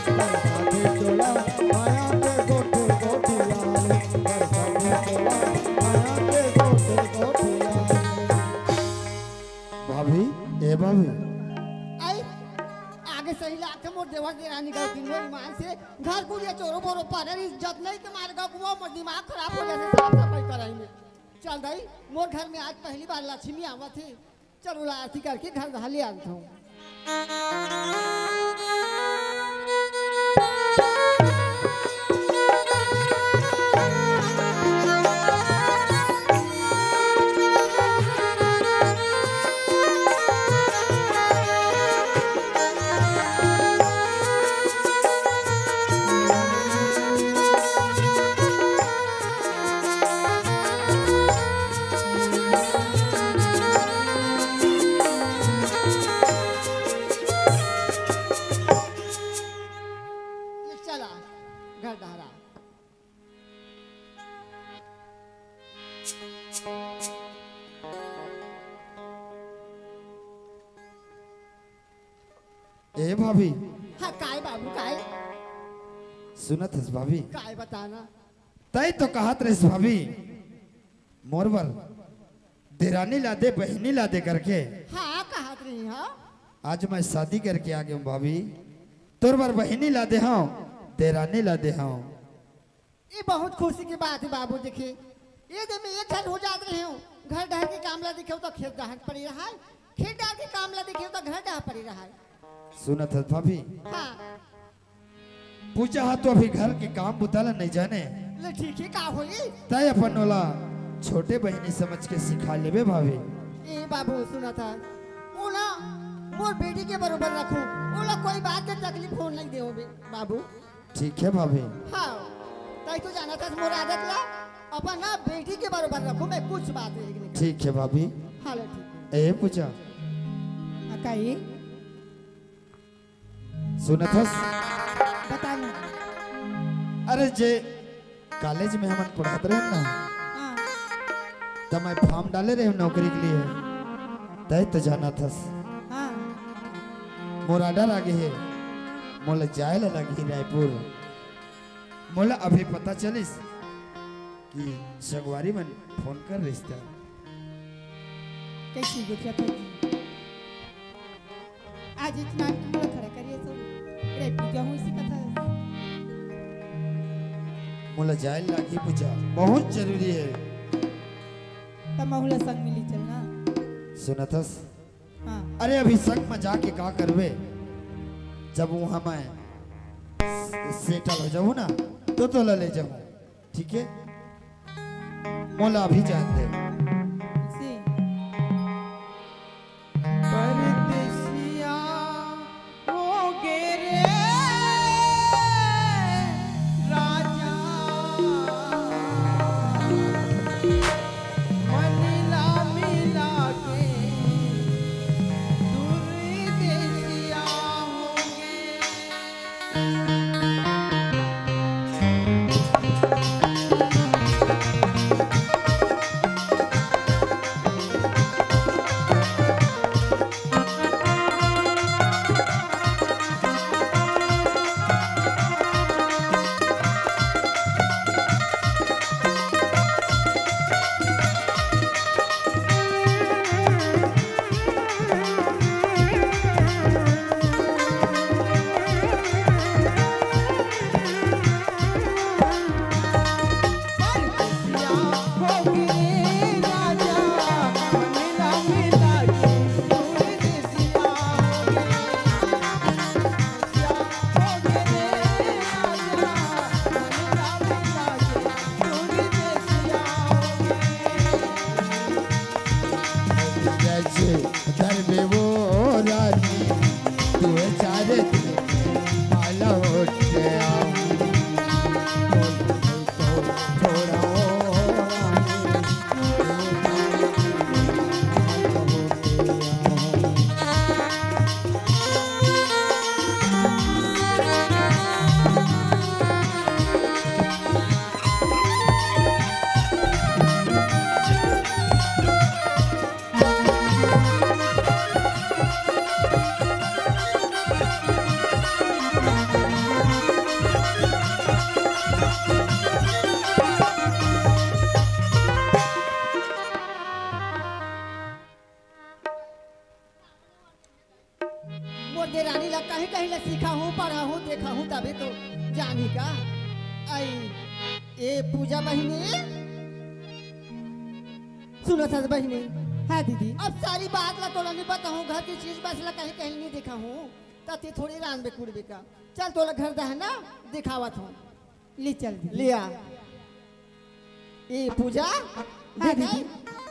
तोर साथे चोला माया के गोठ गोठिया। भाभी, ए भाभी। आई, आगे सही लागथे मोर देवर देरानी का दिन मोर ईमान से घर कुरिया चोरो बोरो पारे इज्जत नहीं के मारे गाँव कुआं मोर दिमाग खराब हो जाथे साफ सफाई कराई में। चल दाई, मोर घर में आज पहली बार लक्ष्मी आवत हे। चल, ओला आरती करके घर डहर ले आनथंव। चला, घर डहर आ। ए भाभी। हाँ, काय बाबू, काय? सुनत हस भाभी? काय बताना? तैं तो कहत रहिस भाभी, मोर बर देरानी ला दे, बहिनी ला दे करके। हाँ, कहत रहिस, हाँ। आज मैं शादी करके आ गेंव भाभी, तोर बर बहिनी ला दे हंव, देरानी ला दे हंव। ये बहुत खुशी के बात हे बाबू। देखे, ये दे में एक झन हो जात रहेंव, घर डहर के काम ला देखेंव त खेत डहर पड़े रहय, खेत डहर के काम ला देखेंव त घर डहर पड़े रहय। सुनत हस भाभी? हाँ। पूजा हा तो अभी घर के काम बुता ला नहीं जाने। ले ठीक हे, का होही? तैं अपन ओला छोटे बहिनी समझ के सिखा लेबे भाभी। ए बाबू, सुनत हस, ओला मोर बेटी के बरोबर रखहूं, ओला कोई बात के तकलीफ होन नहीं देहूं बे, बाबू। ठीक हे भाभी। हाँ, तैं तो जानत हस मोर आदत ला, अपन ना बेटी के बरोबर रखहूं मैं, कुछ बात नहीं। ठीक हे भाभी। हाँ, ले ठीक हे। ए पूजा। हाँ, काई? सुनत हस? बता ना। अरे जे कॉलेज में हमन पढ़त रहेन ना, हाँ। त मैं फॉर्म डाले रहेंव नौकरी के लिए। तैं तो जानत हस। हाँ। मोर order आ गे हे, मोला जाए ला लगही रायपुर। मोला अभी पता चलिस कि संगवारी मन फोन करे रहिस त। कैसे गोठियाथस? आज इतना मोला खड़ा करिस तो रे पूजा होइस कथस। मोला जाए ला लगही पूजा, बहुत जरूरी हे। त महूं ला संग में ले चल ना। सुनत हस? हाँ। अरे अभी संग में जाके का करबे, जब वहां मैं settle हो जाहूं ना, तो तोला ले जाहूं, ठीक हे? मोला अभी जान दे। से परदेसिया हो गे रे राजा, मन ला मिला के दूर देसिया हो गे। धर्मे वो रानी, तू चारे दिन माला होट के आओ। थोड़ा ओ रानी, मोर देरानी ला कहीं कहीं ले सीखा हूँ, पढ़ा हूँ, देखा हूँ, तभी तो जानी का। आई, ए पूजा बहिनी, सुनो सस बहिनी, हाँ दीदी। अब सारी बात ला तोला नहीं बताहूँ, घर की चीज बस ला कहीं कहीं नहीं देखा हूँ, त ते थोड़ी रांधबे कुड़बे का। चल तोला घर दहना दिखावत हूँ। ले चल दीदी। लिया। ए पूजा, हाँ देख, दीदी।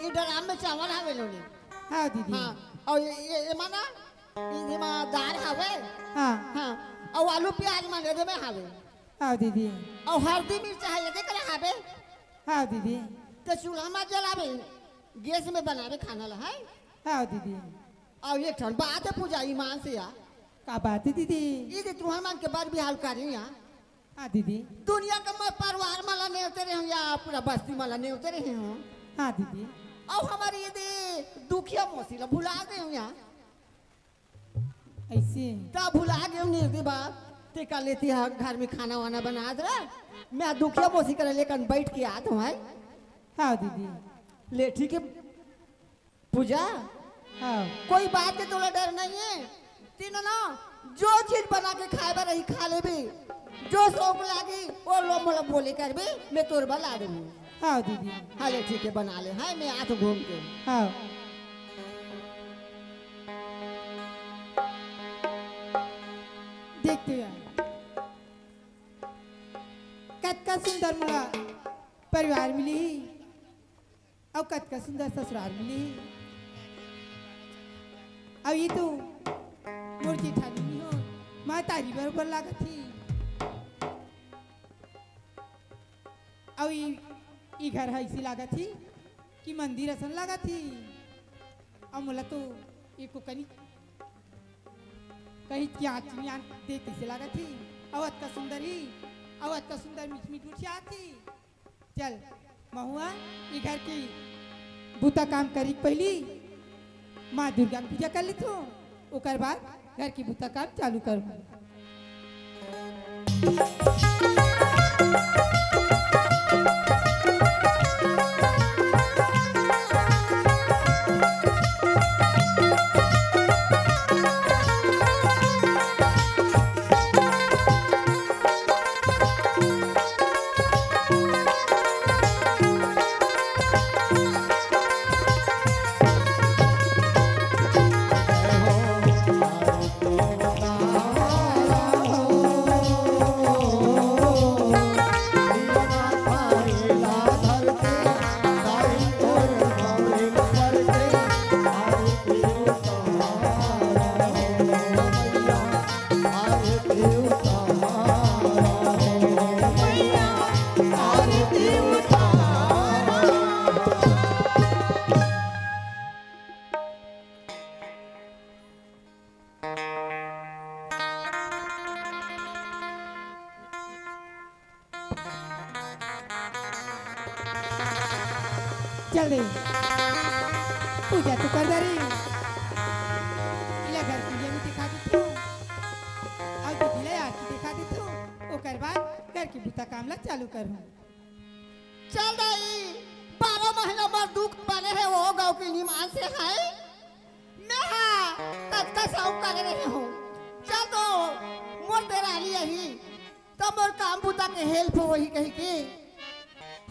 ए ड्राम में चावल हवे नोनी। हाँ दीदी। हाँ, और ये, ये, ये माना, ये जेमा दाल हवे। हाँ। हाँ, और आलू प्याज माने दे में हवे। हाँ दीदी। और हल्दी मिर्च है, ये देख रहा हवे। हाँ दीदी। तो चूल्हा में जलावे, गैस में बनावे खाना ला है। हाँ दीदी। और एक ठन बात है पूजा, ईमान से या। का बात है दीदी? ये जे तुहर मन के बर बिहाव करी या। हाँ दीदी। दुनिया के मैं परिवार मन ला नेवते रहे हूँ या पूरा बस्ती मन ला नेवते रहे हूँ। हाँ दीदी। और हमारी ये दे दुखिया मौसी ला भुला गए हूँ या। ऐसे? का भुला गए हूँ निर्दी बात? ते का लेती है घर में खाना वाना बना दे। मैं दुखिया मौसी कर लेकर बैठ के आत हूँ, है? हाँ दीदी। ले ठीक है। पूजा, हाँ। कोई बात के तोला डर नहीं है। तीन ना, जो चीज बना के खाए बर रही, खा लेबे। जो शौक लागी, वो लो मोला बोले करबे, मैं तोर बर ला दूंगी। हाँ दीदी। हाँ ले, ठीक है, बना ले। हाँ, मैं आत हूँ घूम के। हाँ। देखते यार, कतका सुंदर मोला परिवार मिली। अउ कतका सुंदर ससुराल मिली। अउ ये तो मोर जेठानी नी हो, महतारी बरोबर लागत ही। अउ ये, ये घर ह अइसे लागत ही कि मंदिर असन लागत ही। अउ मोला तो एको कनी कहीं क्या चिड़िया दे तइसे लागत ही। अउ अतका सुंदर ही, अउ अतका सुंदर मीठ मीठ गोठियात ही। चल, महुआ, ये घर की बूता काम करी के पहिली माँ दुर्गा के पूजा कर लेथों, ओकर बाद घर की बूता काम चालू करूँ। चल रे, पूजा तो कर डारी। ले घर पूजा में दिखा देथों, अउ दीदी ला आरती दिखा देथों, ओकर बाद घर के बूता काम ला चालू करहूँ। चल दाई, बारह महीना बर दुख बने हे, वो गाँव के निमान से है। मैं हा कतका साउक करे रहे हूँ। चल तो मोर देरानी अही, त मोर काम बुता के help होही कहिके।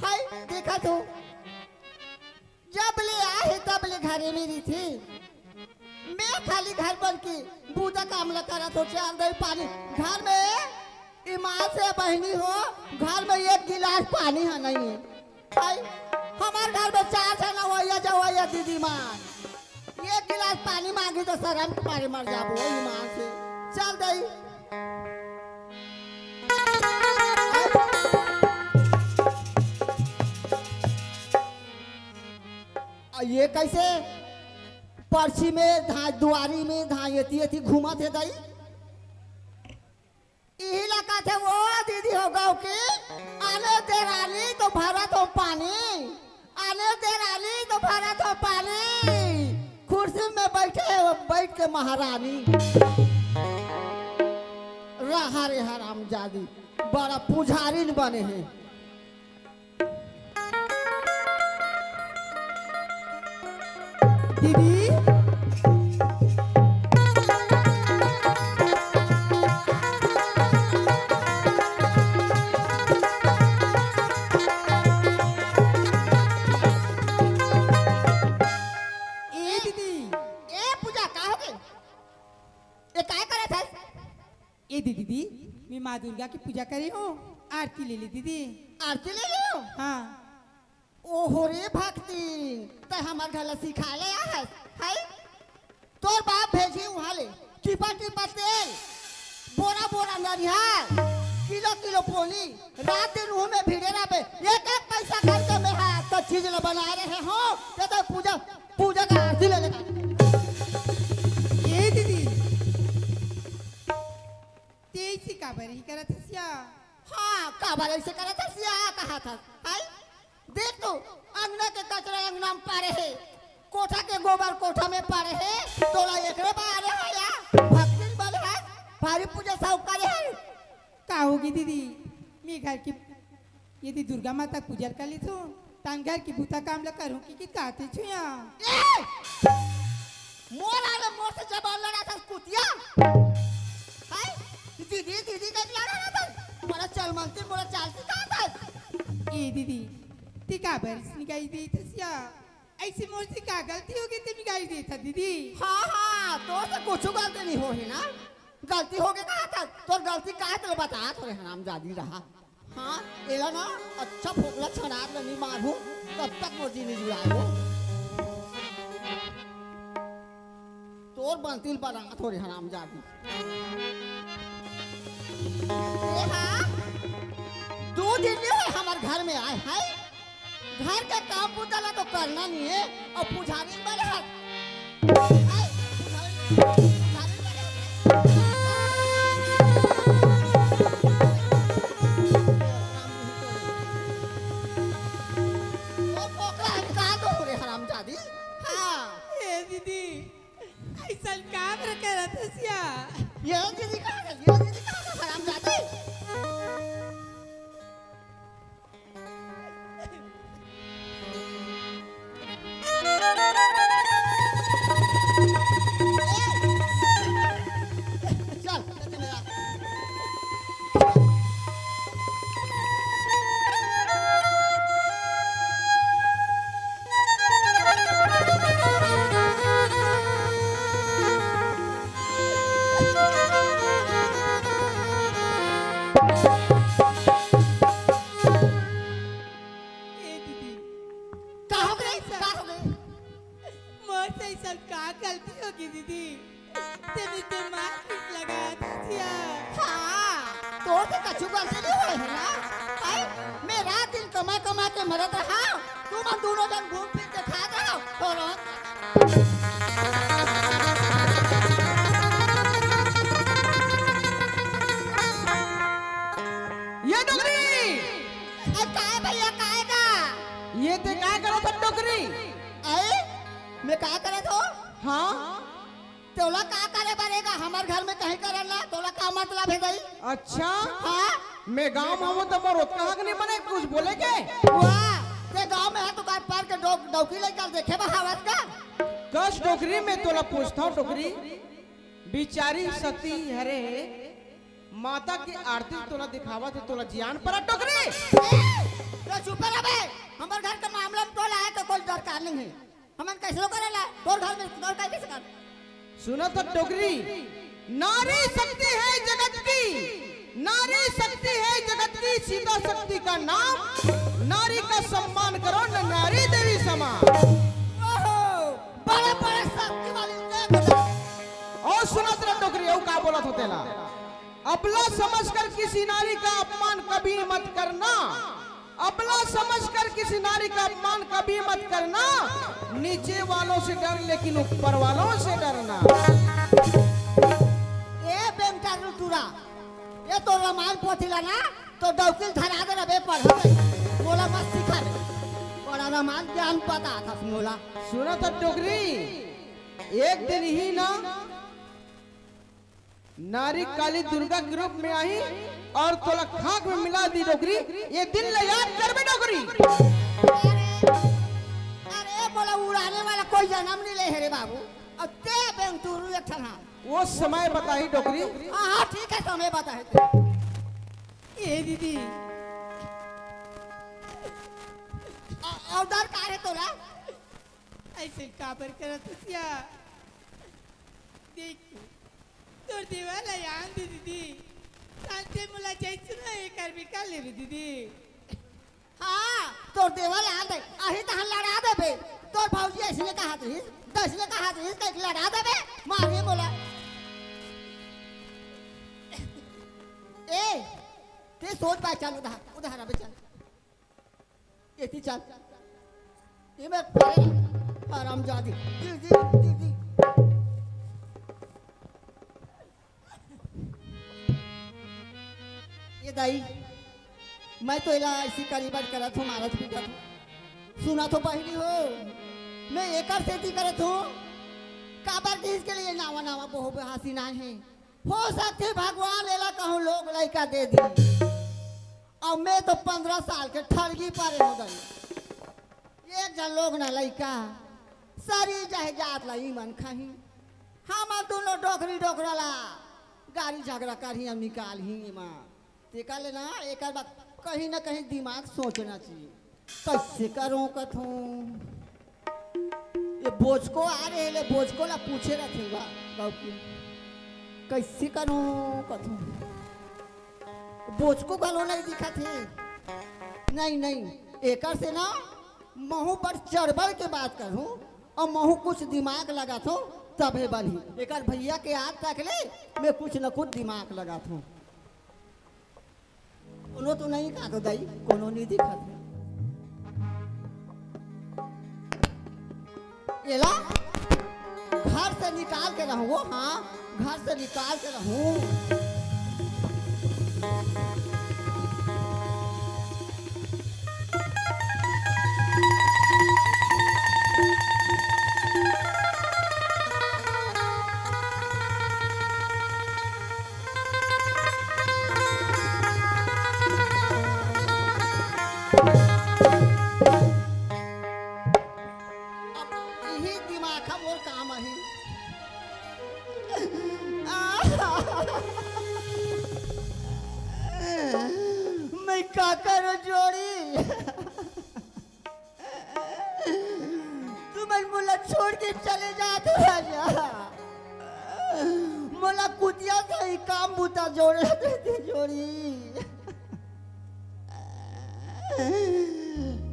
हाय, देखा तो, जब ले आहे तब ले घरे में रहिथे। मैं खाली घर बन के बूता काम ला करत हो, चार दई पानी घर में। ईमान से बहिनी हो, घर में एक गिलास पानी ह नहीं है। हाय, हमार घर में चार झन अवइया जवइया दीदी मान, एक कि तो शरम के मारे मर जाबो ईमान से। चल दई। आ, ये कैसे परछी में धाय, दुआरी में धाय, एती एती घूमत हे दई? इही ला कथे वो दीदी हो गौ की, आने देरानी तो भरत हो पानी, आने देरानी तो भरत हो पानी। कुर्सी में बैठे हे वो, बैठ के महारानी। रहा रे हरामजादी, बड़ा पुजारिन बने हे। दीदी, ए दीदी, ए पूजा का होगे? ए काय करत हस? ए दीदी, मैं माँ दुर्गा की पूजा करे हूँ, आरती ले ले दीदी। आरती ले ले हो? हाँ। ओहो रे भक्तिन, तै हमर घर ला सिखाए ले आहस, है? तोर बाप भेजी उहाँ ले, टीपा टीपा तेल, बोरा बोरा नरिहर, किलो किलो पोनी, रात दिन उहू में भिड़े रहबे। एक एक पैसा करके मैं हा तो चीज ला बनाए रहे हूँ, ते तो पूजा, पूजा का आरती ले लेगा। ए दीदी, तेजी काबर ही करत हस या? हाँ, काबर ऐसे करत हस या, कहा था, हाय? देख तो, अंगना के कचरा अंगना में पड़े हे, कोठा के गोबर कोठा में पड़े हे, तोला एकरे बारे हो या? भक्तिन बने हे, भारी पूजा साहू करे हे। का होगे दीदी? मैं घर की यदि दुर्गा माता पूजा कर ली तो तन घर की बूता काम ला करूँ कि, कि काते छुया? ए! मोर आले मोर से जबान लड़ा था कुतिया। हाय, दीदी, दीदी का लड़ा ना था। मोला चल मानती, मोला चाल सिखा था। ए दीदी, ती काबर निकाई दी थसिया? ऐसी मोर से का गलती होगे ते निकाई दी था दीदी? हाँ, हाँ, तोर से कुछ गलती नहीं होही ना। गलती होगे कहा था, तोर गलती का हे तेला बता, थोरे हरामजादी रहा। हाँ, एला ना अच्छा फोकला छनार ल नी मारहूँ, तब तक मोर जी नी जुड़ाए हो। तोर बनतिल बना थोरे हरामजादी। ए हा, दू दिन ले होय हमर घर में आए, हाय? घर के काम बूता ला तो करना नहीं है, अउ पुजारी बने हे। हाय, पुजारी, पुजारी बने हे। ओ पोकरा, हम का दो रे हरामजादी? हाँ। ए दीदी, ऐसन काबर करत हस या? ये दीदी का है, ये दीदी का है, हरामजादी। चल, चल, चल, चल। ए दीदी, का हो गए? का हो गए? मोर से ऐसा का गलती होगे दीदी? तेने दिमाग किस लगाया था जिया? हाँ, तोर से कछु गलती नहीं होय हे ना? आई, मैं रात दिन कमा कमा के मरत रहा, तुमन दोनों जन घूम फिर के खात रहा, और ये डोकरी! अरे काय भैया, काय का? ये ते काय करत हस डोकरी? अरे, मैं काय करत हों? हाँ? तोला का करे बरेगा? हमर घर में कहीं करन ला, तोला का मतलब हे दई? अच्छा? हाँ? मैं गाँव में हूँ तो मोर ओतका हक नहीं बने कुछ बोले के? वाह, ते गाँव में हे तो काय पार के डौ-, डौकी लइका देखे बहावत का? कस डोकरी, मैं तोला पूछता हूँ डोकरी, बिचारी सती हरे माता के आरती तोला दिखावत हे, तोला जियान परा डोकरी। ए, तो चुप रह बे, हमर घर के मामला में तोला आए के कोई दरकार नहीं हे। हमन कैसे करेला? तोर घर में तोर काय कैसे कर? सुनो तो डोकरी, नारी शक्ति है जगत की, नारी शक्ति है जगत की, सीता शक्ति का नाम, नारी का सम्मान करो न नारी देवी समान। ओहो, बड़े बड़े शक्ति वाली देख बोलत हों तेला। अबला समझकर किसी नारी का अपमान कभी मत करना। अबला समझकर किसी नारी का अपमान कभी मत करना। नीचे वालों से डर, लेकिन ऊपर वालों से डरना। ए बेंगटरू टूरा, ए तो रामायण पोथी ला ना, तो डौकी ल धरा दे रबे पढ़बे। मोला मत सिखा दे। बड़ा रामायण ज्ञान बताथस मोला। सुना तो डोकरी, एक दिन ही ना नारी काली दुर्गा के रूप में आही अउ तोला खाक में मिला दी डोकरी। ये दिन ला याद करबे डोकरी। अरे, अरे मोला उड़ाने वाला कोई जनम नइ ले हे रे बाबू। अउ ते बेंगटरू एक ठन हा। वो समय बताही डोकरी। हाँ, हाँ, ठीक हे, समय बताही ते। ए दीदी, अ-, अउ डर का हे तोला? अइसे काबर करत हस या? देख, तोर देवर ला आन दे दीदी। शांति मोला जइसे ना एकर बिका लेबे दीदी। हाँ, तोर देवर ला आन दे। अही तहन लड़ा देबे। तोर भौजी अइसने कहत रहिस, तइसने कहत रहिस, कहिके लड़ा देबे। मारे मोला। ए, ते सोच बाय चल उधर, उधर अबे चल। एती चल। ये मैं परे हरामजादी। जी, जी, जी, जी। ये दाई, मैं तो एला अइसे करीबन करत हों, मारत पीटत हों। सुना तो बहिनी हो, मैं एकर सेती करत हों, काबर कि इसके लिए नावा नावा बहू हसीना हे। हो सकथे भगवान एला कहूँ लोग लइका दे दी। अउ मैं तो पंद्रह साल के ठलगी परे हों दाई। एक झन लोग ना लइका, सरी जाहे जात ला ईमन खाही। हमन दूनों डोकरी डोकरा ला गारी झगरा करही अउ निकालही एमा। तेकर ले ना, एकर बर कहीं ना कहीं दिमाग सोचना चाहिए। कइसे करँव कथों? ये बोचको आ रहे ले, बोचको ला पूछे रथे बा, बाबू। कइसे करँव कथों? बोचको घलो नइ दिखत हे। नहीं, नहीं, एकर से ना महूँ बड़ चड़बड़ के बात करहूँ अउ महूँ कुछ दिमाग लगाथों, तभे बनही। एकर भइया के आज तक ले मैं कुछ न कुछ दिमाग लगाथों। कोनो तो नइ का तो दाई, कोनो नइ दिखत हे। एला घर से निकाल के रहूँ, हाँ, घर से निकाल के रहूँ। अब इही दिमाग ह मोर काम आही। मैं का करो जोड़ी? तुमन मोला छोड़ के चले जात हो राजा। मोला कुतिया सही काम बुता जोड़े देते जोड़ी।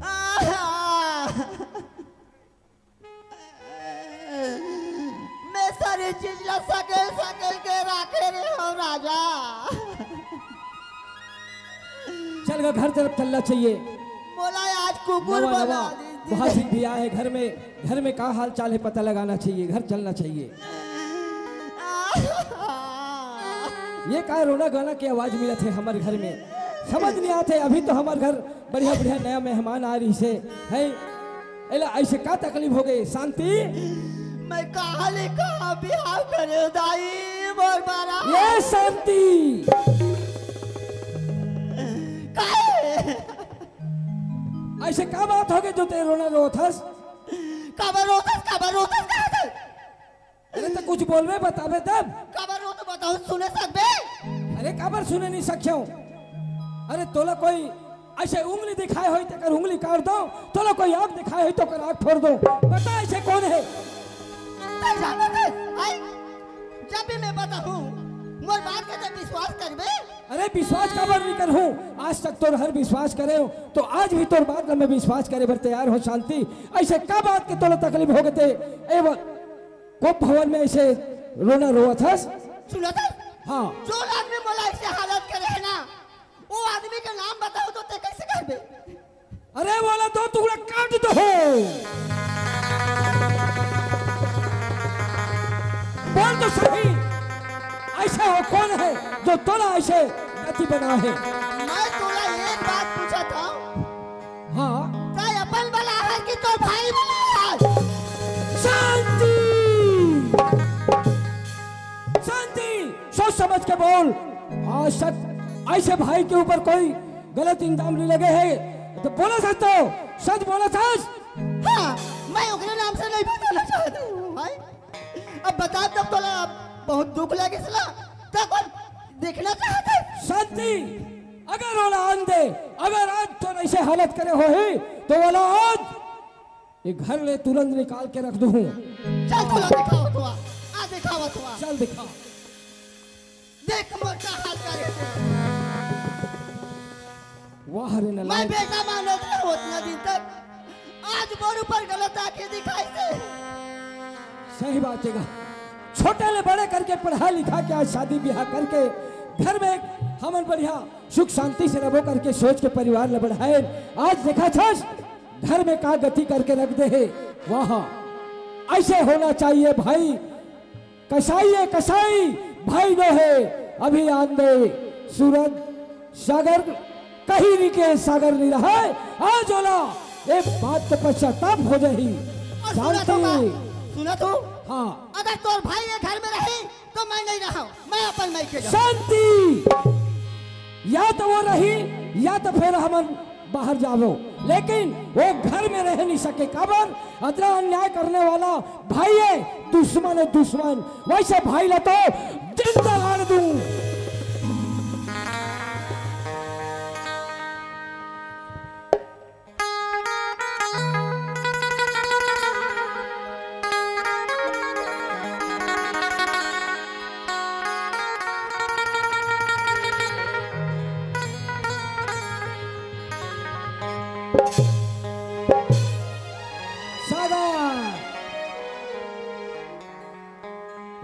आहा। मैं सारी चीज ला सकेल सकेल के राखे रे हो राजा। चल गा घर तरफ चलना चाहिए। मोला आज कुकुर नवा बना नवा दी। बहुत दिन भी आए हैं घर में, घर में का हाल चाल है पता लगाना चाहिए, घर चलना चाहिए। ये का रोना गाना के आवाज मिलत हे हमर घर में, समझ नहीं आते। अभी तो हमर घर बढ़िया बढ़िया नया मेहमान आ रही से है, एला ऐसे का तकलीफ हो गई शांति? मैं कहा ले कहा बिहाव करे दाई मोर बारा। ये शांति, काहे? ऐसे का बात हो गई जो ते रोना रोथस? काबर रोथस, काबर रोथस, काबर? अरे तो कुछ बोलबे, बताबे तब। काबर रोथस बताओ, सुने सकबे? अरे काबर सुने नहीं सक्यों? अरे तोला कोई ऐसे उंगली दिखाए होई तेकर उंगली काट दो, तोला कोई आँख दिखाए होई तो ओकर आँख फोड़ दो। बता ऐसे कौन है? तै जानत है, आई, जब भी मैं बताहूँ, मोर बात के तै विश्वास करबे? अरे विश्वास काबर नहीं करहूँ? आज तक तोर हर विश्वास करे हो, तो आज भी तोर बात ला मैं विश्वास करे बर तैयार हो शांति। ऐसे का बात के तोला तकलीफ हो गते? ए ब-, कोप भवन में ऐसे रोना रोवत हस? सुनत हस? हाँ। जो आदमी मोला ऐसे हालत करे हे ना, वो आदमी के नाम बताओ तो ते कैसे करबे? अरे, वाला दो टुकड़ा काट दो। बोल तो सही, ऐसा वो कौन है जो तोला ऐसे गति बना है? मैं तोला एक बात पूछत हँव। हाँ। तैं अपन बला है कि तोर भाई बला है? शांति, शांति, सोच समझ के बोल। आज तक ऐसे भाई के ऊपर कोई गलत इल्जाम नहीं लगे है, तो बोला सच तो, सच बोला सच। हाँ, मैं ओकरे नाम से नहीं बताना चाहत हँव भाई। अब बता, तब तोला बहुत दुख लगे सला, तब कौन देखना चाहत है? शांति, अगर ओला आन दे, अगर आज तोर ऐसे हालत करे होही, तो ओला आज ये घर ले तुरंत निकाल के रख दूँ। चल तोला दिखावत हँव, आ दिखावत हँव। चल दिखा। देख मोर का हाल करे। वाह रे मैं नलायक। बेटा मानत रहे उतना दिन तक, आज मोर ऊपर गलत आंखें दिखाई से। सही बात है गा। छोटे ले बड़े करके पढ़ा लिखा के आज शादी ब्याह करके घर में एक हमन बढ़िया सुख शांति से रहो करके सोच के परिवार ले बढ़ाए। आज देखा छस घर में का गति करके रख दे है। वाह, ऐसे होना चाहिए भाई। कसाई है कसाई, भाई नो है, अभी आन दे। सूरज सागर कहीं नहीं के सागर नहीं रहा है। आज ओला एक बात तो पश्चाताप हो जाही। और सुना तो शांति। बात, सुना तो। हाँ। अगर तोर भाई ये घर में रही तो मैं नहीं रहा, मैं अपन मायके जाऊँ। शांति। या तो वो रही या तो फिर हमन बाहर जावो, लेकिन वो घर में रह नहीं सके। काबर? अतना अन्याय करने वाला भाई है, दुश्मन है दुश्मन। वैसे भाई ला तो जिंदा गाड़ दूं। सागर,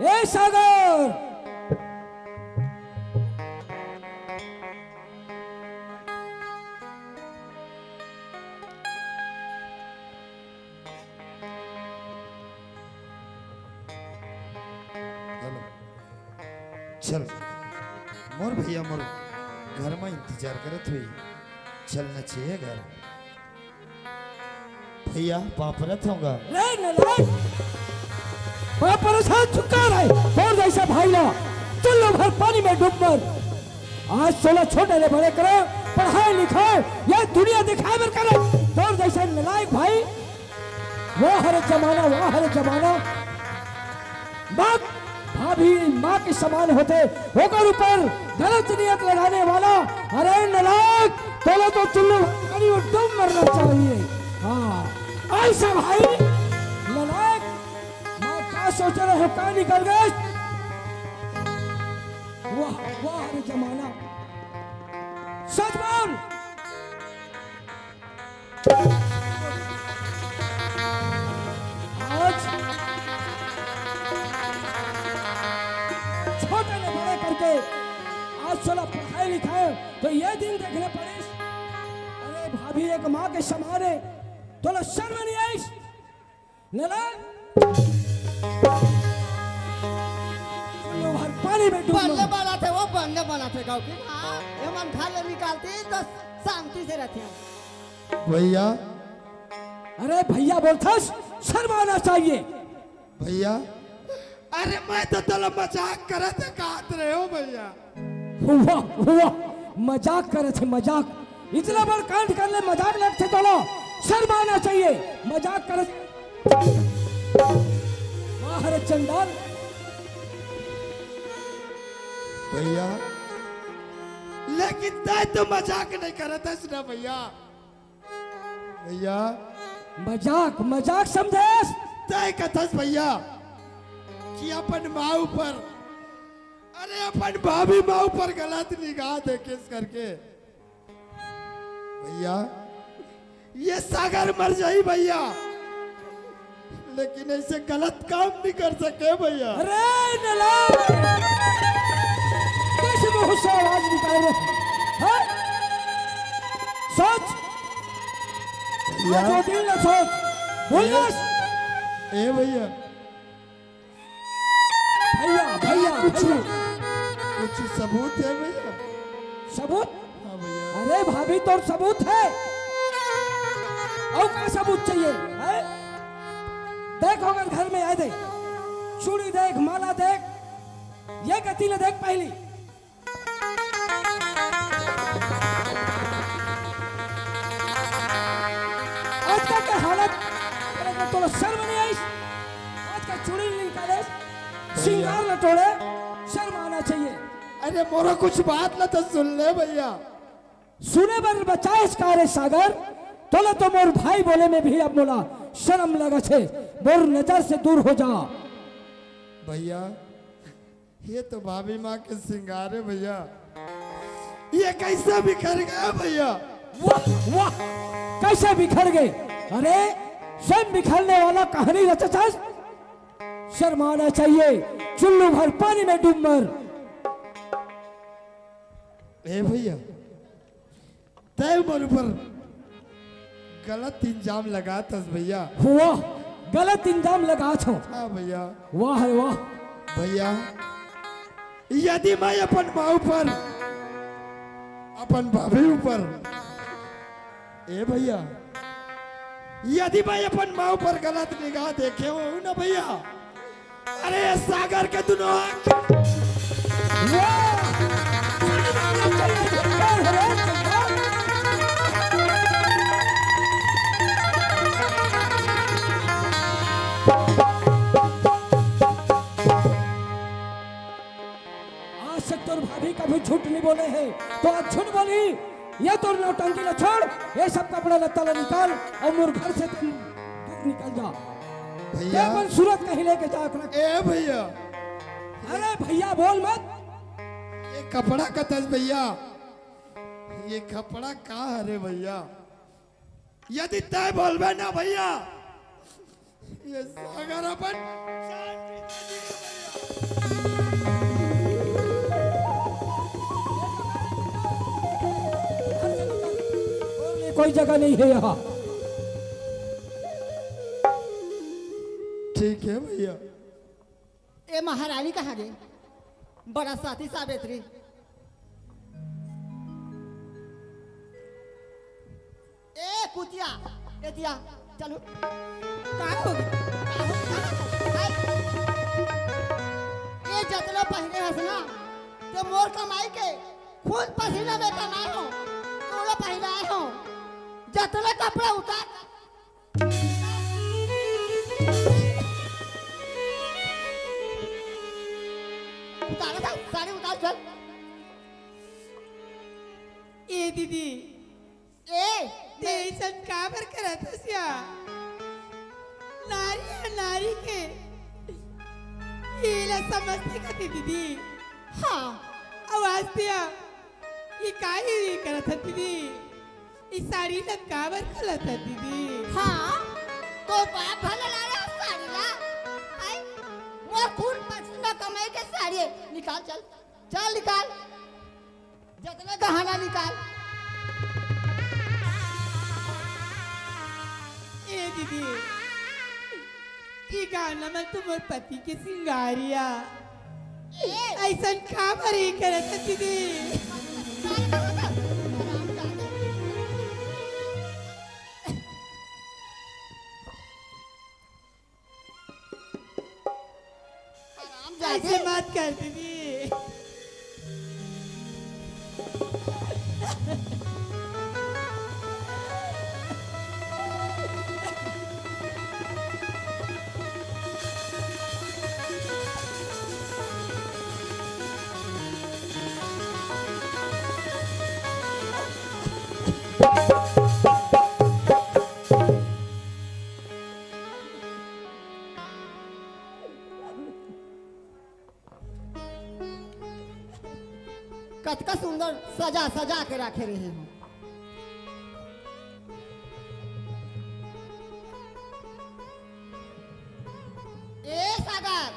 ए सागर। हेलो। चल, मोर भैया मोर घर में इंतजार करत हुई। चलना चाहिए घर। भैया, पाँव परत हँव गा। रे नलायक, पाँव परत हँव, चुप कर रे। तोर जैसा भाई ला चुल्लू भर पानी में डूब मर। आज तोला छोटे ले बड़े करे, पढ़ाए लिखाए, ये दुनिया दिखाए बर करे। तोर जैसा नलायक भाई, वाह रे जमाना, वाह रे जमाना। माँ, भाभी माँ के समान होथे, ओकर ऊपर गलत नियत लगाने वाला, अरे नलायक, तोला तो चुल्लू पानी में डूब मरना चाहिए। हाँ, ऐसा भाई नलायक, माँ का सोच रहे हो, का निकल गए? वाह, वाह रे जमाना। सच बोल। आज छोटे ले बड़े करके आज तोला पढ़ाए लिखाए तो ये दिन देखने पड़िस। अरे भाभी एक माँ के समान है, तोला शर्म नहीं आइस? नला चुल्लू भर पानी में डूब बल्ले मर। बनाथे, वो बल्ले बनाथे गाँव की। हाँ, ये मन घर ले निकालती तो शांति से रहते हैं। भैया। अरे भैया बोलथस, शर्माना चाहिए। भैया, अरे मैं तो तोला मजाक करत कहत रहे हो भैया। हुआ, हुआ, मजाक करत हे, मजाक। इतना बड़ कांड कर ले, मजाक लगथे तोला, शर्माना चाहिए, मजाक करत। वाह रे चंडाल। भैया, लेकिन तै तो मजाक नहीं करत हस ना भैया। भैया। मजाक, मजाक समझेस? तय कथस भैया कि अपन माँ ऊपर, अरे अपन भाभी माँ ऊपर गलत निगाह देखेस करके। भैया, ये सागर मर जाही भैया, लेकिन ऐसे गलत काम नहीं कर सके भैया। अरे नला, मुंह से आवाज निकाल रहे हैं? सोच। भैया। आज वो दिन ना सोच। बोल ए, ना। ए भैया। भैया, भैया, कुछ, भैया। कुछ सबूत है भैया? सबूत? हाँ भैया। अरे भाभी, तोर सबूत है? अउ का सबूत चाहिए? हैं? देख, अगर घर में आए दे, चूड़ी देख, माला देख, ये गति ले देख पहली। आज का क्या हालत? अरे, तोला शर्म नहीं आई? आज का चूड़ी निकाले, श्रृंगार ल टोले, शर्म आना चाहिए। अरे मोरो कुछ बात ला तो सुन ले भैया। सुने बर बचाएस का रे सागर, तोला तो मोर भाई बोले में भी अब मोला शर्म लगथे। मोर नजर से दूर हो जा। भैया, ये तो भाभी माँ के श्रृंगार है भैया। ये कैसे बिखर गया भैया? वाह, वाह, कैसे बिखर गए? अरे, स्वयं बिखरने वाला कहानी रचचस। शर्माना चाहिए, चुल्लू भर पानी में डूब मर। ए भैया, तय मोर ऊपर गलत इल्जाम लगात हस भैया। वाह, गलत इल्जाम लगात हो। हाँ भैया। वाह रे वाह। भैया, यदि मैं अपन माँ ऊपर, अपन भाभी ऊपर, ए भैया, यदि मैं अपन माँ ऊपर गलत निगाह देखे हूँ ना भैया, अरे, सागर के दुनो आँख। वाह! आज तक तोर भाभी कभी झूठ नहीं बोले है, तो आज झूठ बोली। ये तोर नौटंकी ला छोड़, ये सब कपड़ा लत्ता ला निकाल अउ मोर घर से तुम दूर निकल जा। भैया। ते अपन सूरत कहीं लेके जा अपना। ए भैया। अरे भैया बोल मत। ये कपड़ा कतस भैया, ये कपड़ा का हरे भैया? यदि तय बोलबे ना भैया, ये सागर अपन जान भी दे देगा भैया। कोई जगह नहीं है यहाँ। ठीक है भैया। ए महारानी कहाँ गे? बड़ा साथी सावित्री। ए कुतिया, ए दिया, चलो। का हो गे? का हो गे? ए जतलो पहिरे हस ना, ते मोर कमाई के खून पसीना में कमाए हो, तोलो पहिराए हो। जतलो कपड़ा उतार, उतारा था, साड़ी उतार चल। ए दीदी, ए, ते अइसन काबर करत हस या? नारी ह नारी के, एला समझते कते दीदी? हाँ। अउ आज ते ह, ये का ये करत हस दीदी? ई साड़ी ला काबर खोलत हस दीदी? हाँ, तोर बाप भला ला रहा साड़ी ला? हाय, मोर खून पसीना कमाई के साड़ी है। निकाल चल, चल निकाल, जतने गहना निकाल। ए दीदी, ये गहना मन तो मोर पति के सिंगारिया। ए! अइसन काबर ही करत हस दीदी? हरामजादे। ऐसे मत कर दीदी। कतका सुंदर सजा सजा के रखे रहे हो। ए सागर,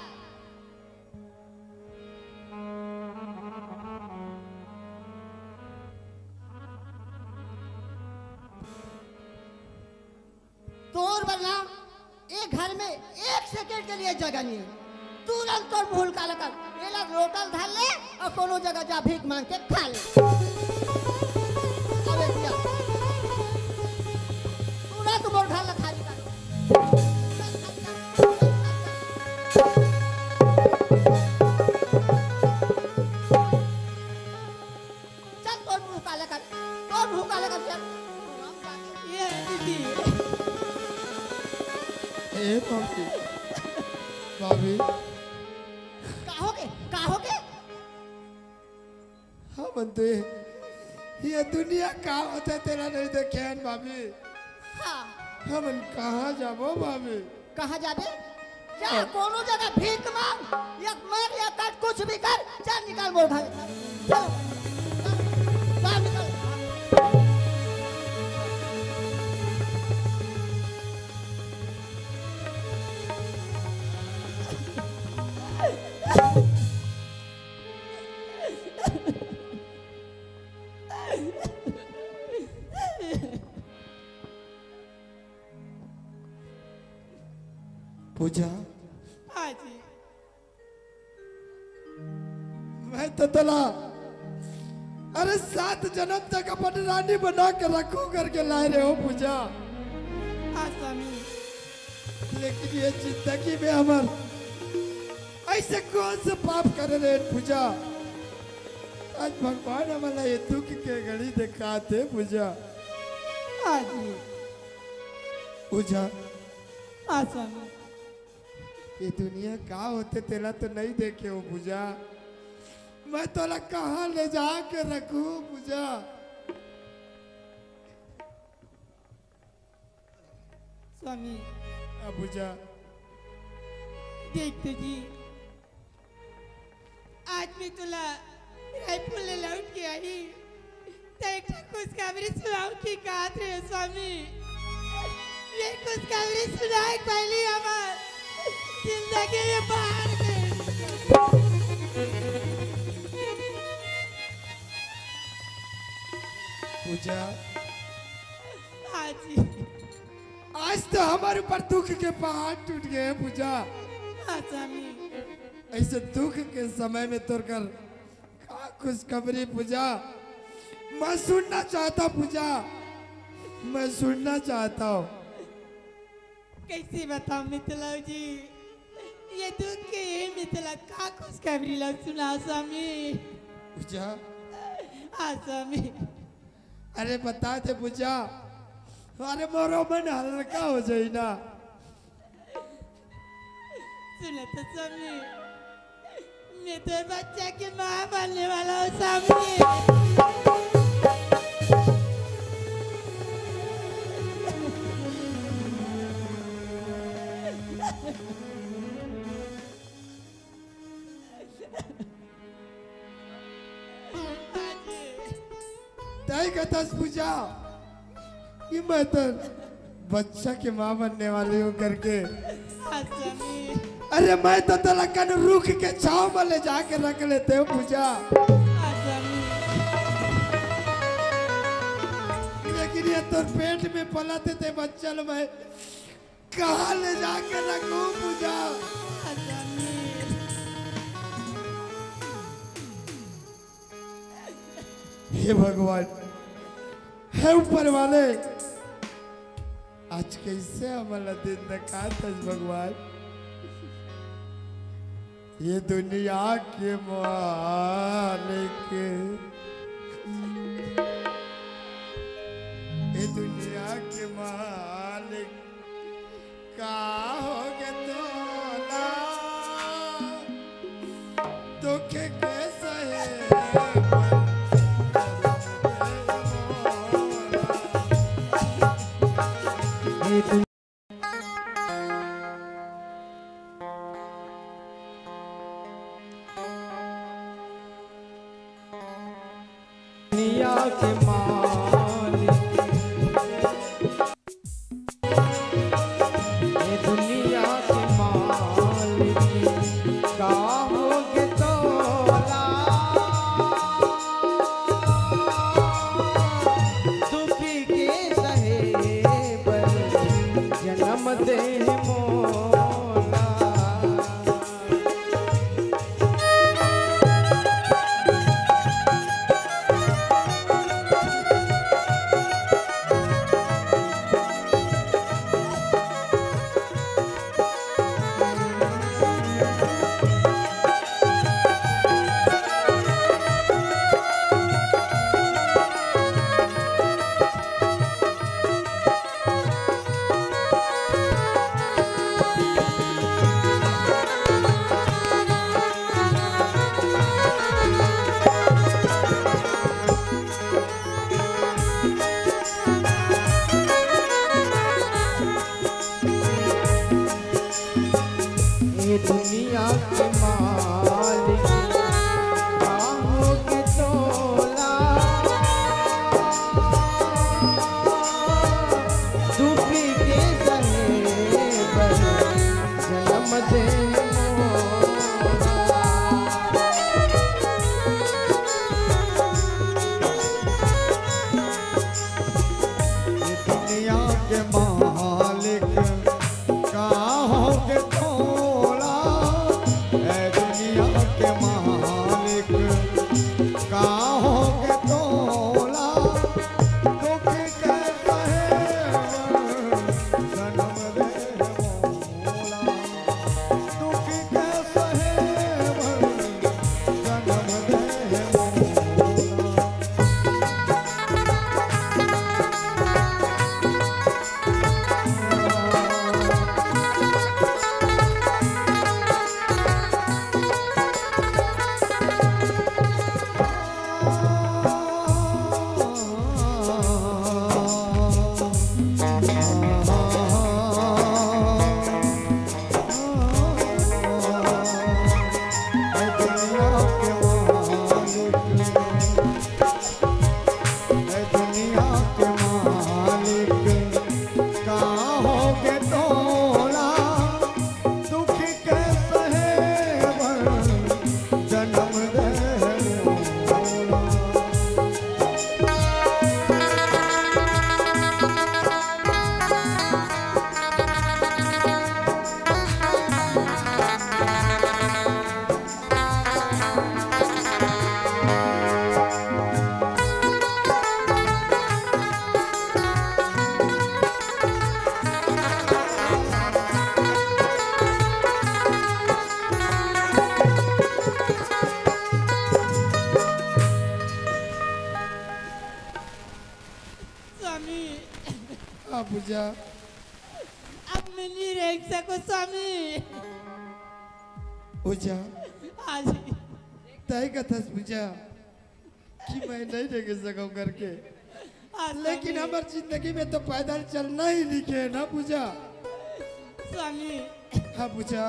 के लिए जगह नहीं है। तुरंत तोर मुंह काला कर, एला लोटा ल धर ले अउ कोनो जगह जा भीख मांग के खा ले। अबे भैया, तुरंत मोर घर ला खाली कर। चल, तोर मुंह काला कर, तोर मुंह काला कर, चल। ये दीदी। ए भाभी, भाभी। का होगे, का होगे? हमन तो ये, ये दुनिया का होथे तेला नहीं देखे हन भाभी। हाँ। हमन कहाँ जाबो भाभी? कहाँ जाबे? जा, हाँ। कोनो जगह भीख मांग, या मर या कट, कुछ भी कर, चल निकल मोर घर। चल, चल, बाहर निकल। पूजा। हाँ जी। मैं तो तोला, अरे, सात जन्म तक अपन रानी बना के रखूं करके लाए रहे हो पूजा। हाँ स्वामी। लेकिन ये जिंदगी में हमर ऐसे कौन से पाप करे रहे पूजा? आज भगवान हमला ये दुख के घड़ी दिखाते पूजा। हाँ जी। पूजा। हाँ स्वामी। ये दुनिया का होथे तेला तो नहीं देखे हो पूजा। मैं तोला कहाँ ले जाके रखूं पूजा? स्वामी। हाँ पूजा। देख तो जी, आज मैं तोला रायपुर ले लौट के आई, त एक ठा खुशखबरी सुनाऊं के कहत रहे स्वामी। ये खुशखबरी सुनाए के पहली हमर जिंदगी में बाहर गई। पूजा। हाँ जी। आज तो हमर ऊपर दुख के पहाड़ टूट गए पूजा। हाँ स्वामी। ऐसे दुख के समय में तोर कर का खुशखबरी पूजा? मैं सुनना चाहता हूँ पूजा, मैं सुनना चाहता हूँ। कैसे बताऊं मितलव जी, ये दुख के ये मितला का खुशखबरी ला सुना स्वामी। पूजा। हाँ स्वामी। अरे बता दे पूजा, अरे मोरो मन हल्का हो जाई ना। सुनो तो स्वामी, मैं तो बच्चा के माँ बनने वाला हूँ स्वामी। तय कथस पूजा कि मैं तो बच्चा के माँ बनने वाली हूँ करके। हाँ स्वामी। अरे मैं तो तोला कन रुख के छाव में ले जाके रख लेते हूँ पूजा। हाँ स्वामी। लेकिन ये तोर पेट में पलत हे ते बच्चा ल मैं कहाँ ले जाके रखूं पूजा? हे भगवान, हे ऊपर वाले, आज कैसे हमला दिन दिखात हस भगवान? ये दुनिया के मालिक, ये दुनिया के मालिक, का होगे तोला दुख के सहे बर? दुनिया के मालिक, ये दुनिया के मालिक, का होगे तोला दुख के सहे बर जनम दे मोला। दुनिया के मालिक, काहो के तोला, दुख के सहे बर जन्म दे मोला। ये दुनिया के मालिक, काहो के तोला, ए दुनिया के मालिक, काहो के तोला, दुख के सहे बर जन्म दे मोला, दुख के सहे बर जन्म दे मोला। ए दुनिया के मालिक, काहो के तोला, दुख के सहे बर जन्म दे मोला। स्वामी। हाँ पूजा। अब मैं नहीं रह सको स्वामी। पूजा। हाँ जी। तय कथस पूजा कि मैं नहीं रह सकूं करके। हाँ, लेकिन स्वामी। हमार जिंदगी में तो पैदल चलना ही लिखे है ना पूजा। स्वामी। हाँ पूजा।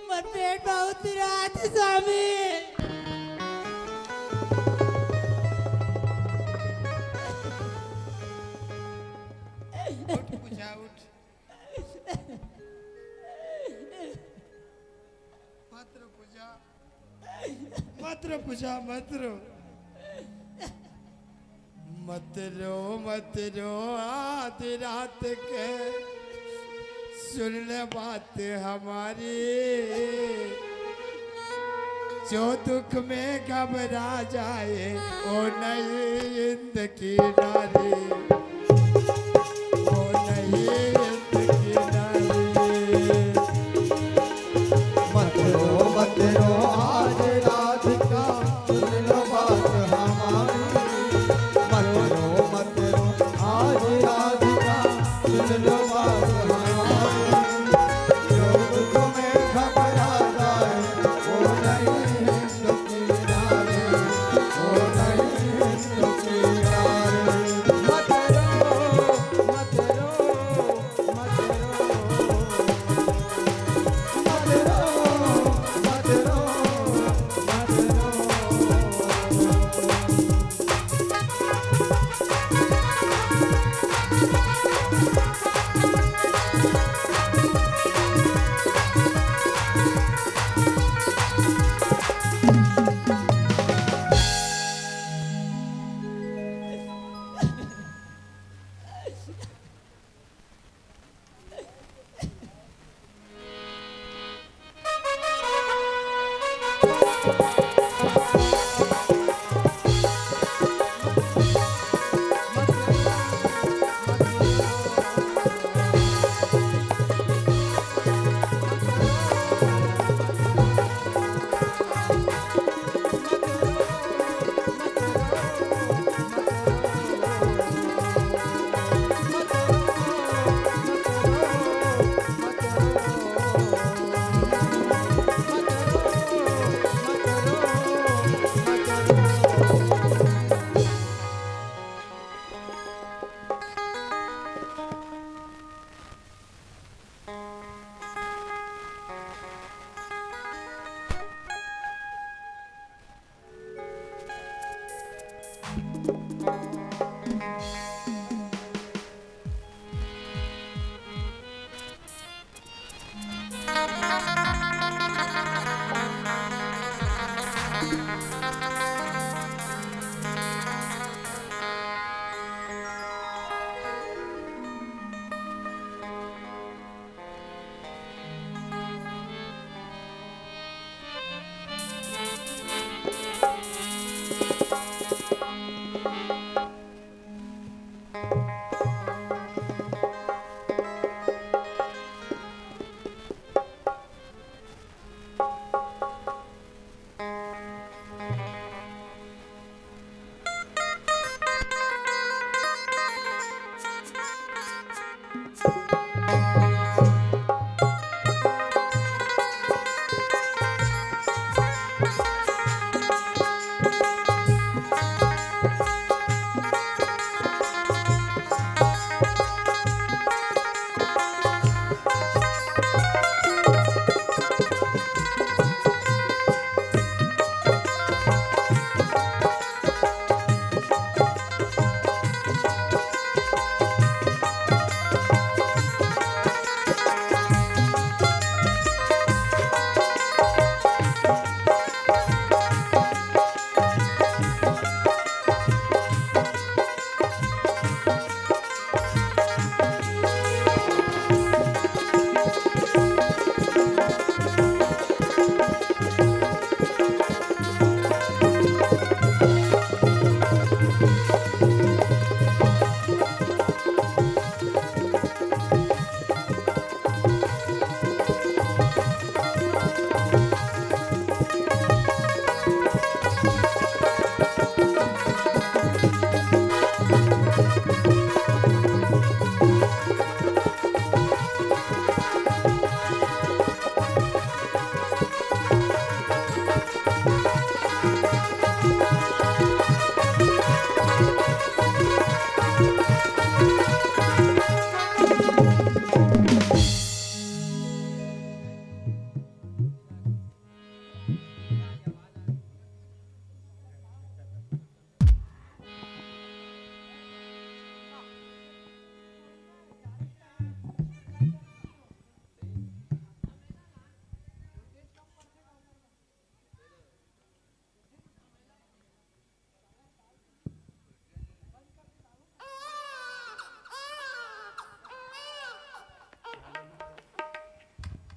मोर पेट बहुत पिरात हे स्वामी। उठ पूजा, उठ। मत रो पूजा, मत रो पूजा, मत रो। मत रो, मत रो, आधी रात के सुन ले बात हमारी। जो दुख में घबरा जाए, वो नहीं इंद की नारी, वो नहीं इंद की नारी। मत रो, मत रो, आज राधिका, सुन लो बात हमारी। मत रो, मत रो, आज राधिका, सुन लो बात हमारी। जो दुख में घबरा जाए, वो नहीं है दुखी नारी, वो नहीं है दुखी नारी। मत रो, मत रो,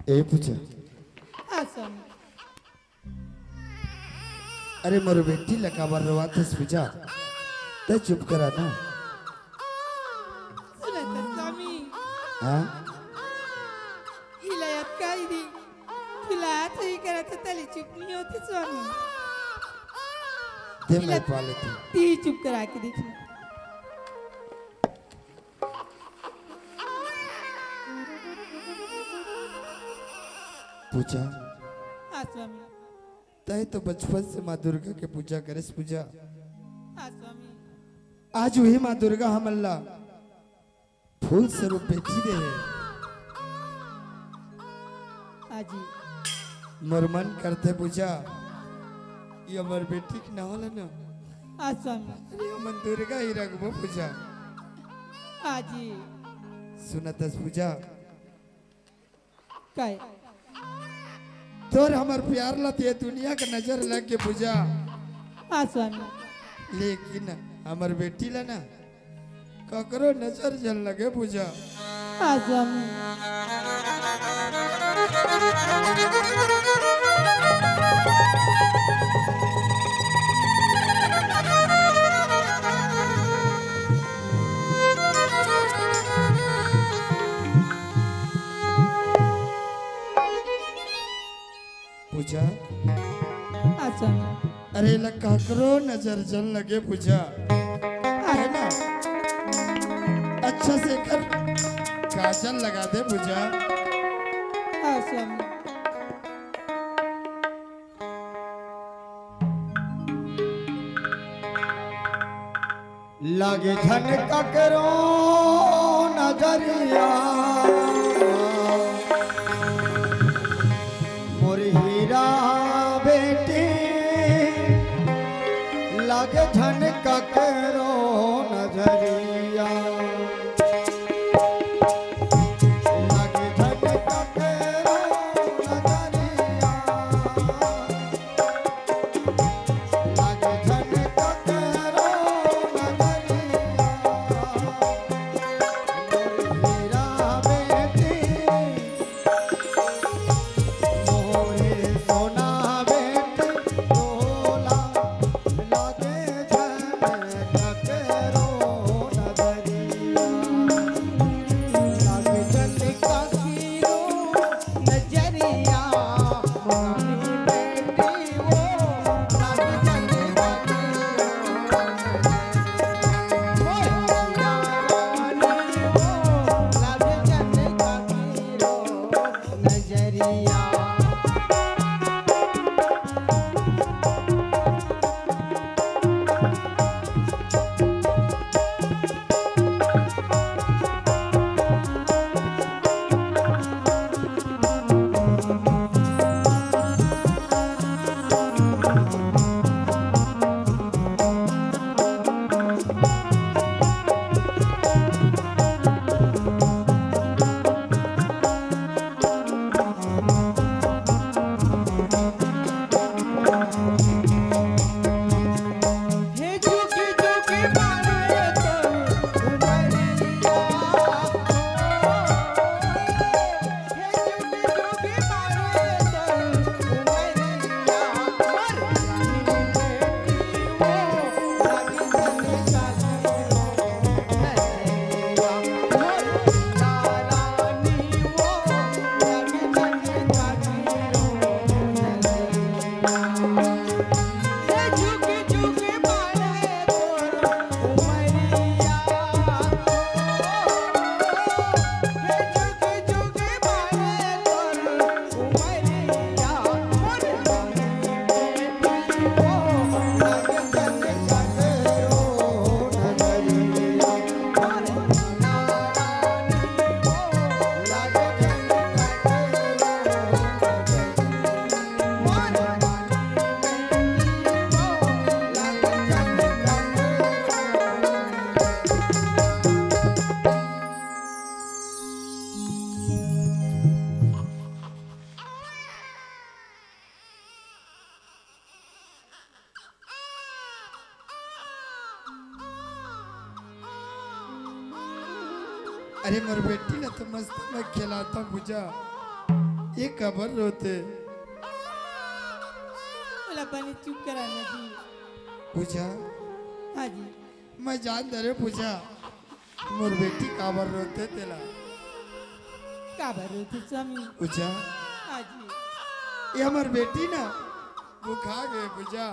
ए पूजा। हाँ स्वामी। अरे मोर बेटी ला काबर रोवाथस पूजा? तैं चुप करा ना। सुनत स्वामी। हाँ? इला याद काई दी। खिलात ही करत तली चुप नहीं होती स्वामी। दे मैं इला पा लेती। ती चुप करा के देख। पूजा। हाँ स्वामी। तैं तो बचपन से माँ दुर्गा के पूजा करेस पूजा। हाँ स्वामी। आज वही माँ दुर्गा हमन ला फूल स्वरूप बेटी दे हे। हाँ जी। मोर मन करथे पूजा, ये हमर बेटी के नाव ला ना। हाँ स्वामी। अरे हमन दुर्गा ही रखबो पूजा। हाँ जी। सुनतस पूजा। काय? तोर हमर प्यार ला ते दुनिया के नजर लग गे पूजा। हाँ स्वामी। लेकिन हमर बेटी ला ना ककरो नजर झन लगे पूजा। हाँ स्वामी। पूजा। हाँ स्वामी। अरे ला ककरो नजर झन लगे पूजा। हाँ। है ना? अच्छा से कर काजल लगा दे पूजा। हाँ स्वामी। लागे झन ककरो नजरिया, मोर हीरा बेटी, लागे झन ककरो नजरिया। लागे झन ककरो नजरिया। लागे झन ककरो नजरिया, मोर हीरा बेटी, मोरे सोना बेटी, तोला लागे झन ककरो नजरिया। लागे झन ककरो नजरिया, मोरी बेटी वो, लागे झन ककरो नजरिया। मोरी रानी वो, लागे झन ककरो नजरिया। अरे मोर बेटी ला तो मस्त मैं खिलाता पूजा। ये काबर रोथे? ओला बने चुप करा ना जी। पूजा। हाँ जी। मैं जान डरे पूजा, मोर बेटी काबर रोथे तेला। काबर रोथे स्वामी? पूजा। हाँ जी। ये हमर बेटी ना भुखा गे पूजा,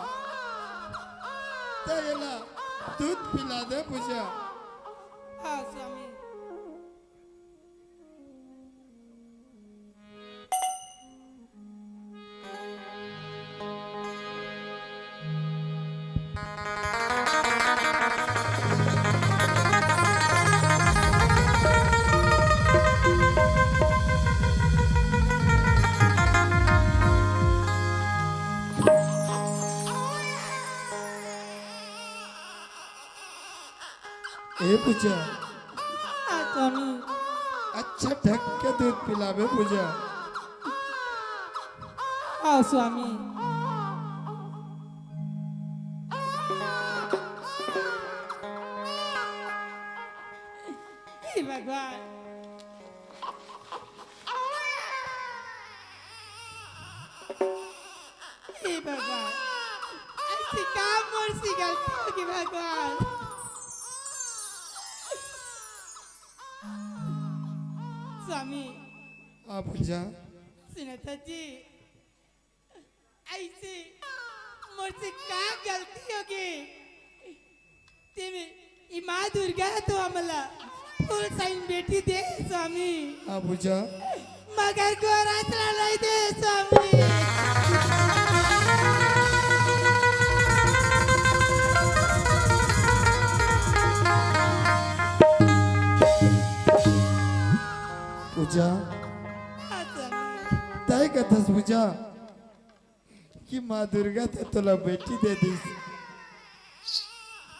त एला दूध पिला दे पूजा। हाँ स्वामी। ए पूजा। हाँ स्वामी। अच्छा ढक के दूध पिलाबे पूजा। हाँ स्वामी। हे भगवान। हे भगवान, अइसे का मोर से गलती होगे भगवान? स्वामी। हाँ पूजा। सुनत हस जी, अइसे मोर से का गलती होगे? तेमे ई माँ दुर्गा ह तो हमला फूल सही बेटी दे स्वामी। हाँ पूजा। मगर गोरस ला नइ दे स्वामी। पूजा। हाँ स्वामी। तय कथस पूजा। कि माँ दुर्गा त तोला बेटी दे दिस,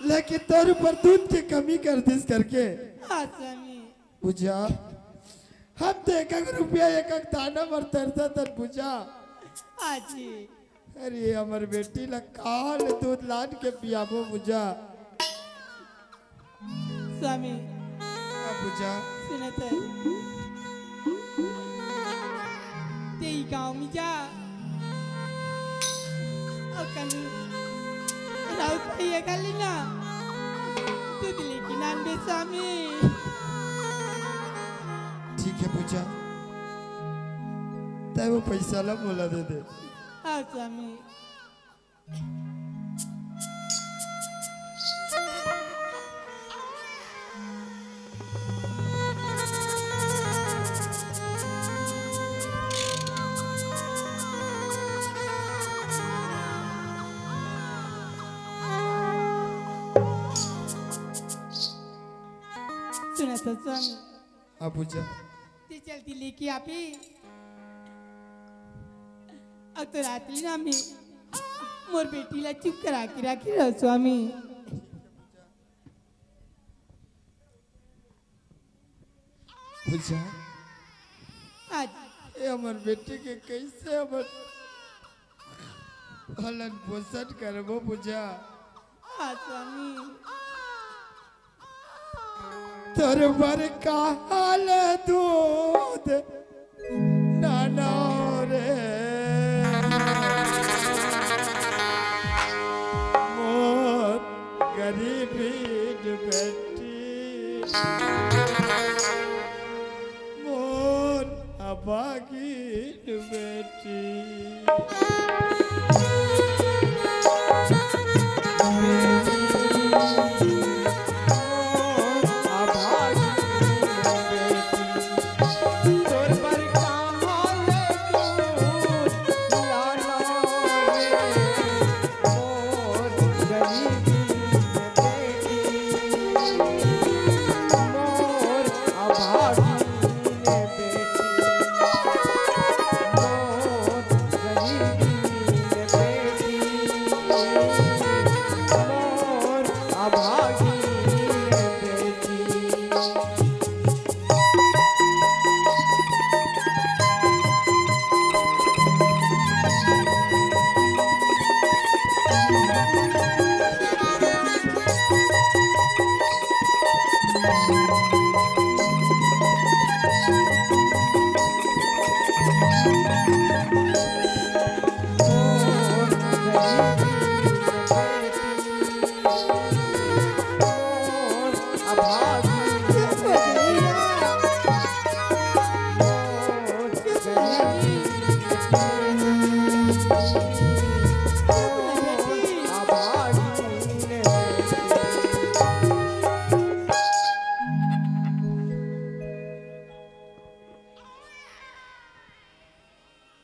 लेकिन तोर ऊपर दूध के कमी कर दिस करके। हाँ स्वामी। पूजा, हम तो एक एक रुपया एक एक दाना बर तरसत हन पूजा। हाँ जी। अरे हमर बेटी ला काल दूध लान के पियाबो पूजा। स्वामी। हाँ, पूजा। सुनत हस। तें गाँव में जा। अउ कल राउत भैया का लेना। दूध लेके लानबे स्वामी। ठीक है पूजा। तैं वो पैसा ला मोला दे दे। हाँ स्वामी। सुनत हस स्वामी। हाँ पूजा। तें जल्दी लेके आबे। अब तो रात ले ना मैं मोर बेटी ला चुप करा के राखे रहो स्वामी। पूजा। आज। ए हमर बेटी के कैसे हमर पालन पोषण करबो पूजा? हाँ स्वामी। तोर बर काल दूध नानो रे, मोर गरीबीन बेटी, मोर अभागीन बेटी।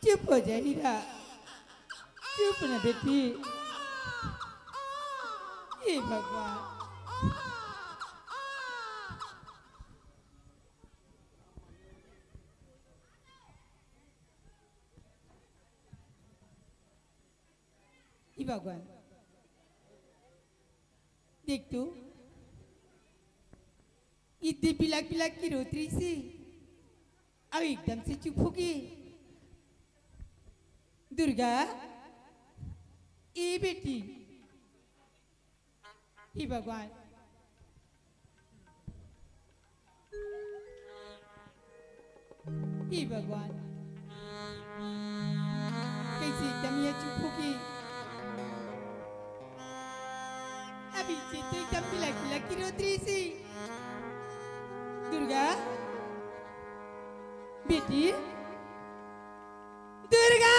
चुप हो जा हीरा, चुप ना बेटी। हे भगवान, हे भगवान, देख तो, इतनी बिलख बिलख के रोत रहिसे, अउ एकदम से चुप हो गे। दुर्गा, ए बेटी, हे भगवान, हे भगवान, कइसे एकदम ये चुप हो गे? अभी से तो एकदम बिलख बिलख के रोत रहिसे। दुर्गा, बेटी, दुर्गा!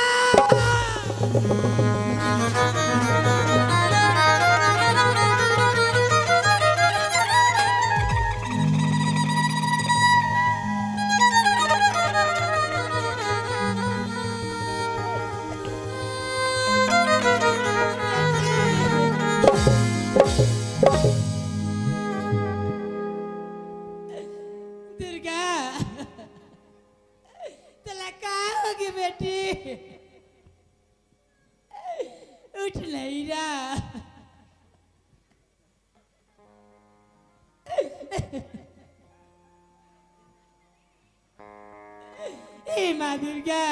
दुर्गा, तोला का होगे बेटी? उठ नहीं रहा। ए माँ दुर्गा,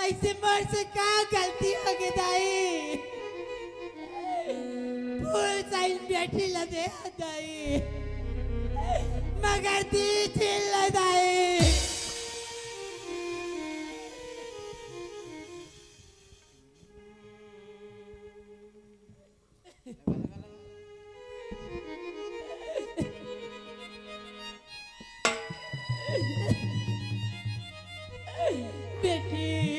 अइसे मोर से का गलती होगे दाई? फूल साइन बेटी ला दे दाई, मगर दी चिल्ला दाई। बेटी,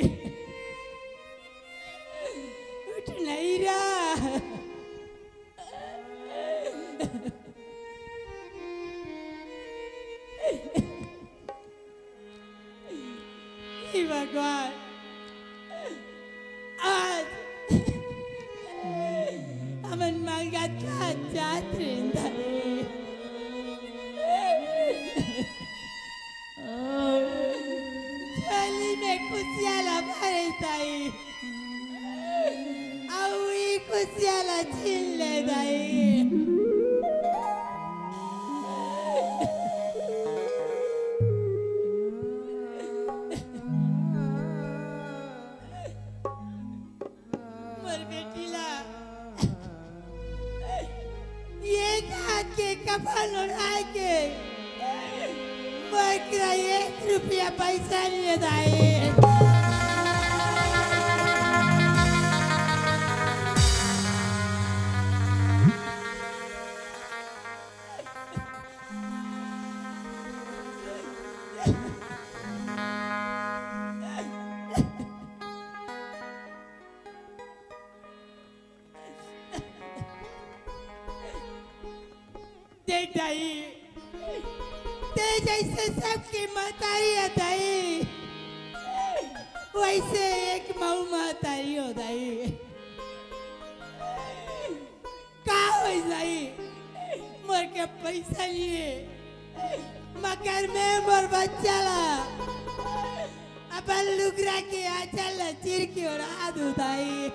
उठ नहीं रहा। हे भगवान, आज हमन मंगत खात जात रेंदा रे। झोली में खुशियाँ ला भरे ताई, अउ ई खुशियाँ ला छीन ले दाई। मोर बेटी ला एक हाथ के कफन ओढ़ा के मोर करा एक रुपया पैसा नइ हे दाई। देख दाई, तें जइसे सबके महतारी हे दाई, वइसे एक मउ महतारी हो दाई। का होइस दाई, मोर करा पैसा नइ हे, मगर मैं मोर बच्चा ला अपन लुगरा के आँचल ला चीर के ओढ़ा दूँ दाई।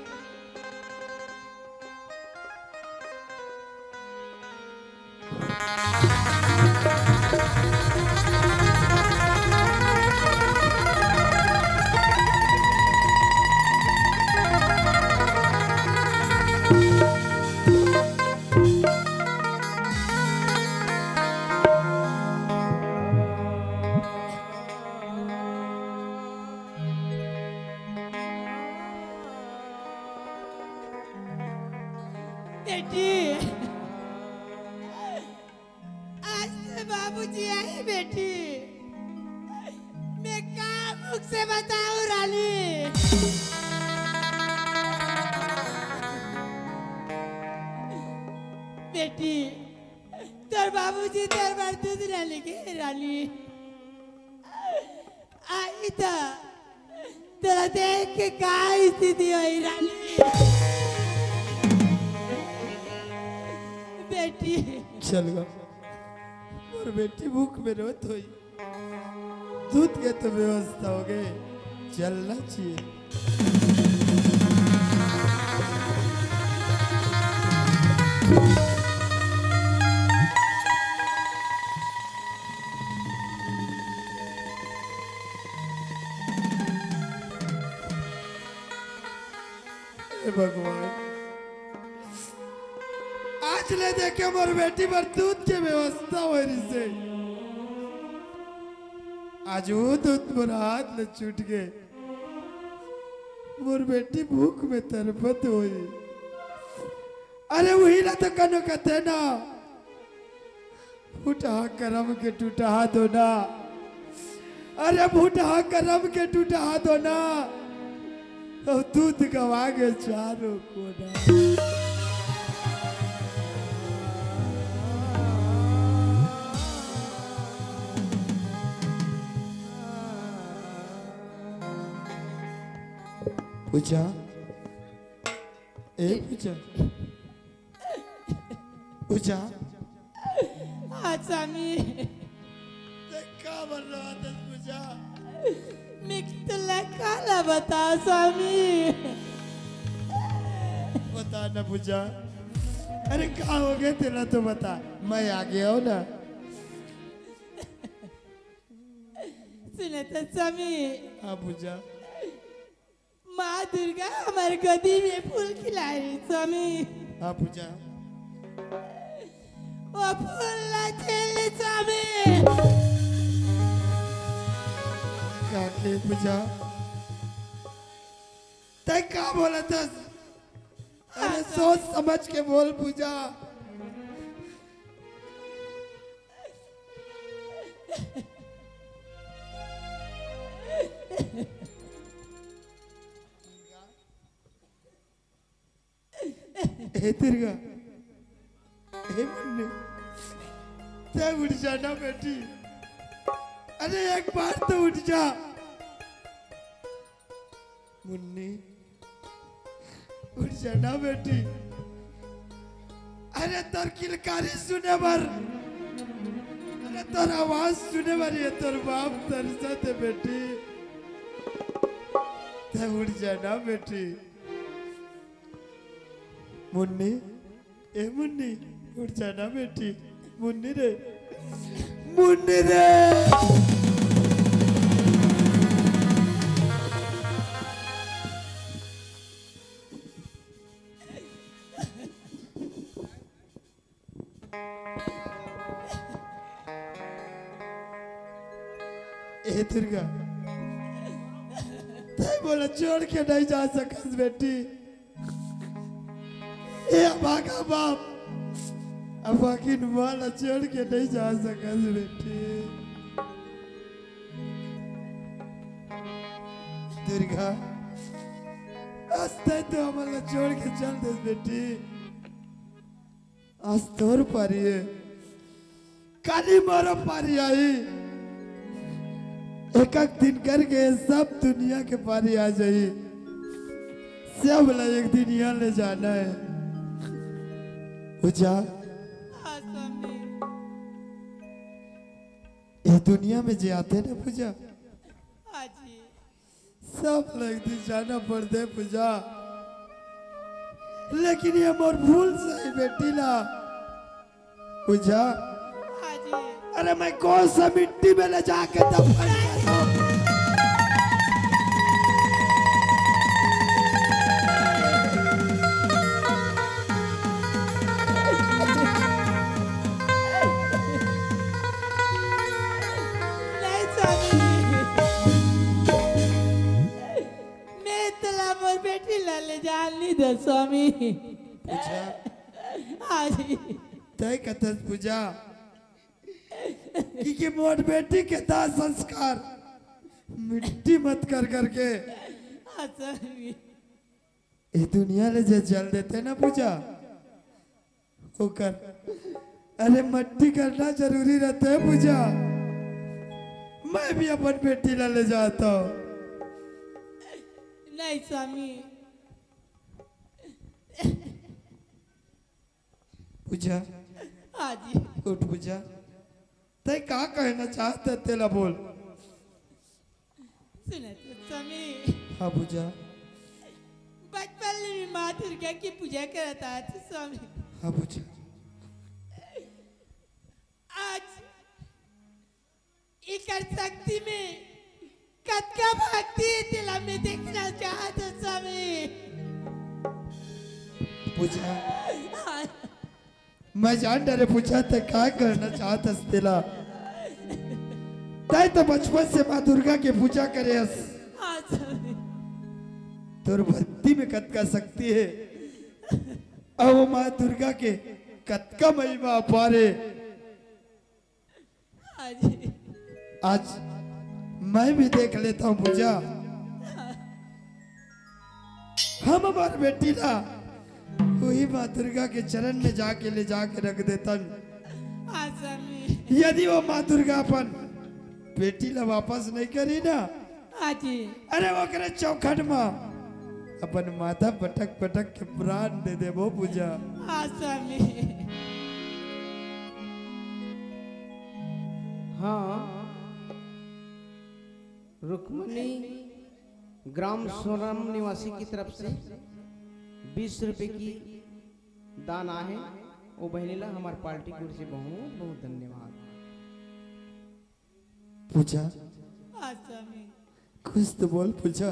बेटी, आज तो बाबूजी आही बेटी, मैं का मुख से बताऊं रानी। बेटी, तोर बाबूजी तोर बर दूध लाने गे हे रानी। आही त तोला देख के का स्थिति होई रानी? बेटी। चल गा। मोर बेटी भूख में रोत होई। दूध के तो व्यवस्था हो गए, चलना चाहिए। हे भगवान, आज ले देखे मोर बेटी बर दूध के व्यवस्था हो रही से। आज वो दूध मोर हाथ ले छूट गए। मोर बेटी भूख में तरपत होई। अरे वही ला तो कनो कथे ना, फुटहा करम के टूटहा दोना। अरे फुटहा करम के टूटहा दोना। अब दूध गवा गे चारों कोना। पूजा, ए पूजा, पूजा। हाँ स्वामी। ते का बोल रहा था पूजा? मैं तोला काला बता स्वामी। बता ना पूजा। अरे का हो गया तेला तो बता। मैं आ गया हूँ ना। सुने तो स्वामी। हाँ पूजा। माँ दुर्गा हमारे गोदी में फूल खिला रही स्वामी। हाँ पूजा। वो फूल ला चल स्वामी। काके पूजा? तै का बोला था? अरे सोच समझ के बोल पूजा। हे दुर्गा, हे मुन्नी, तै उठ जा ना बेटी। अरे एक बार तो उठ जा। मुन्नी, उठ जा ना बेटी। अरे तोर किलकारी सुने बर, अरे तोर आवाज सुने बर ये तोर बाप तरसत हे बेटी। तै उठ जा ना बेटी। मुन्नी, ए मुन्नी, उठ जा ना बेटी। मुन्नी रे, मुन्नी रे। ए दुर्गा, तै मोला छोड़ के नहीं जा सकस बेटी। ए अभागा बाप, अभागिन माँ ला छोड़ के नहीं जा सकस बेटी। दुर्गा, आज तै तो हमन ला छोड़ के चल देस बेटी। आज तोर पारी हे, काली मोरो पारी आही। एक एक दिन करके सब दुनिया के पारी आ जाही। सब ला एक दिन यहाँ ले जाना हे। पूजा, हाँ स्वामी। ये दुनिया में जे आथे ना पूजा, हाँ जी। सब ला एक दिन जाना पड़थे पूजा, लेकिन ये मोर भूल से ही बेटी ला पूजा। हाँ जी। अरे मैं कौन सा मिट्टी में ले जाके दफन करूं? नहीं स्वामी, मैं तोला मोर बेटी ला ले जान नहीं दे स्वामी। पूजा। हाँ जी। तय कथस पूजा कि, कि मोर बेटी के दाह संस्कार मिट्टी मत कर करके हाँ स्वामी। ये दुनिया ले जे जल देथे ना पूजा, ओकर, अरे मट्टी करना जरूरी रहथे पूजा। मैं भी अपन बेटी ला ले जात हूँ। नहीं स्वामी। पूजा। हाँ जी। उठ पूजा, तैं का कहना चाहत हे तेला बोल। सुना तो स्वामी। हाँ पूजा। बचपन ले मैं माँ दुर्गा के पूजा करत आत हँव स्वामी। हाँ पूजा। आज एकर शक्ति में कतका भक्ति हे, तेला मैं देखना चाहत हँव स्वामी। पूजा, मैं जान डरेंव पूजा, तैं का कहना चाहत हस तेला। तैं तो बचपन से माँ दुर्गा के पूजा करे हस। हाँ स्वामी। तोर भक्ति में कतका शक्ति हे, अउ वो माँ दुर्गा के कतका महिमा अपार हे। हाँ जी। आज मैं भी देख लेत हँव पूजा। हम हमार बेटी ला वही माँ दुर्गा के चरण में जाके ले जाके रख देतन। हाँ स्वामी। यदि वो माँ दुर्गा अपन बेटी ला वापस नहीं करी ना, हाँ जी। अरे ओकरे चौखट म अपन माथा पटक पटक के प्राण दे देबो पूजा। हाँ स्वामी। हाँ, रुक्मणी ग्राम सोनम निवासी की तरफ से बीस रुपए की दान आहे। वो बहिनी ला हमार पार्टी की ओर से बहुत बहुत धन्यवाद। पूजा, हाँ स्वामी। कुछ तो बोल पूजा।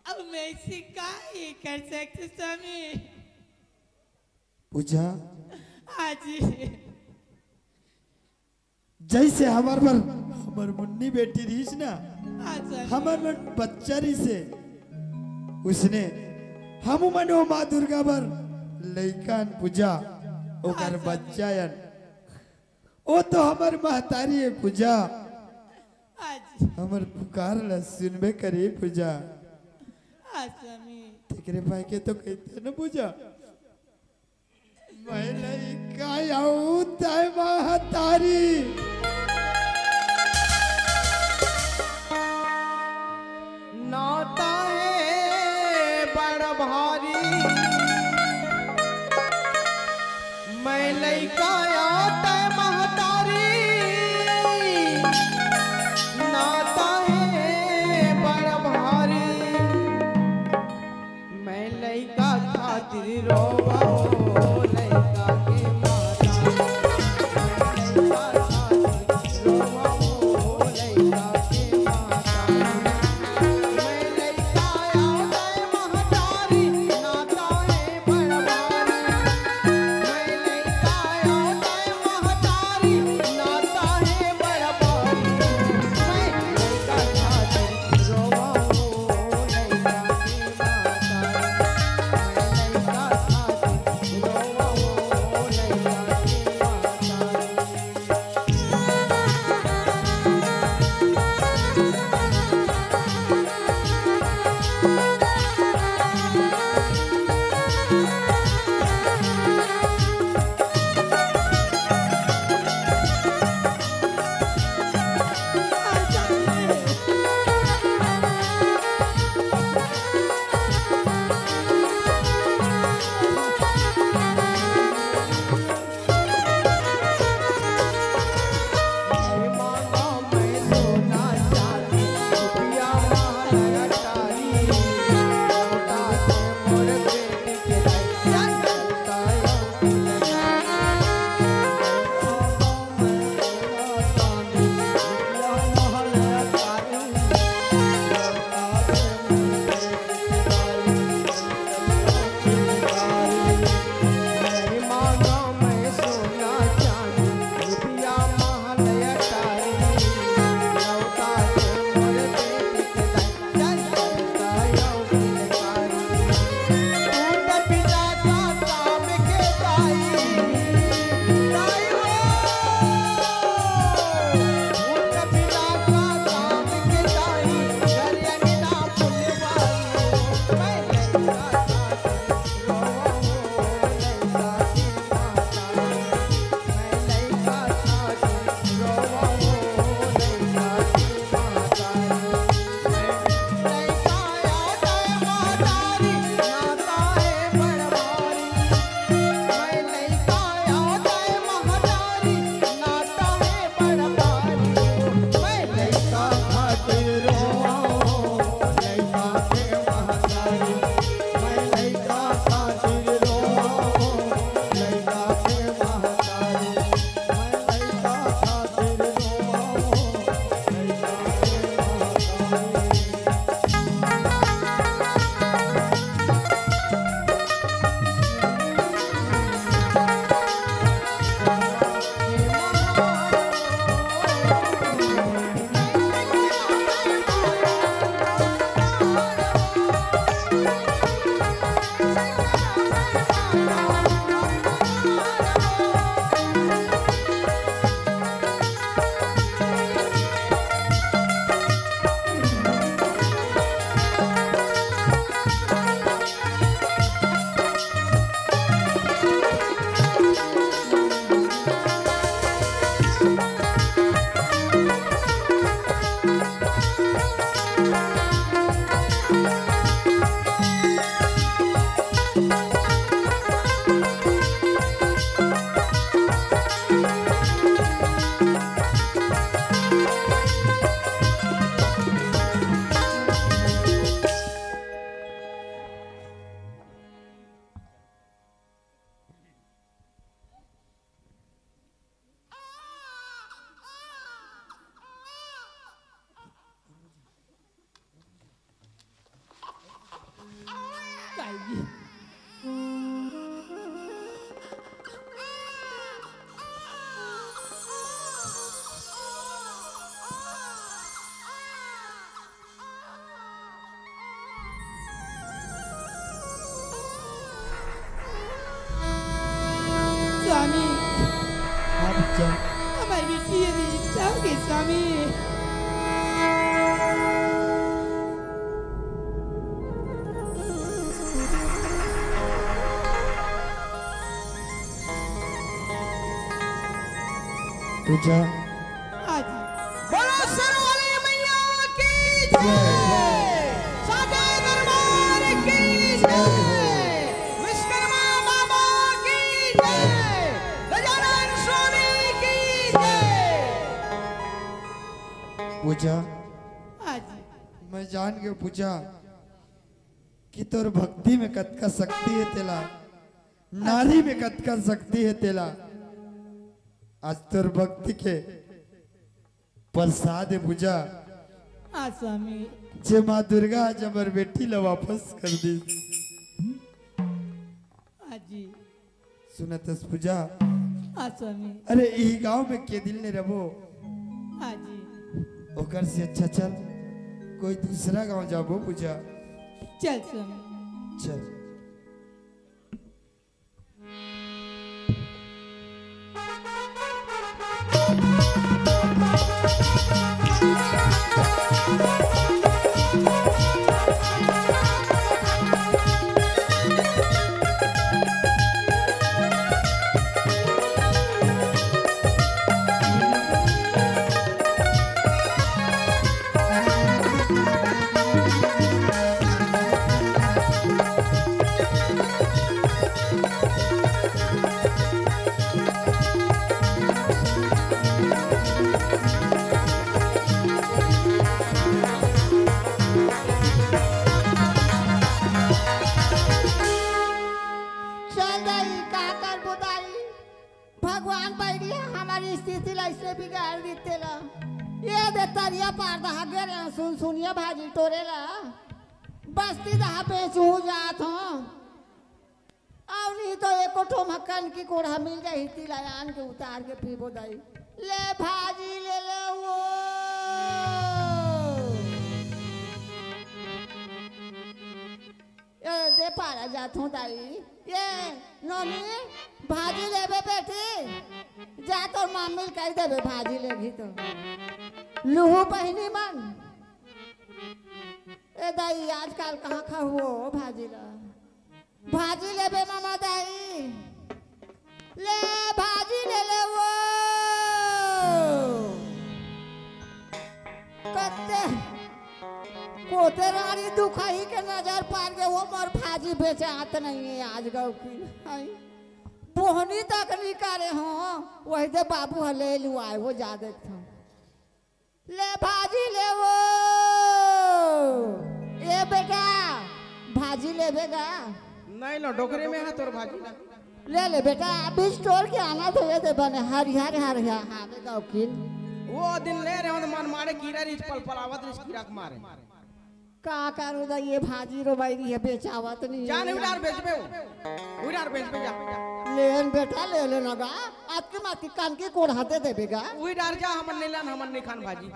अब मैं इसे का ये कर सकते स्वामी? पूजा, हाँ जी। जैसे हमार बर, हमार मुन्नी बेटी रहिस ना, हाँ स्वामी। हमार मन बच्चा रहिस हे, उसने हम मन वो माँ दुर्गा बर लइका अन पूजा, ओकर हाँ स्वामी। बच्चा अन। वो तो हमार महतारी हे पूजा। हाँ जी। हमार पुकार ला सुनबे करे पूजा। हाँ स्वामी। तेकरे पाए के तो कहिथे ना पूजा। मैं लइका अउ तैं महतारी। नाता हे बड़ भारी। मैं लइका अउ तैं महतारी। नाता हे बड़ भारी। मैं लइका खातिर रोवँव, लइका के माता। मैं लइका खातिर स्वामी। पूजा। हाँ जी। बोलो शेरावाली मैया की जय। जय। साचे दरबार की जय। विश्वकर्मा बाबा की जय। गजानन स्वामी की जय। पूजा। हाँ जी। मैं जान के पूजा कि तोर भक्ति में कतका शक्ति हे तेला, नारी में कतका शक्ति हे तेला। आज तोर भक्ति के प्रसाद हे पूजा। हाँ स्वामी। जे माँ दुर्गा आज हमर बेटी ला वापस कर दी। हाँ जी। सुनत हस पूजा? हाँ स्वामी। अरे, इही गांव में के दिन ले रबो? हाँ जी। ओकर से अच्छा चल, कोई दूसरा गांव जाबो पूजा। चल स्वामी। चल। चल दाई, का करबो दाई? भगवान बइरी ह हमर स्थिति ला अइसने बिगाड़ दिस तेला। ये दे तरिया पार दहा गे रेहेंव सुनसुनिया भाजी टोरे ला। बस्ती दहा बेचहूँ जात हँव। अउ नहीं तो एको ठो म कनकी कोड़हा मिल जाही, तिला आन के उतार के पीबो दाई। ले भाजी ले ले वो। ए, दे पारा जात हँव दाई। ये नोनी, भाजी लेबे बेटी? जा तोर मम्मी ल कहि देबे भाजी लेगही तो। लुहू बहिनी मन। ए दाई, आजकल कहाँ खाहू ओ भाजी ला? भाजी लेबे ममा दाई? ले भाजी ले ले वो। कत्ते कोते रानी दुखाही के नजर पार गे, वो मोर भाजी बेचात नहीं हे आज गौकी। हई, बोहनी तक नहीं करे हँव, वही दे बाबू ह ले लुआए, वो जा देखथँव। ले भाजी ले वो। ए बेटा, भाजी लेबे गा? नहीं लो, डोकरी में हे तोर भाजी ना। ले ले बेटा, अभी स्टोर के आना तो ये दे बने, हरिहर हरिहर, हाँ, बे गौकिन। वो दिन ले रहे हो तो मन मारे कीरा रिस पल पल आवत रिस कीरा के मारे। का करूँ दा, ये भाजी रो बैरी हे, बेचावत नहीं जान हे। उधार बेचबे, उधार बेचबे जा। लेन बेटा, ले लेना गा, अतकी मातकी कनकी कोड़हा दे देबे गा। उधार जा, हमन नहीं लान, हमन नहीं खान भाजी।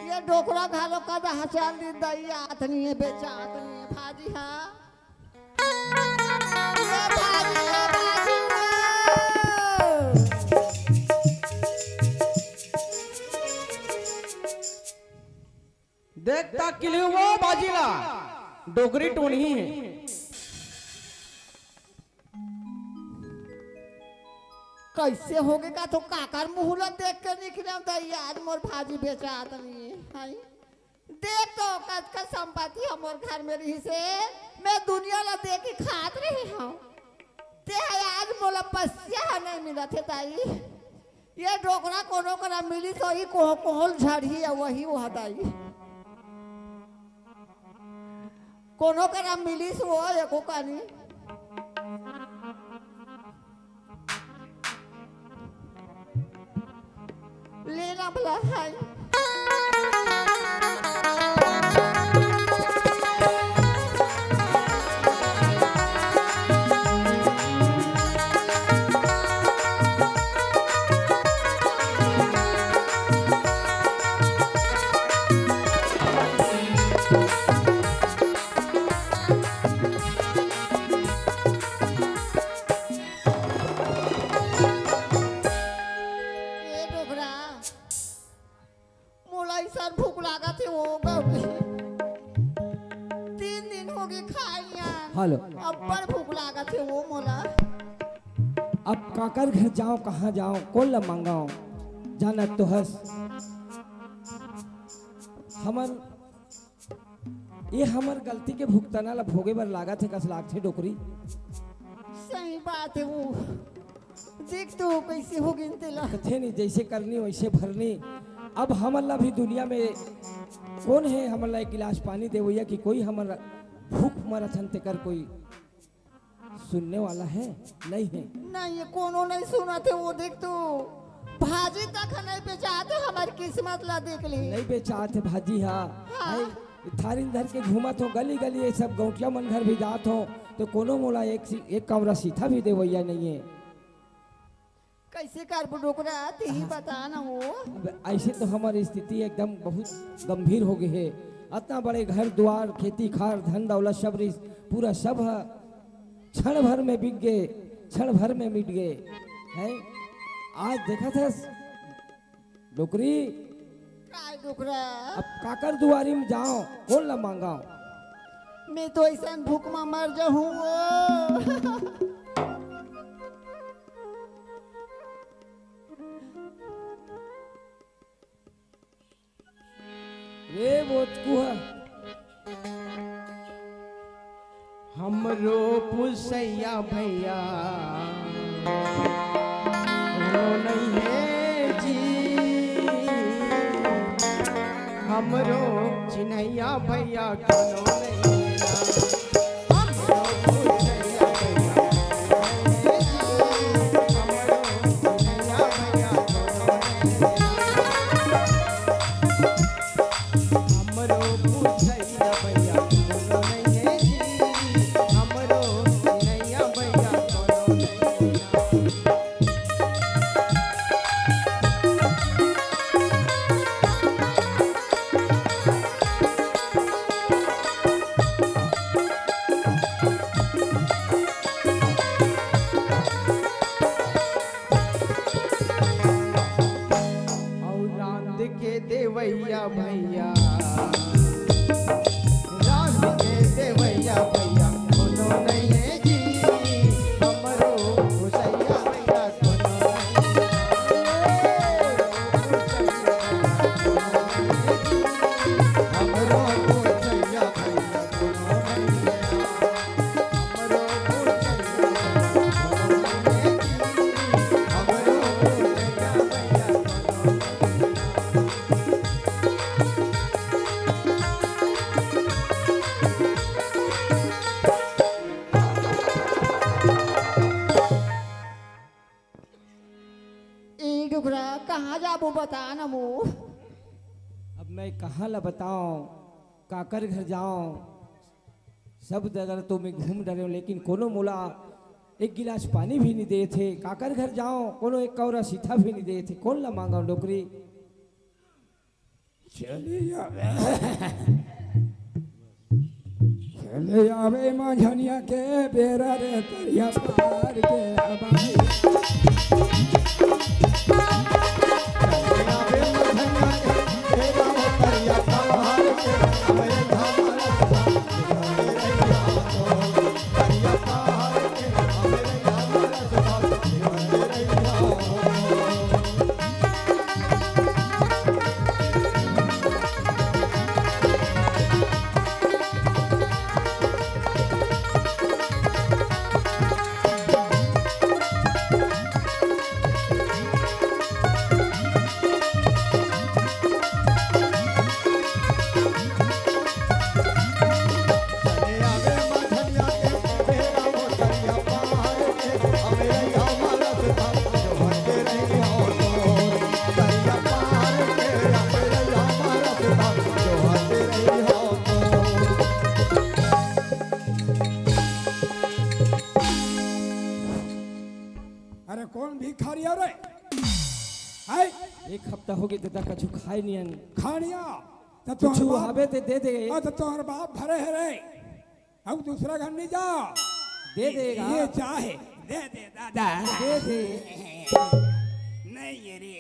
ये डोकरा घालो का दहा चाल दिन दई आत नहीं हे, बेचात नहीं हे भाजी हा। ये भाजी, ये भाजी हा। देख ता किलू वो भाजी ला, डोकरी टोनही हे। कइसे होगे का तो काकर मुँह ला देख के निकले दाई, आज मोर भाजी बेचात नहीं हे। हाय। देख तो कतका संपत्ति हमर घर में रहिसे, मैं दुनिया ला देख के खात रहे हँव। ते ह आज मोला बसिया ह नहीं मिलत हे दाई। ये डोकरा कोनो करा मिलिस होही, कोह कोहल झड़ही या वही वह दाई। कोनो करा मिलिस वो एको कानी। लेना भला है। ए डोकरा, अइसन भूख लागत हे वो गौरी। तीन दिन होगे खाय नइ हन। हेलो। अब्बड़ भूख लागत हे वो मोला। अब काकर घर जांव, कहां जांव, कोन ला मांगंव? जानत तो हस, हमर, ये हमर गलती के भुगतना ला भोगे बर लागत हे कस लागथे डोकरी। सही बात हे वो। देख तो कइसे होगे तेला। कथे नहीं, जइसे करनी वइसे भरनी। अब हमन ला भी दुनिया में कोन हे हमन ला एक गिलास पानी देवइया कि कोई हमन ला भूख मरत हन तेकर कोई सुनने वाला हे? नइ हे। नइ हे, कोनो नइ सुनत हे वो। देख तो भाजी तक नइ बेचात हे, हमर किस्मत ला देख ले। नइ बेचात हे भाजी हा। हां। भाई, थारिन धर के घूमत हों गली गली, ये सब गौंटिया मन घर भी जात हों, त कोनो मोला एक सी-, एक कौंरा सीथा भी देवइया नइ हे। कइसे करबो डोकरा, तेही बता ना वो। अब अइसे तो हमर स्थिति एकदम बहुत गंभीर होगे हे। अतना बड़े घर दुवार, खेती खार, धन दौलत सब रिहिस, पूरा सब ह क्षण भर में बिक गे, क्षण भर में मिट गे। हैं? आज देखत हस डोकरी। काय डोकरा? अब काकर दुवारी में जांव, कोन ला मांगंव? मैं तो अइसन भूख म मर जाहूं वो। रे बोचकू ह। हमरो पुसैया भैया कोनो नइ हे जी, हमरो चिन्हैया भैया कोनो नइ हे ना। हमरो पुसैया भैया कोनो नइ हे जी, हमरो चिन्हैया भैया कोनो नइ हे ना। हमरो पुसैया भैया कोनो नइ हे जी, हमरो चिन्हैया भैया कोनो नइ हे ना। अउ रांध के देवइया भैया, रांध के देवइया भैया, कोनो नइ हे जी, हमरो पुसैया भैया, कोनो नइ हे। हमरो पुसैया भैया, कोनो नइ हे। ए डोकरा, कहाँ जाबो बता न मो। अब मैं कहाँ ला बताओं, काकर घर जाओं, सब जगह तो मैं घूम डरेंव, लेकिन कोनो मोला एक गिलास पानी भी नहीं देत हे। काकर घर जाओं, कोनो एक कौरा सीथा भी नहीं देत हे, कोन ला मांगों डोकरी। चली आवे, चली आवे मंझनिया के बेरा रे, तरिया पार के अबाई। चली आवे मंझनिया के बेरा रे, तरिया पार के अबाई। अरे कौन भिखारी हरे? हाय? एक हफ्ता होगे दादा, कछु खाय नइ हन। खानिया? त कुछु तोहर बाप, हवे ते दे दे। हाँ, त तोहर बाप भरे हे रे। अब दूसरा घर नहीं जा। दे देगा। ये चाहे दे दे दादा। दे दे। नहीं ये रे।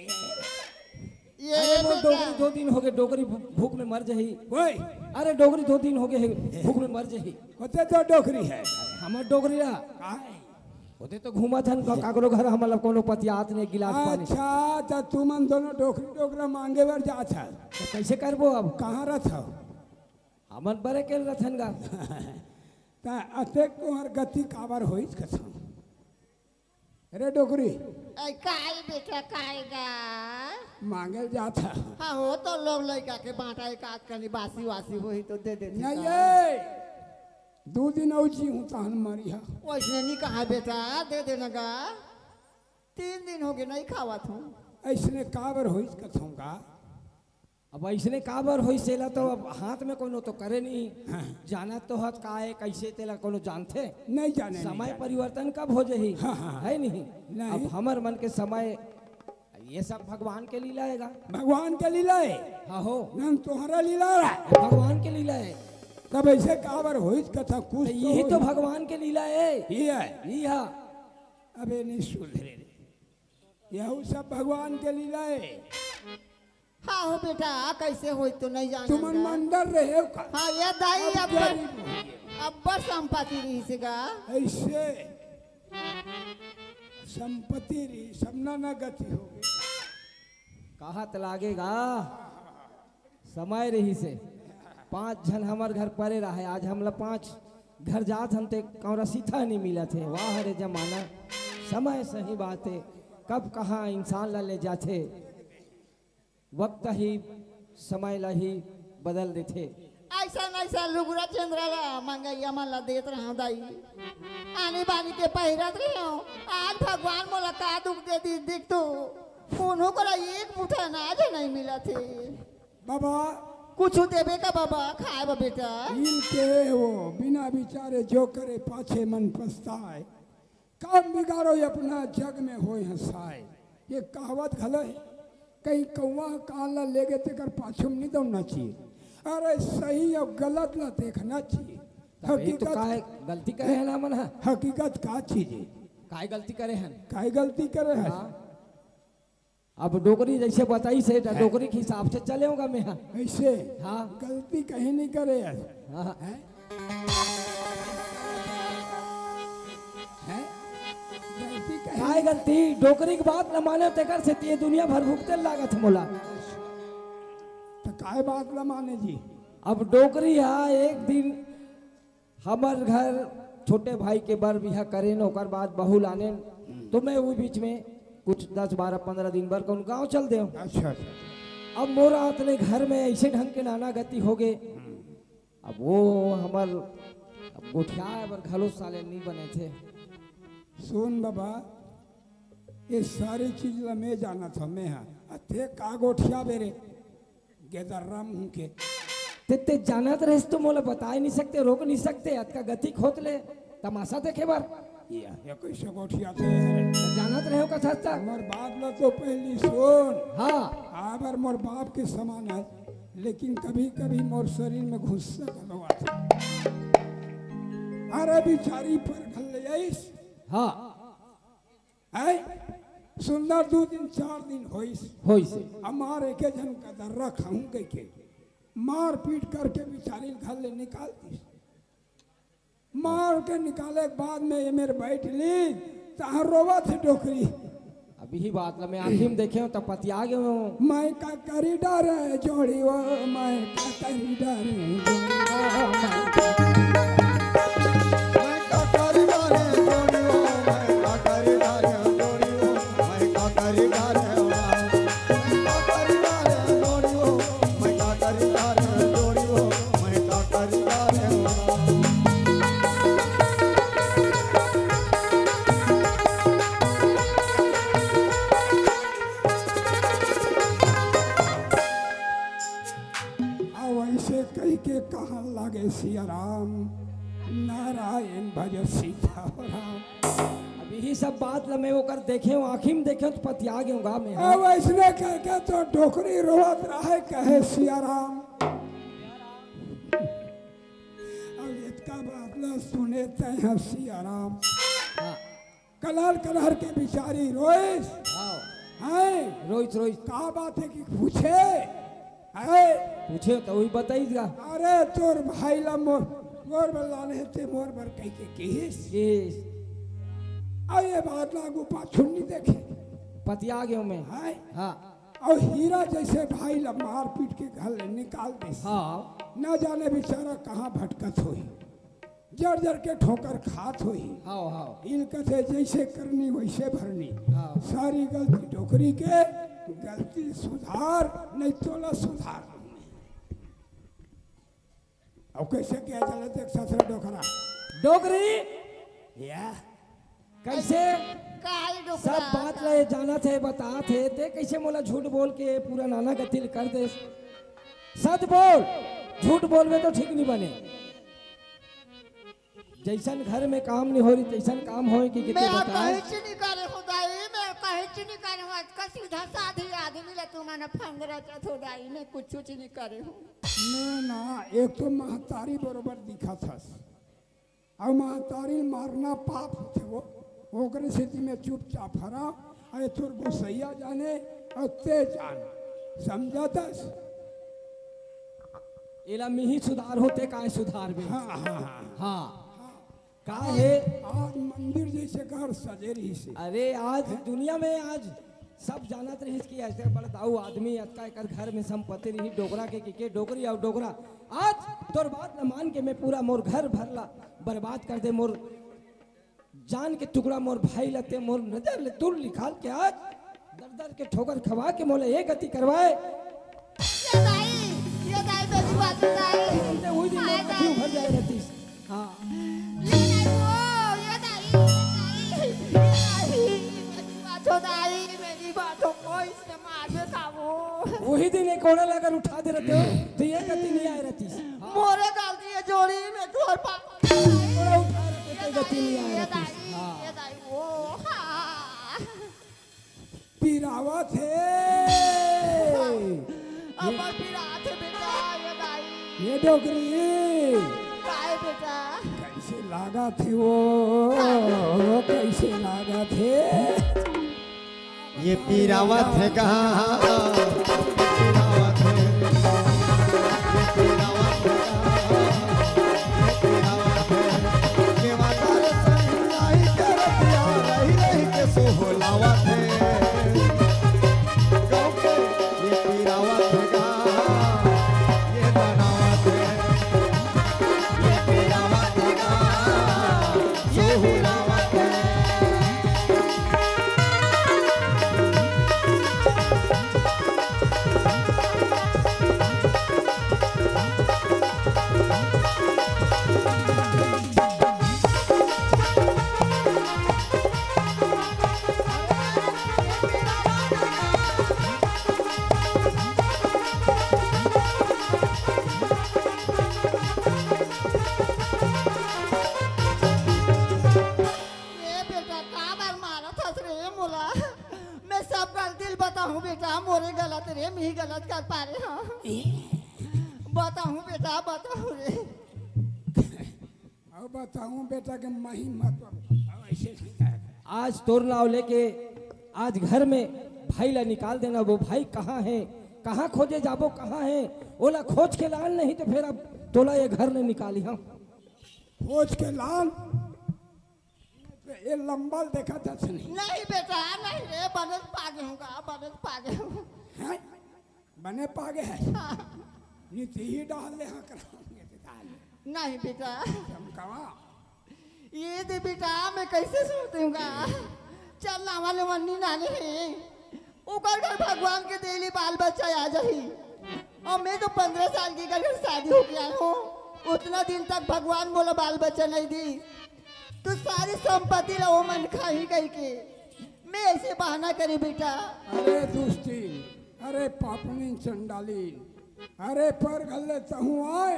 ये अरे वो तो डोकरी दो दिन हो गए, डोकरी भू-, भूख में मर जाही। ओए। अरे डोकरी दो दिन हो गए हे, भूख में मर जाही। होते तो डोकरी है। हमर डोकरी ला। काय? होते तो घूमत हन, का-, काकरो घर हमन ला कोनो पतियात नहीं, गिलास पानी। अच्छा, त तुमन दोनों डोकरी डोकरा मांगे बर जात हव। तो कैसे करबो अब? कहाँ रहत हव? हमन बरे के रथन गा। त अतेक तुहर गति काबर होइस कथन? अरे डोकरी। ऐ काय बेटा, काय गा? मांगे जात हव। हाँ हो, तो लोग लइका के बांटा, एक आध कनी बासी वासी होही तो दे देती नहीं का? ये, दू दिन अउ जीहूं तहन मरिहा। वैसने नहीं कहा बेटा, दे देना गा। तीन दिन हो गए नहीं खावत हूँ। ऐसने काबर होइस कथों गा? अब ऐसने काबर होइस, एला तो अब हाथ में कोनो तो करे नहीं। हाँ। जानत तो हत का है, कैसे तेला कोनो जानथे? नहीं जाने, नहीं समय जाने। परिवर्तन कब हो जाही? हाँ, हाँ। है नहीं? नहीं। अब हमर मन के समय, ये सब भगवान के लीला हे गा। भगवान के लीला हे? हाँ हो। नन तोहरा लीला हे। भगवान के लीला हे। तब ऐसे काबर होइस कथा कुछ तो तो यही तो होई। भगवान के लीला हे। ये है। ये हा। अबे नहीं सुधरे रे। यहू सब भगवान के लीला हे। हाँ हो बेटा, कैसे होई तो नहीं जाने तुमन का। मंदिर रहे हो का? हाँ, ये दाई अब अब्बर, गरीब हो गए। अब्बर संपत्ति रहिस गा। ऐसे संपत्ति रही, सब ना ना गति हो गई। कहत लागे गा, समय रहिसे। पांच झन हमर घर परे रहे, आज हमला पांच घर जात हन ते कौरा सीथा नहीं मिलत हे। वाह रे जमाना, समय सही बात हे, कब कहाँ इंसान ला ले जाथे। वक्त ही समय ला ही बदल देथे। ऐसा ऐसा लुगरा चंद्रा ला मंगैया मन ला देत रहंव दाई, आनी बानी के पहिरत रहंव। आज भगवान मोला का दुख दे दी, दिख तू कोनो करा एक मुठा अनाज नहीं मिलत हे। बाबा, कुछ देबे का बाबा, खाए बा बेटा। इनके वो बिना विचारे जो करे पाछे मन पछताए। काम बिगाड़ो अपना जग में होए हंसाए। ये कहावत घलो हे, कहीं कौवा कान ला लेगे तेकर पाछू में नहीं दौड़ना चाहिए। अरे सही और गलत ला देखना चाहिए। तब ये तो हकीकत, काय गलती करे हन हमन ह? हकीकत का चीज हे? काय गलती करे हन? काय गलती करे हन? हाँ। अब डोकरी जैसे बताइस हे, त हाँ। डोकरी के हिसाब से चले होगा मैं। हाँ। ऐसे? हाँ। गलती कहीं नहीं करे यार। हाँ। हैं? हैं? गलती कहीं काय गलती? डोकरी के बात न माने, तेकर से ये दुनिया भर भुगते लागत मोला। त काय बात न माने जी? अब डोकरी हा एक दिन हमर घर छोटे भाई के बर बिहा करेन, ओकर बाद बहू लानेन, हम्म। तो मैं वो बीच में कुछ दस, बारह, पन्द्रह दिन बर कहूँ गाँव चल देव। अच्छा, अच्छा। अब मोर आत ले घर में ऐसे ढंग के नाना गति हो गए। हम्म। अब वो हमर अब गोठियाए बर घलो साले नहीं बने थे। सुन बाबा, ये सारी चीज ला मैं जानत हूँ, मैं हा। अथे का गोठिया बेरे? गेदर्रा मुंह के। ते, ते जानत रहिस तो मोला बताए नहीं सकते, रोक नहीं सकते, अतका गति खोत ले, तमाशा देखे बर। ये, ये कैसे गोठियाथे? जानत रहे हो कथा था? मोर बात ला तो पहली सुन। हाँ। आबर मोर बाप के समान है, लेकिन कभी-कभी मोर शरीर में गुस्सा घलो आथे। अरे बिचारी पर घल ले आइस। हाँ। हैं? सुंदर दू दिन, चार दिन होइस। होइस। हमार एके झन का दर्रा खाऊं कह के मारपीट करके बिचारी घर ले निकाल दिस। मार के निकाले के बाद में ये मेर बैठ ली, तहाँ रोवत हे डोकरी। अब यही बात ला मैं आँखी में देखे हूँ, तब पतिया गए हूँ। मैं का करी डारे जोड़ी वो, मैं का करी डारे जोड़ी वो, मैं का करी डारे जोड़ी वो, मैं का करी डारे जोड़ी वो, मैं का करी डारे जोड़ी वो, मैं का करी डारे जोड़ी वो, मैं का करी डारे जोड़ी वो। अब ऐसे कह के कहन लागे सिया राम, नारायण भज सीता राम। अब यही सब बात ल मैं ओकर देखे हूँ, आँखी में देखे हूँ, तो पतिया गए हूँ गा मैं। अब ऐसने कह के तो डोकरी रोवत रहे, कहे सिया राम। अब इतका बात ल सुने तय ह सिया राम। हाँ। कलर कलर के बिचारी रोइस। हाँ। हैं? Royce, Royce. का बात हे कि पूछे? हैं? पूछे त उही बताइस गा। अरे तोर भाई ला मोर, मोर बर लाने हे ते मोर बर कहि के किहिस। किहिस। अउ ये बात ला आगू पाछू नइ देखे। पतिया गेंव मैं। हैं? हाँ। अउ हीरा जइसे भाई ला मार पीट के घर ले निकाल दिस। हाँ। न जाने बेचारा कहाँ भटकत होही। जर जर के ठोकर खात होही। हाँ, हाँ। इल कथे जइसे करनी वइसे भरनी। हाँ। सारी गलती डोकरी के, गलती सुधार, नहीं तोला सुधार। अउ कइसे किया चलत हे ससुरा डोकरा? डोकरी? या। कइसे? काहे डोकरा? सब बात ला ये जानत हे, बतात हे, ते कइसे मोला झूठ बोल के पूरा नाना गति ल कर देस? सच बोल, झूठ बोलबे त ठीक नइ बने। जइसन घर में काम नइ होही, तइसन काम होही कि मैं कहिके बता। कहीं से नइ करे हूँ दाई, मैं कहीं से नइ करे हूँ। आज का सीधा साधी आदमी ला तुमन फंगरा चथो दाई, मैं कुछ चीज नइ करे हूँ। ना, ना, एक तो महतारी बरोबर दिखत हस, अउ महतारी मारना पाप होथे वो, ओकरे सेती मैं चुपचाप हरंव। अरे तोर गोसइया जाने अउ ते जान, समझत हस? एला मिही सुधार होते, काय सुधार बे? हाँ, हाँ, हाँ। हाँ। का हे? आज मंदिर जइसे घर सजे रहिस हे। अरे, आज दुनिया में आज सब जानत रहिस कि अइसे बड़ दाऊ आदमी, अतका एकर घर में संपत्ति रहिस, डोकरा के, के, के डोकरी अउ डोकरा। आज तोर बात ल मान के मैं पूरा मोर घर भर ला बर्बाद कर दे, मोर जान के टुकड़ा, मोर भाई ला ते मोर नजर ले दूर निकाल के आज दर दर के ठोकर खवा के मोला ये गति करवाए। ये दाई, ये दाई, मेरी बात दाई। ते उही दिन हाय मोर आँखी दाई। उभर जाए रहतीस। हाँ। ये दाई, ओ, ये दाई, ये दाई, ये दाई, मेरी बात हो दाई, मेरी बात हो, कोई से मार दे खाबो। उही दिन एक कोड़ा ला अगर उठा दे रहते हो, त ये गति नइ आए रहतीस। हाँ। मोरे गलती हे जोड़ी में तोर पाप। कोड़ा उठा रहते, त ये गति नइ आए ये रहतीस। दाई, हाँ। ये दाई, ओ, हाँ। पिरावत हे। अमर पिरात हे बेटा, ये दाई। ये डोकरी। काय बेटा? कइसे लागत हे वो? कइसे लागत हे? ये पिरावत हे गा, पिरावत हे, ये पिरावत हे गा, ये पिरावत हे। केवातार संग लाई के रतिया, रहि रहि के सुहलावत हे। गाँव के ये पिरावत हे गा, ये दनावत हे, ये पिरावत हे गा, सुहलावत हे। ए बेटा, काबर मारत हस रे मोला? मैं सब गलती ल बताहूँ बेटा, मोरे गलत रे, मिही गलत कर पारे हँव। बताहूँ बेटा, बताहूँ रे। अउ बताहूँ बेटा के मही मत। अउ अइसे नहीं कहे। आज तोर नाव लेके आज घर में भाई ला निकाल देना। वो भाई कहाँ हे, कहाँ खोजे जाबो, कहाँ हे, ओला खोज के लान, नहीं त फेर अब तोला ये घर ले निकालिहँव। खोज के लान। ये लंबा देखत हस नहीं। नहीं बेटा, नहीं रे, बने पागे हँव गा, बने पागे हँव। हैं? बने पागे हस? हाँ। नीति ही डाल ले, हाँ, कराऊंगे तो डाल ले। नहीं बेटा। चमकावा। ये दे बेटा, मैं कइसे सुनते हँव गा? चल ना वाले मन्नी नानी हे। ओकर घर भगवान के देली बाल बच्चा आ जाही। अउ मैं तो पंद्रह साल के घर शादी होके आए हँव, उतना दिन तक भगवान मोला बाल बच्चा नहीं दी, तो सारी संपत्ति ला ओमन खाही कहिके मैं अइसे बहाना करेंव बेटा। अरे दुष्टिन, अरे पापनिन चंडालिन, अरे पर घर ले तहूँ आए,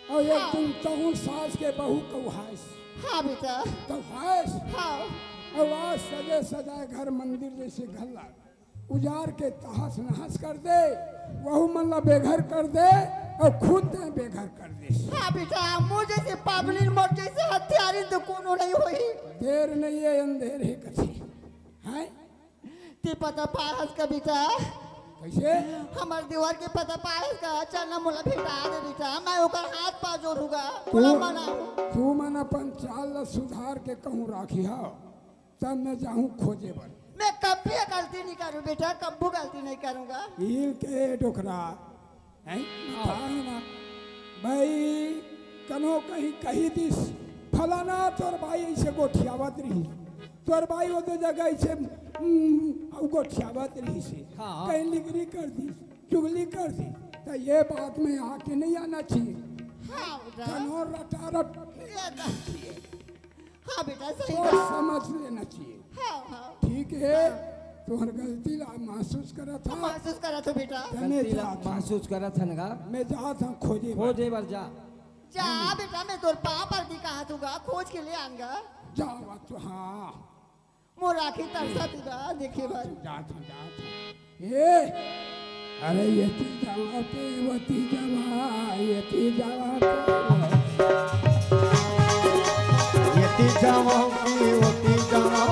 अउ एक हाँ। दिन तहूँ सास के बहू कहाएस। हाँ बेटा। कहाएस। हाँ। अउ आज सजे सजाए घर मंदिर जइसे घर ला उजार के तहस नहस कर दे, वहू मन ला बेघर कर दे, अउ खुद तैं बेघर कर दे। हाँ बेटा, मोर जइसे पापनिन, मोर जइसे हत्यारिन तो कोनो नहीं होही। देर नहीं हे, अंधेर हे कथे। हैं? ते पता पाहस का बेटा? कइसे? हमर देवर के पता पाहस का? चल ना, मोला भेटा दे बेटा, मैं ओकर हाथ पाँव जोड़हूँ गा, तू, मोला मना हो। तू मन अपन चाल ला सुधार के कहूँ राखिहा, तब मैं जाहूँ खोजे बर। मैं कभी ये गलती नहीं करूँ बेटा, कभी गलती नहीं करूँगा। ईल के डोकरा, हैं? हाँ। कहा ना, भाई, कनो कहीं कही दिस, फलाना तोर भाई अइसे गोठियावत रहिस, तोर भाई ओ दे जगह अइसे, हम्म, अउ गोठियावत रहिस, हाँ। कहीं लिगरी कर दिस, चुगली कर दिस, त ये बात में आके नहीं आना चाहिए। हाँ, बेटा। कनो रटा रट ये बात चाहिए। हाँ बेटा, सही सोच बात। समझ लेना चाहिए। हाँ, हाँ। ठीक है, हाँ। तोहर गलती ला महसूस करत हँव। महसूस करत हँव बेटा। त मैं गलती ला जात हँव। महसूस करत हन गा। मैं जात हँव खोजे बर। खोजे बर जा। जा बेटा, मैं तोर पाँव पर भी कहा दूंगा, खोज के ले आऊंगा। जा बात तो, हाँ। मोर आँखी तरसत हे गा, देखे बर। जात हँव, जात हँव। ए, अरे एती जावा ते, ओती जावा, एती जावा ते। एती जावा के, ओती जावा,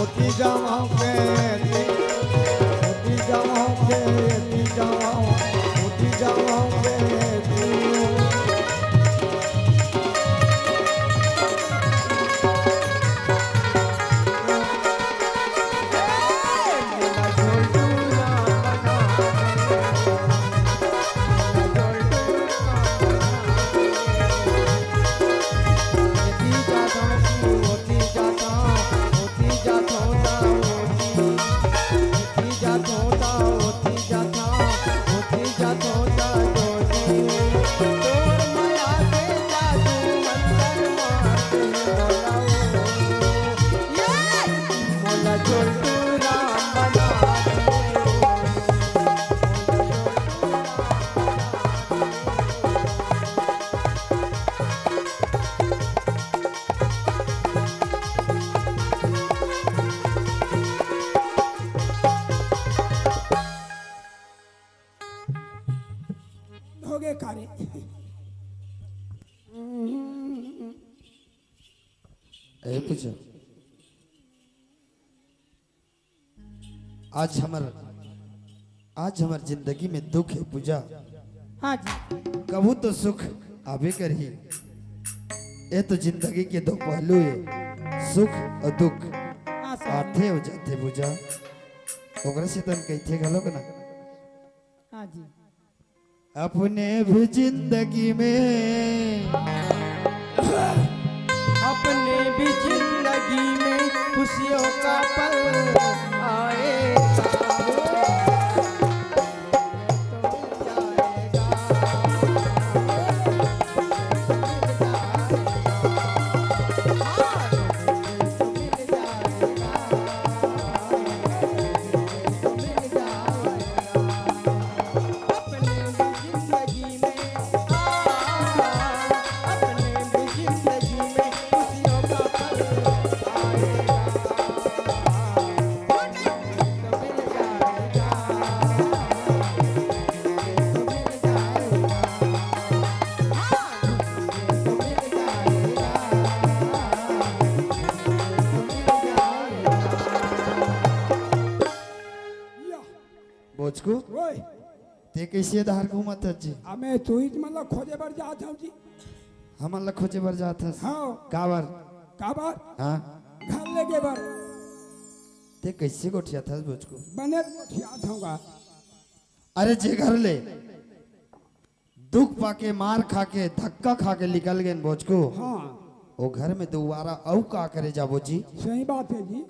ओती जावा के, एती, ओती जावा के, एती जावा, ओती जावा के, एती। होगे कारे। ए पूजा, आज हमर, आज हमर जिंदगी में दुख हे पूजा। हाँ जी। कभू तो सुख आबे करही। ए तो जिंदगी के दो पहलू हे, सुख अउ दुख। हाँ स्वामी। आथे अउ जाथे पूजा। ओकरे से तन कहिथे घलोक ना। हाँ जी। अपने भी जिंदगी में, अपने भी जिंदगी में खुशियों का पल आएगा। बोचकू, ओए। ते कइसे धार घूमत हस जी? अमे तुहिच मन ला खोजे बर जात हँव जी। हमन ला खोजे बर जात हस? हाँ। काबर? काबर? हाँ। घर लेगे बर। ते कइसे गोठियात हस बोचकू? बने गोठियात हँव गा। अरे जे घर ले दुख पाके, मार खाके, धक्का खाके निकल गेन बोचकू। हाँ। ओ घर में दोबारा अउ का करे जाबो जी? सही बात हे जी,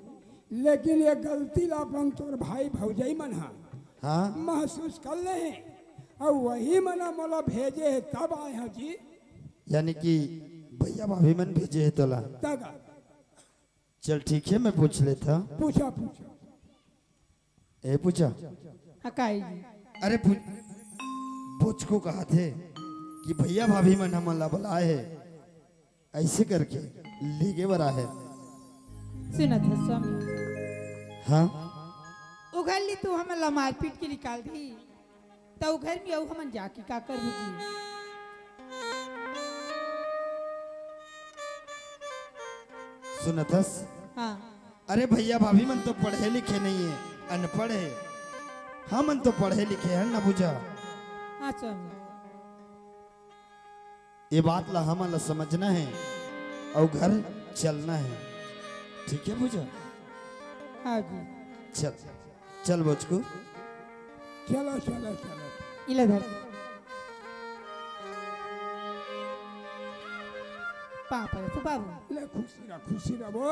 लेकिन ये गलती ला अपन तोर भाई भौजाई मन हा हाँ। महसूस कर ले हे, अउ वही मन मोला भेजे हे तब आए हँव जी। यानी कि भैया भाभी मन भेजे हे तोला? तब चल ठीक हे, मैं पूछ लेथँव। पूछा, पूछा। ए पूजा। हाँ, काई जी? अरे पू-, बोचकू कहत हे कि भैया भाभी मन हमन ला बलाए हे, अइसे करके लेगे बर आहे। सुनत हस स्वामी? हाँ। ओ घर ले तू हमन ला मारपीट के निकाल दिही, त ओ घर में अउ हमन जाके का करबो जी? सुनत हस? हाँ। अरे भैया भाभी मन तो पढ़े लिखे नहीं हे, अनपढ़ हे, हमन तो पढ़े लिखे हन ना भूजा। हाँ स्वामी। ये बात ला हमन ला समझना हे अउ घर चलना हे, ठीक हे भूजा? हाँ जी। चल, चल बोचकू। चलो, चलो, चलो। इला धर। पाँव परे तो बाबू। ले खुशी रह, खुशी रह वो।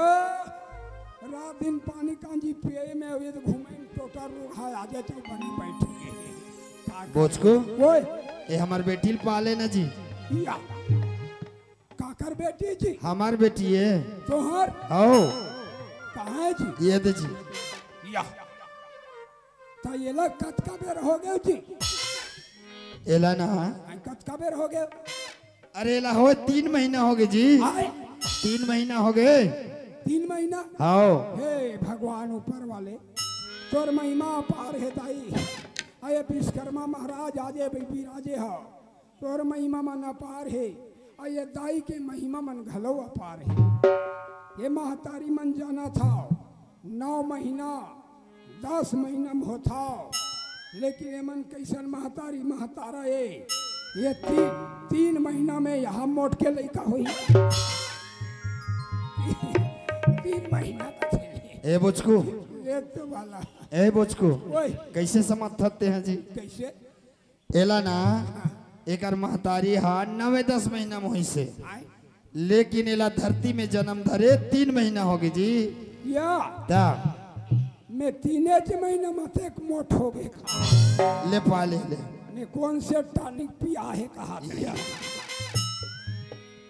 रात दिन पानी कांजी पिए में अभी तो घूमे में टोटा रोग है, आजे तो बनी बैठ गए। का बोचकू? ओए। ये हमार बेटी ल पाले ना जी। या। काकर बेटी जी? हमार बेटी हे। तोहर? हव। कहाँ हे जी? ये दे जी। या। त एला कतका बेर हो गए जी? एला ना। हाँ, कतका बेर हो गए? अरे एला होय तीन महीना हो गए जी। आय। तीन महीना हो गए। तीन महीना? हव। हे भगवान ऊपर वाले, तोर महिमा अपार हे दाई। अये विश्वकर्मा महाराज आजे भी विराजे हव। तोर महिमा मन अपार हे, अउ ये दाई के महिमा मन घलो अपार हे। ये महतारी मन जानत हव, नौ महीना, दस महीना में होत हव, लेकिन ये मन कइसन महतारी महतारा ए, ये तीन, तीन महीना में यहाँ मोट के लइका होही। तीन महीना का चले। ए बुचकू। ले तो वाला। ए बुचकू। ओए। कइसे समझत हस तें जी? कइसे? एला ना, एकर महतारी हा नवे दस महीना में होइस हे। आय। लेकिन एला धरती में जन्म धरे तीन महीना हो गए जी। या। ता। मैं तीने च महीना में तेक मोट हो गए का। ले पा ले ले। मैं कौन से टॉनिक पिया हे कहा थे? या।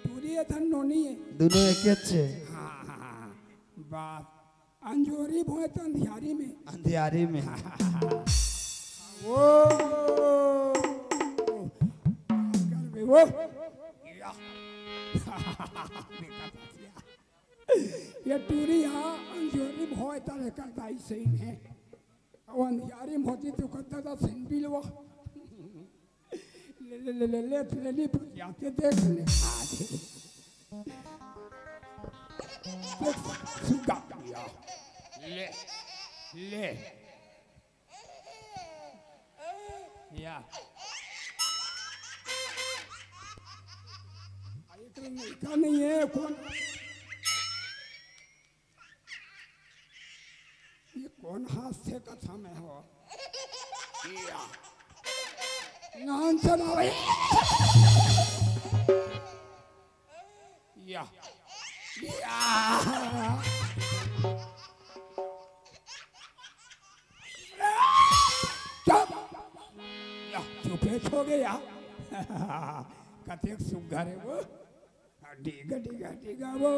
टूरी हे धन नोनी हे। दोनों एके च हे। हाँ, हाँ, हाँ। बात। अंजोरी भोय त अंधियारी में। अंधियारी में। वो, करबे वो। ये टूरी हा अंजोरी भोय त एकर दाई सही में। अउ अंधियारी में होती तो कत्ता दा सिंबिल वो। ले, ले, ले, ले, ले, ले, ले, ले, जाके देख ले, आज। देख, सुगा। या। ले, ले। या। अरे, तो लड़का नहीं है, कौन? ये कौन हाथ से कथा में हो? या। नान चलावे। या। या। चुप। या, चुपे हो गया। कतेक सुग्घर हे वो। डिगा, डिगा, डिगा, वो।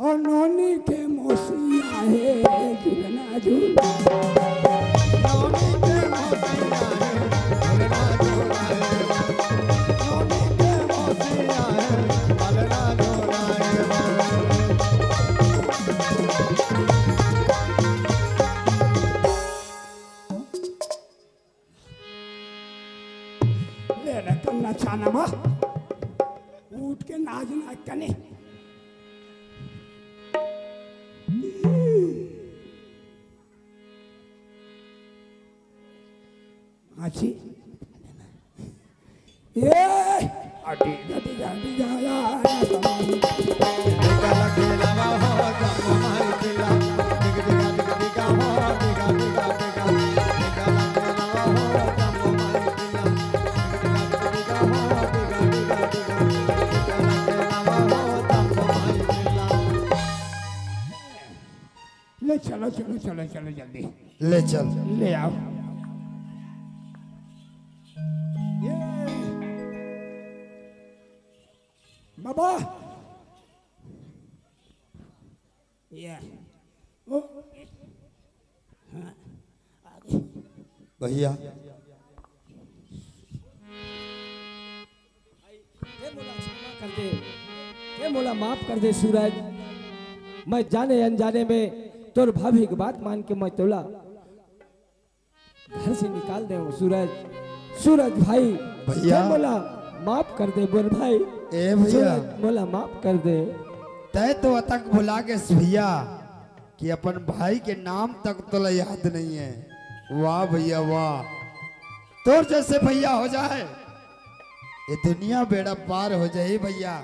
ओ नोनी के मौसी आहे, झुलना झुल। नोनी के मौसी आहे, झुलना झुल। नोनी के मौसी आहे, झुलना झुल। ले रे कन्ना छाना मा, उठ के नाच नाच कने। आची। ए, अडी, अडी, अडी, अडी, अडी। ले चलो, चलो, चलो, चलो जल्दी। ले चल। ले आओ। ये। या। ओ, हाँ, आगे। भैया। हे मोला क्षमा कर दे, हे मोला माफ कर दे सूरज। मैं जाने अनजाने में तोर भाभी के बात मान के मैं तोला घर से निकाल दे हूँ सूरज। सूरज भाई, भैया। हे मोला माफ कर दे मोर भाई। ए भैया। सूरज, मोला माफ कर दे। तय तो अतक भुला गेस भैया कि अपन भाई के नाम तक तोला याद नहीं है। वाह भैया वाह, तोर जैसे भैया हो जाए, ये दुनिया बेड़ा पार हो जाए भैया।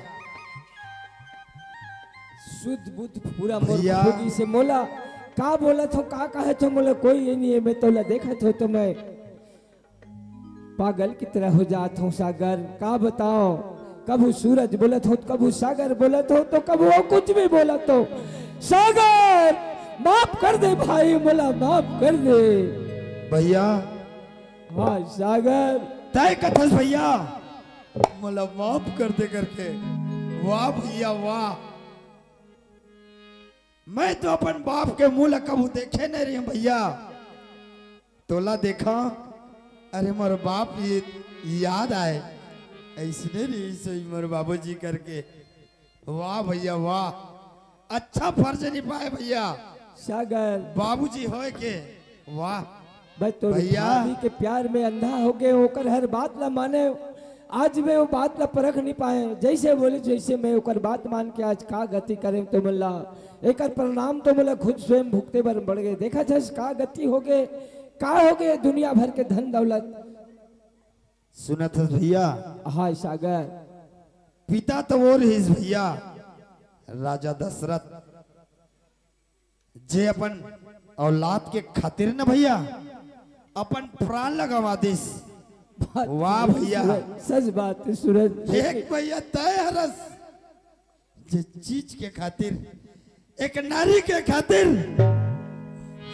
शुद्ध बुद्ध पूरा मोर भैया। भोगी से मोला का बोलत हो, का कहत हो, मोला कोई ये नहीं है। मैं तोला देखत हो तो मैं पागल की तरह हो जात हूँ सागर। का बताओ, कभू सूरज बोलत हो, कभू सागर बोलत हो, तो कभू वो कुछ भी बोलत हो। सागर, माफ कर दे भाई, मोला माफ कर दे। भैया। हाँ सागर। तय कथस भैया, मोला माफ कर दे करके। वाह भैया वाह, मैं तो अपन बाप के मुंह ला कभू देखे नहीं रही हूँ भैया। तोला देखा, अरे मोर बाप ये याद आए, ऐसने नहीं सही मोर बाबूजी करके। वाह भैया वाह, अच्छा फर्ज निभाए भैया। सागर। बाबूजी होए के, वाह। बस तोर भैया। भाभी के प्यार में अंधा हो गए, ओकर हर बात ला माने, आज मैं वो बात ला परख नहीं पाए। जैसे बोले जैसे मैं ओकर बात मान के आज का गति करे तो मोला एकर परिणाम तो मोला खुद स्वयं भुगते बर पड़ गए। देखा छस का गति हो गए, का हो गए दुनिया भर के धन दौलत। सुनत हस भैया? हाँ सागर। पिता तो वो रहिस भैया, राजा दशरथ, जे अपन औलाद के खातिर न भैया अपन प्राण ला गंवा दिस। बात वाह भैया। सच बात है सूरज। एक भैया तय हरस, जे चीज के खातिर, एक नारी के खातिर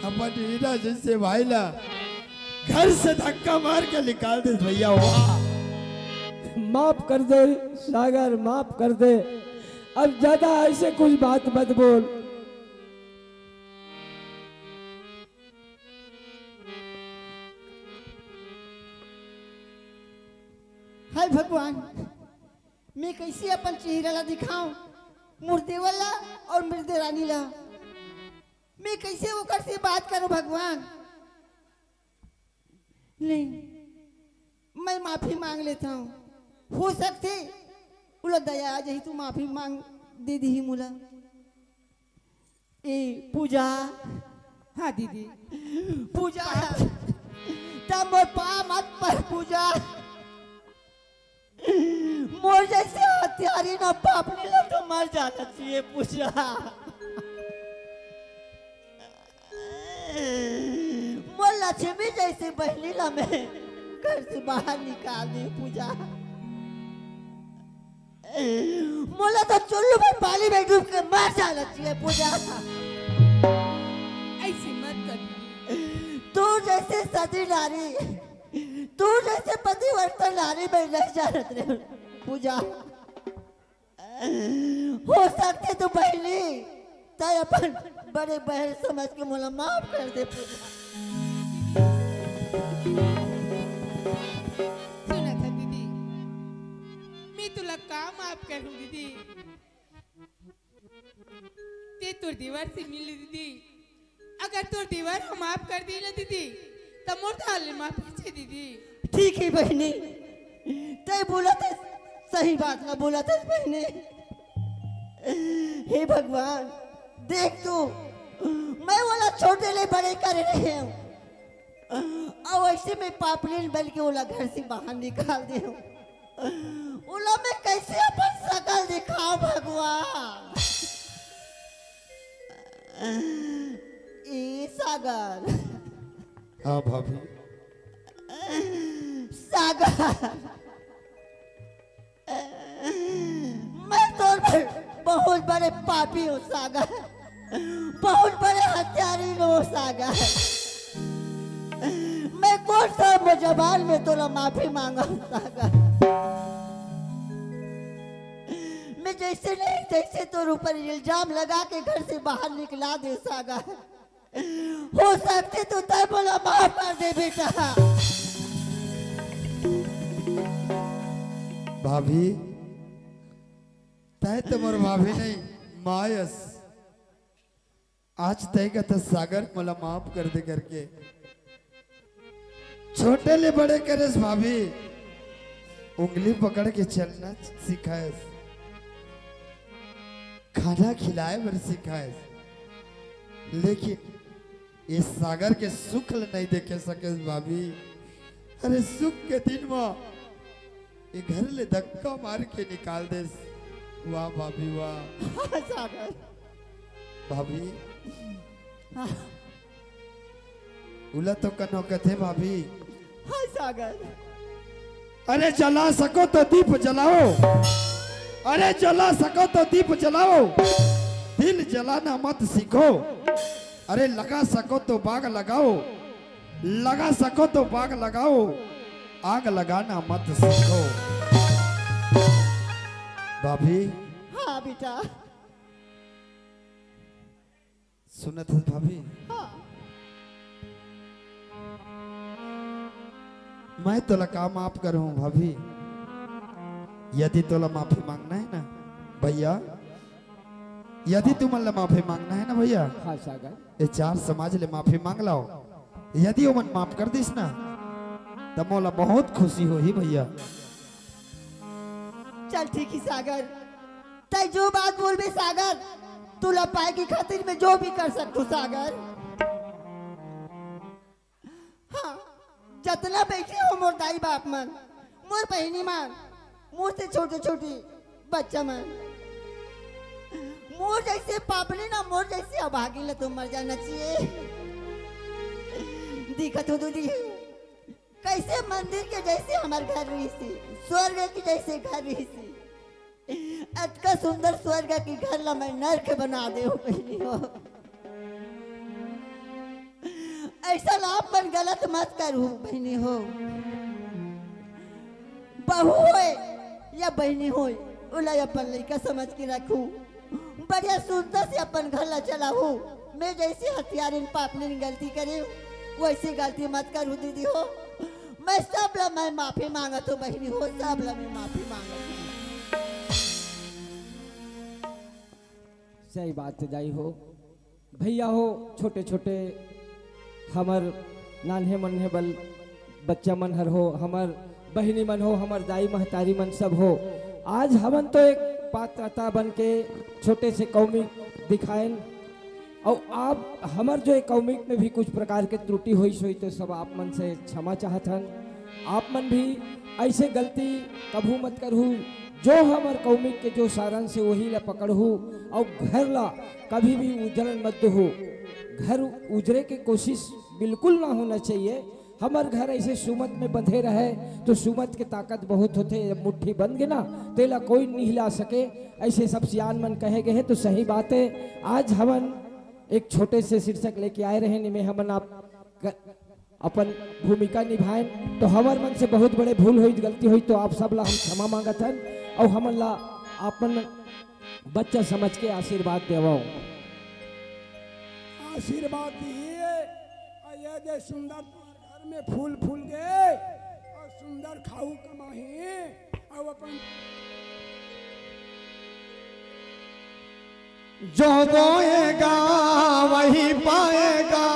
अपन हीरा जैसे भाई ला घर से धक्का मार के निकाल दे भैया। वाह। माफ कर दे सागर, माफ कर दे। अब ज्यादा ऐसे कुछ बात मत बोल। हाय भगवान, मैं कैसे अपन चेहरा ला दिखाऊं, मोर देवर ला और मोर देरानी ला? मैं कैसे ओकर से बात करूं भगवान? नहीं, मैं माफी मांग लेता हूँ। हो सकथे ओला दया आ जाही, तू माफी मांग दे दीही मोला। ए पूजा। हाँ दीदी। पूजा, त मोर पाँव मत पर पूजा। मोर जैसे हत्यारी ना पापनी ला तो मर जाना चाहिए पूजा। मोर लक्ष्मी जैसे बहनी ला मैं घर से बाहर निकाल दे पूजा। मोला तो चुल्लू में पानी में डूब के मर जाना चाहिए पूजा। ऐसे मत कर। तू जैसे सती नारी, तू जैसे पतिव्रता नारी में नहीं जानत रे पूजा। हो सकथे तो बहिनी, तै अपन बड़े बहन समझ के मोला माफ कर दे पूजा। सुना था दीदी, मैं तुला का माफ करूं दीदी? ते तोर देवर से मिल दीदी, अगर तोर देवर ह माफ कर दे ना दीदी, त मोर दाल ले माफ कइसे दीदी? ठीक है बहिनी, तै बोलत हस, सही बात ला बोलत हस बहिनी। हे भगवान, देख तू, मैं ओला छोटे ले बड़े करे रहे हूँ, अउ ऐसे में पापलेन बन के ओला घर से बाहर निकाल दे हूँ। ओला मैं कैसे अपन शकल दिखाऊं भगवान? ए सागर। हाँ भाभी। सागर, मैं तोर बर बहुत बड़े पापी हूँ सागर, बहुत बड़े हत्यारी हूँ सागर। मैं कौन सा जबान में तोला माफी मांगा हूँ सागर? मैं जैसे नहीं तैसे तोर ऊपर इल्जाम लगा के घर से बाहर निकला दे सागर। हो सकथे तो तैं मोला माफ कर दे बेटा। भाभी, तैं तो मोर भाभी नहीं, माँ अस। आज तैं कथस सागर मोला माफ कर दे करके। छोटे ले बड़े करेस भाभी, उंगली पकड़ के चलना सिखाएस, खाना खिलाए बर सिखाएस, लेकिन ये सागर के सुख ल नहीं देखे सकेस भाभी। अरे सुख के दिन म ये घर ले धक्का मार के निकाल देस। वाह भाभी वाह। हाँ सागर। भाभी, हाँ, उला तो कनो कथे भाभी। हाँ सागर। अरे जला सको तो दीप जलाओ, अरे जला सको तो दीप जलाओ, दिल जलाना मत सीखो। अरे लगा सको तो बाग लगाओ, लगा सको तो बाग लगाओ, आग लगाना मत सीखो। भाभी, हाँ बेटा। सुनत हस भाभी? हाँ। मैं तोला का माफ करूं भाभी? यदि तोला माफी मांगना है ना भैया, यदि तुमन ला माफी मांगना है ना भैया, हाँ सागर। ये चार समाज ले माफी मांग लाओ। यदि ओमन माफ कर दिस ना, त मोला बहुत खुशी होही भैया। चल ठीक ही सागर, तैं जो बात बोलबे सागर, तुला पाए की खातिर मैं जो भी कर सकथूं सागर। हाँ, जतना बैठे हो मोर दाई बाप मन, मोर बहिनी मन, मोर से छोटे छोटे बच्चा मन, मोर जैसे पापनी ना, मोर जैसे अभागी ला तो मर जाना चाहिए। दिखत हो दीदी, कैसे मंदिर के जैसे हमर घर रहिसी, स्वर्ग के जैसे घर रहिसी, अतका सुंदर स्वर्ग के घर ला मैं नर्क बना दे हूँ बहिनी हो। ऐसा आप मन गलत मत करू बहिनी हो। बहू होए या बहिनी होए, ओला अपन लइका समझ के रखू। बढ़िया सुंदर से अपन घर ला चलाऊ। मैं जैसे हथियारिन पापनिन गलती करे, वैसे गलती मत करू दीदी हो। मैं सब ला मैं माफी मांगत हूँ बहिनी हो, सब ला मैं माफी मांगत हूँ। सही बात है दाई हो, भैया हो, छोटे छोटे हमर नान्हे मन्हे बल बच्चा मन हर हो, हमर बहिनी मन हो, हमर दाई महतारी मन सब हो। आज हमन तो एक पात्रता बन के छोटे से कौमिक दिखाएन, और आप हमर जो एक कौमिक में भी कुछ प्रकार के त्रुटि होइस होही तो सब आप मन से क्षमा चाहत हन। आप मन भी ऐसे गलती कभू मत करहू। जो हमर कौमिक के जो सारंश हे वही ला पकड़हू, और घर ला कभी भी उजड़न मत देहू। घर उजड़े के कोशिश बिल्कुल ना होना चाहिए। हमर घर ऐसे सुमत में बंधे रहे तो सुमत के ताकत बहुत होथे। जब मुट्ठी बंध गे ना, तेला कोई नहीं हिला सके। ऐसे सब सियान मन कहे गए हैं तो सही बात है। आज हमन एक छोटे से शीर्षक लेके आए रहे, निमे हमन आप क-, अपन भूमिका निभाएन, तो हमर मन से बहुत बड़े भूल होई, गलती होई, तो आप सब ला हम क्षमा मांगत हन, और हमन ला अपन बच्चा समझ के आशीर्वाद देवव। आशीर्वाद दिए, और ये दे सुंदर तुम्हार घर में फूल फूल गए, और सुंदर खाऊ कमाही, और अपन जो बोएगा वही पाएगा,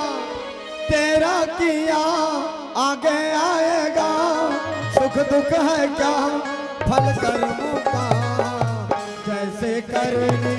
तेरा किया आगे आएगा। सुख दुख है क्या फल कर्मों का, जैसे करनी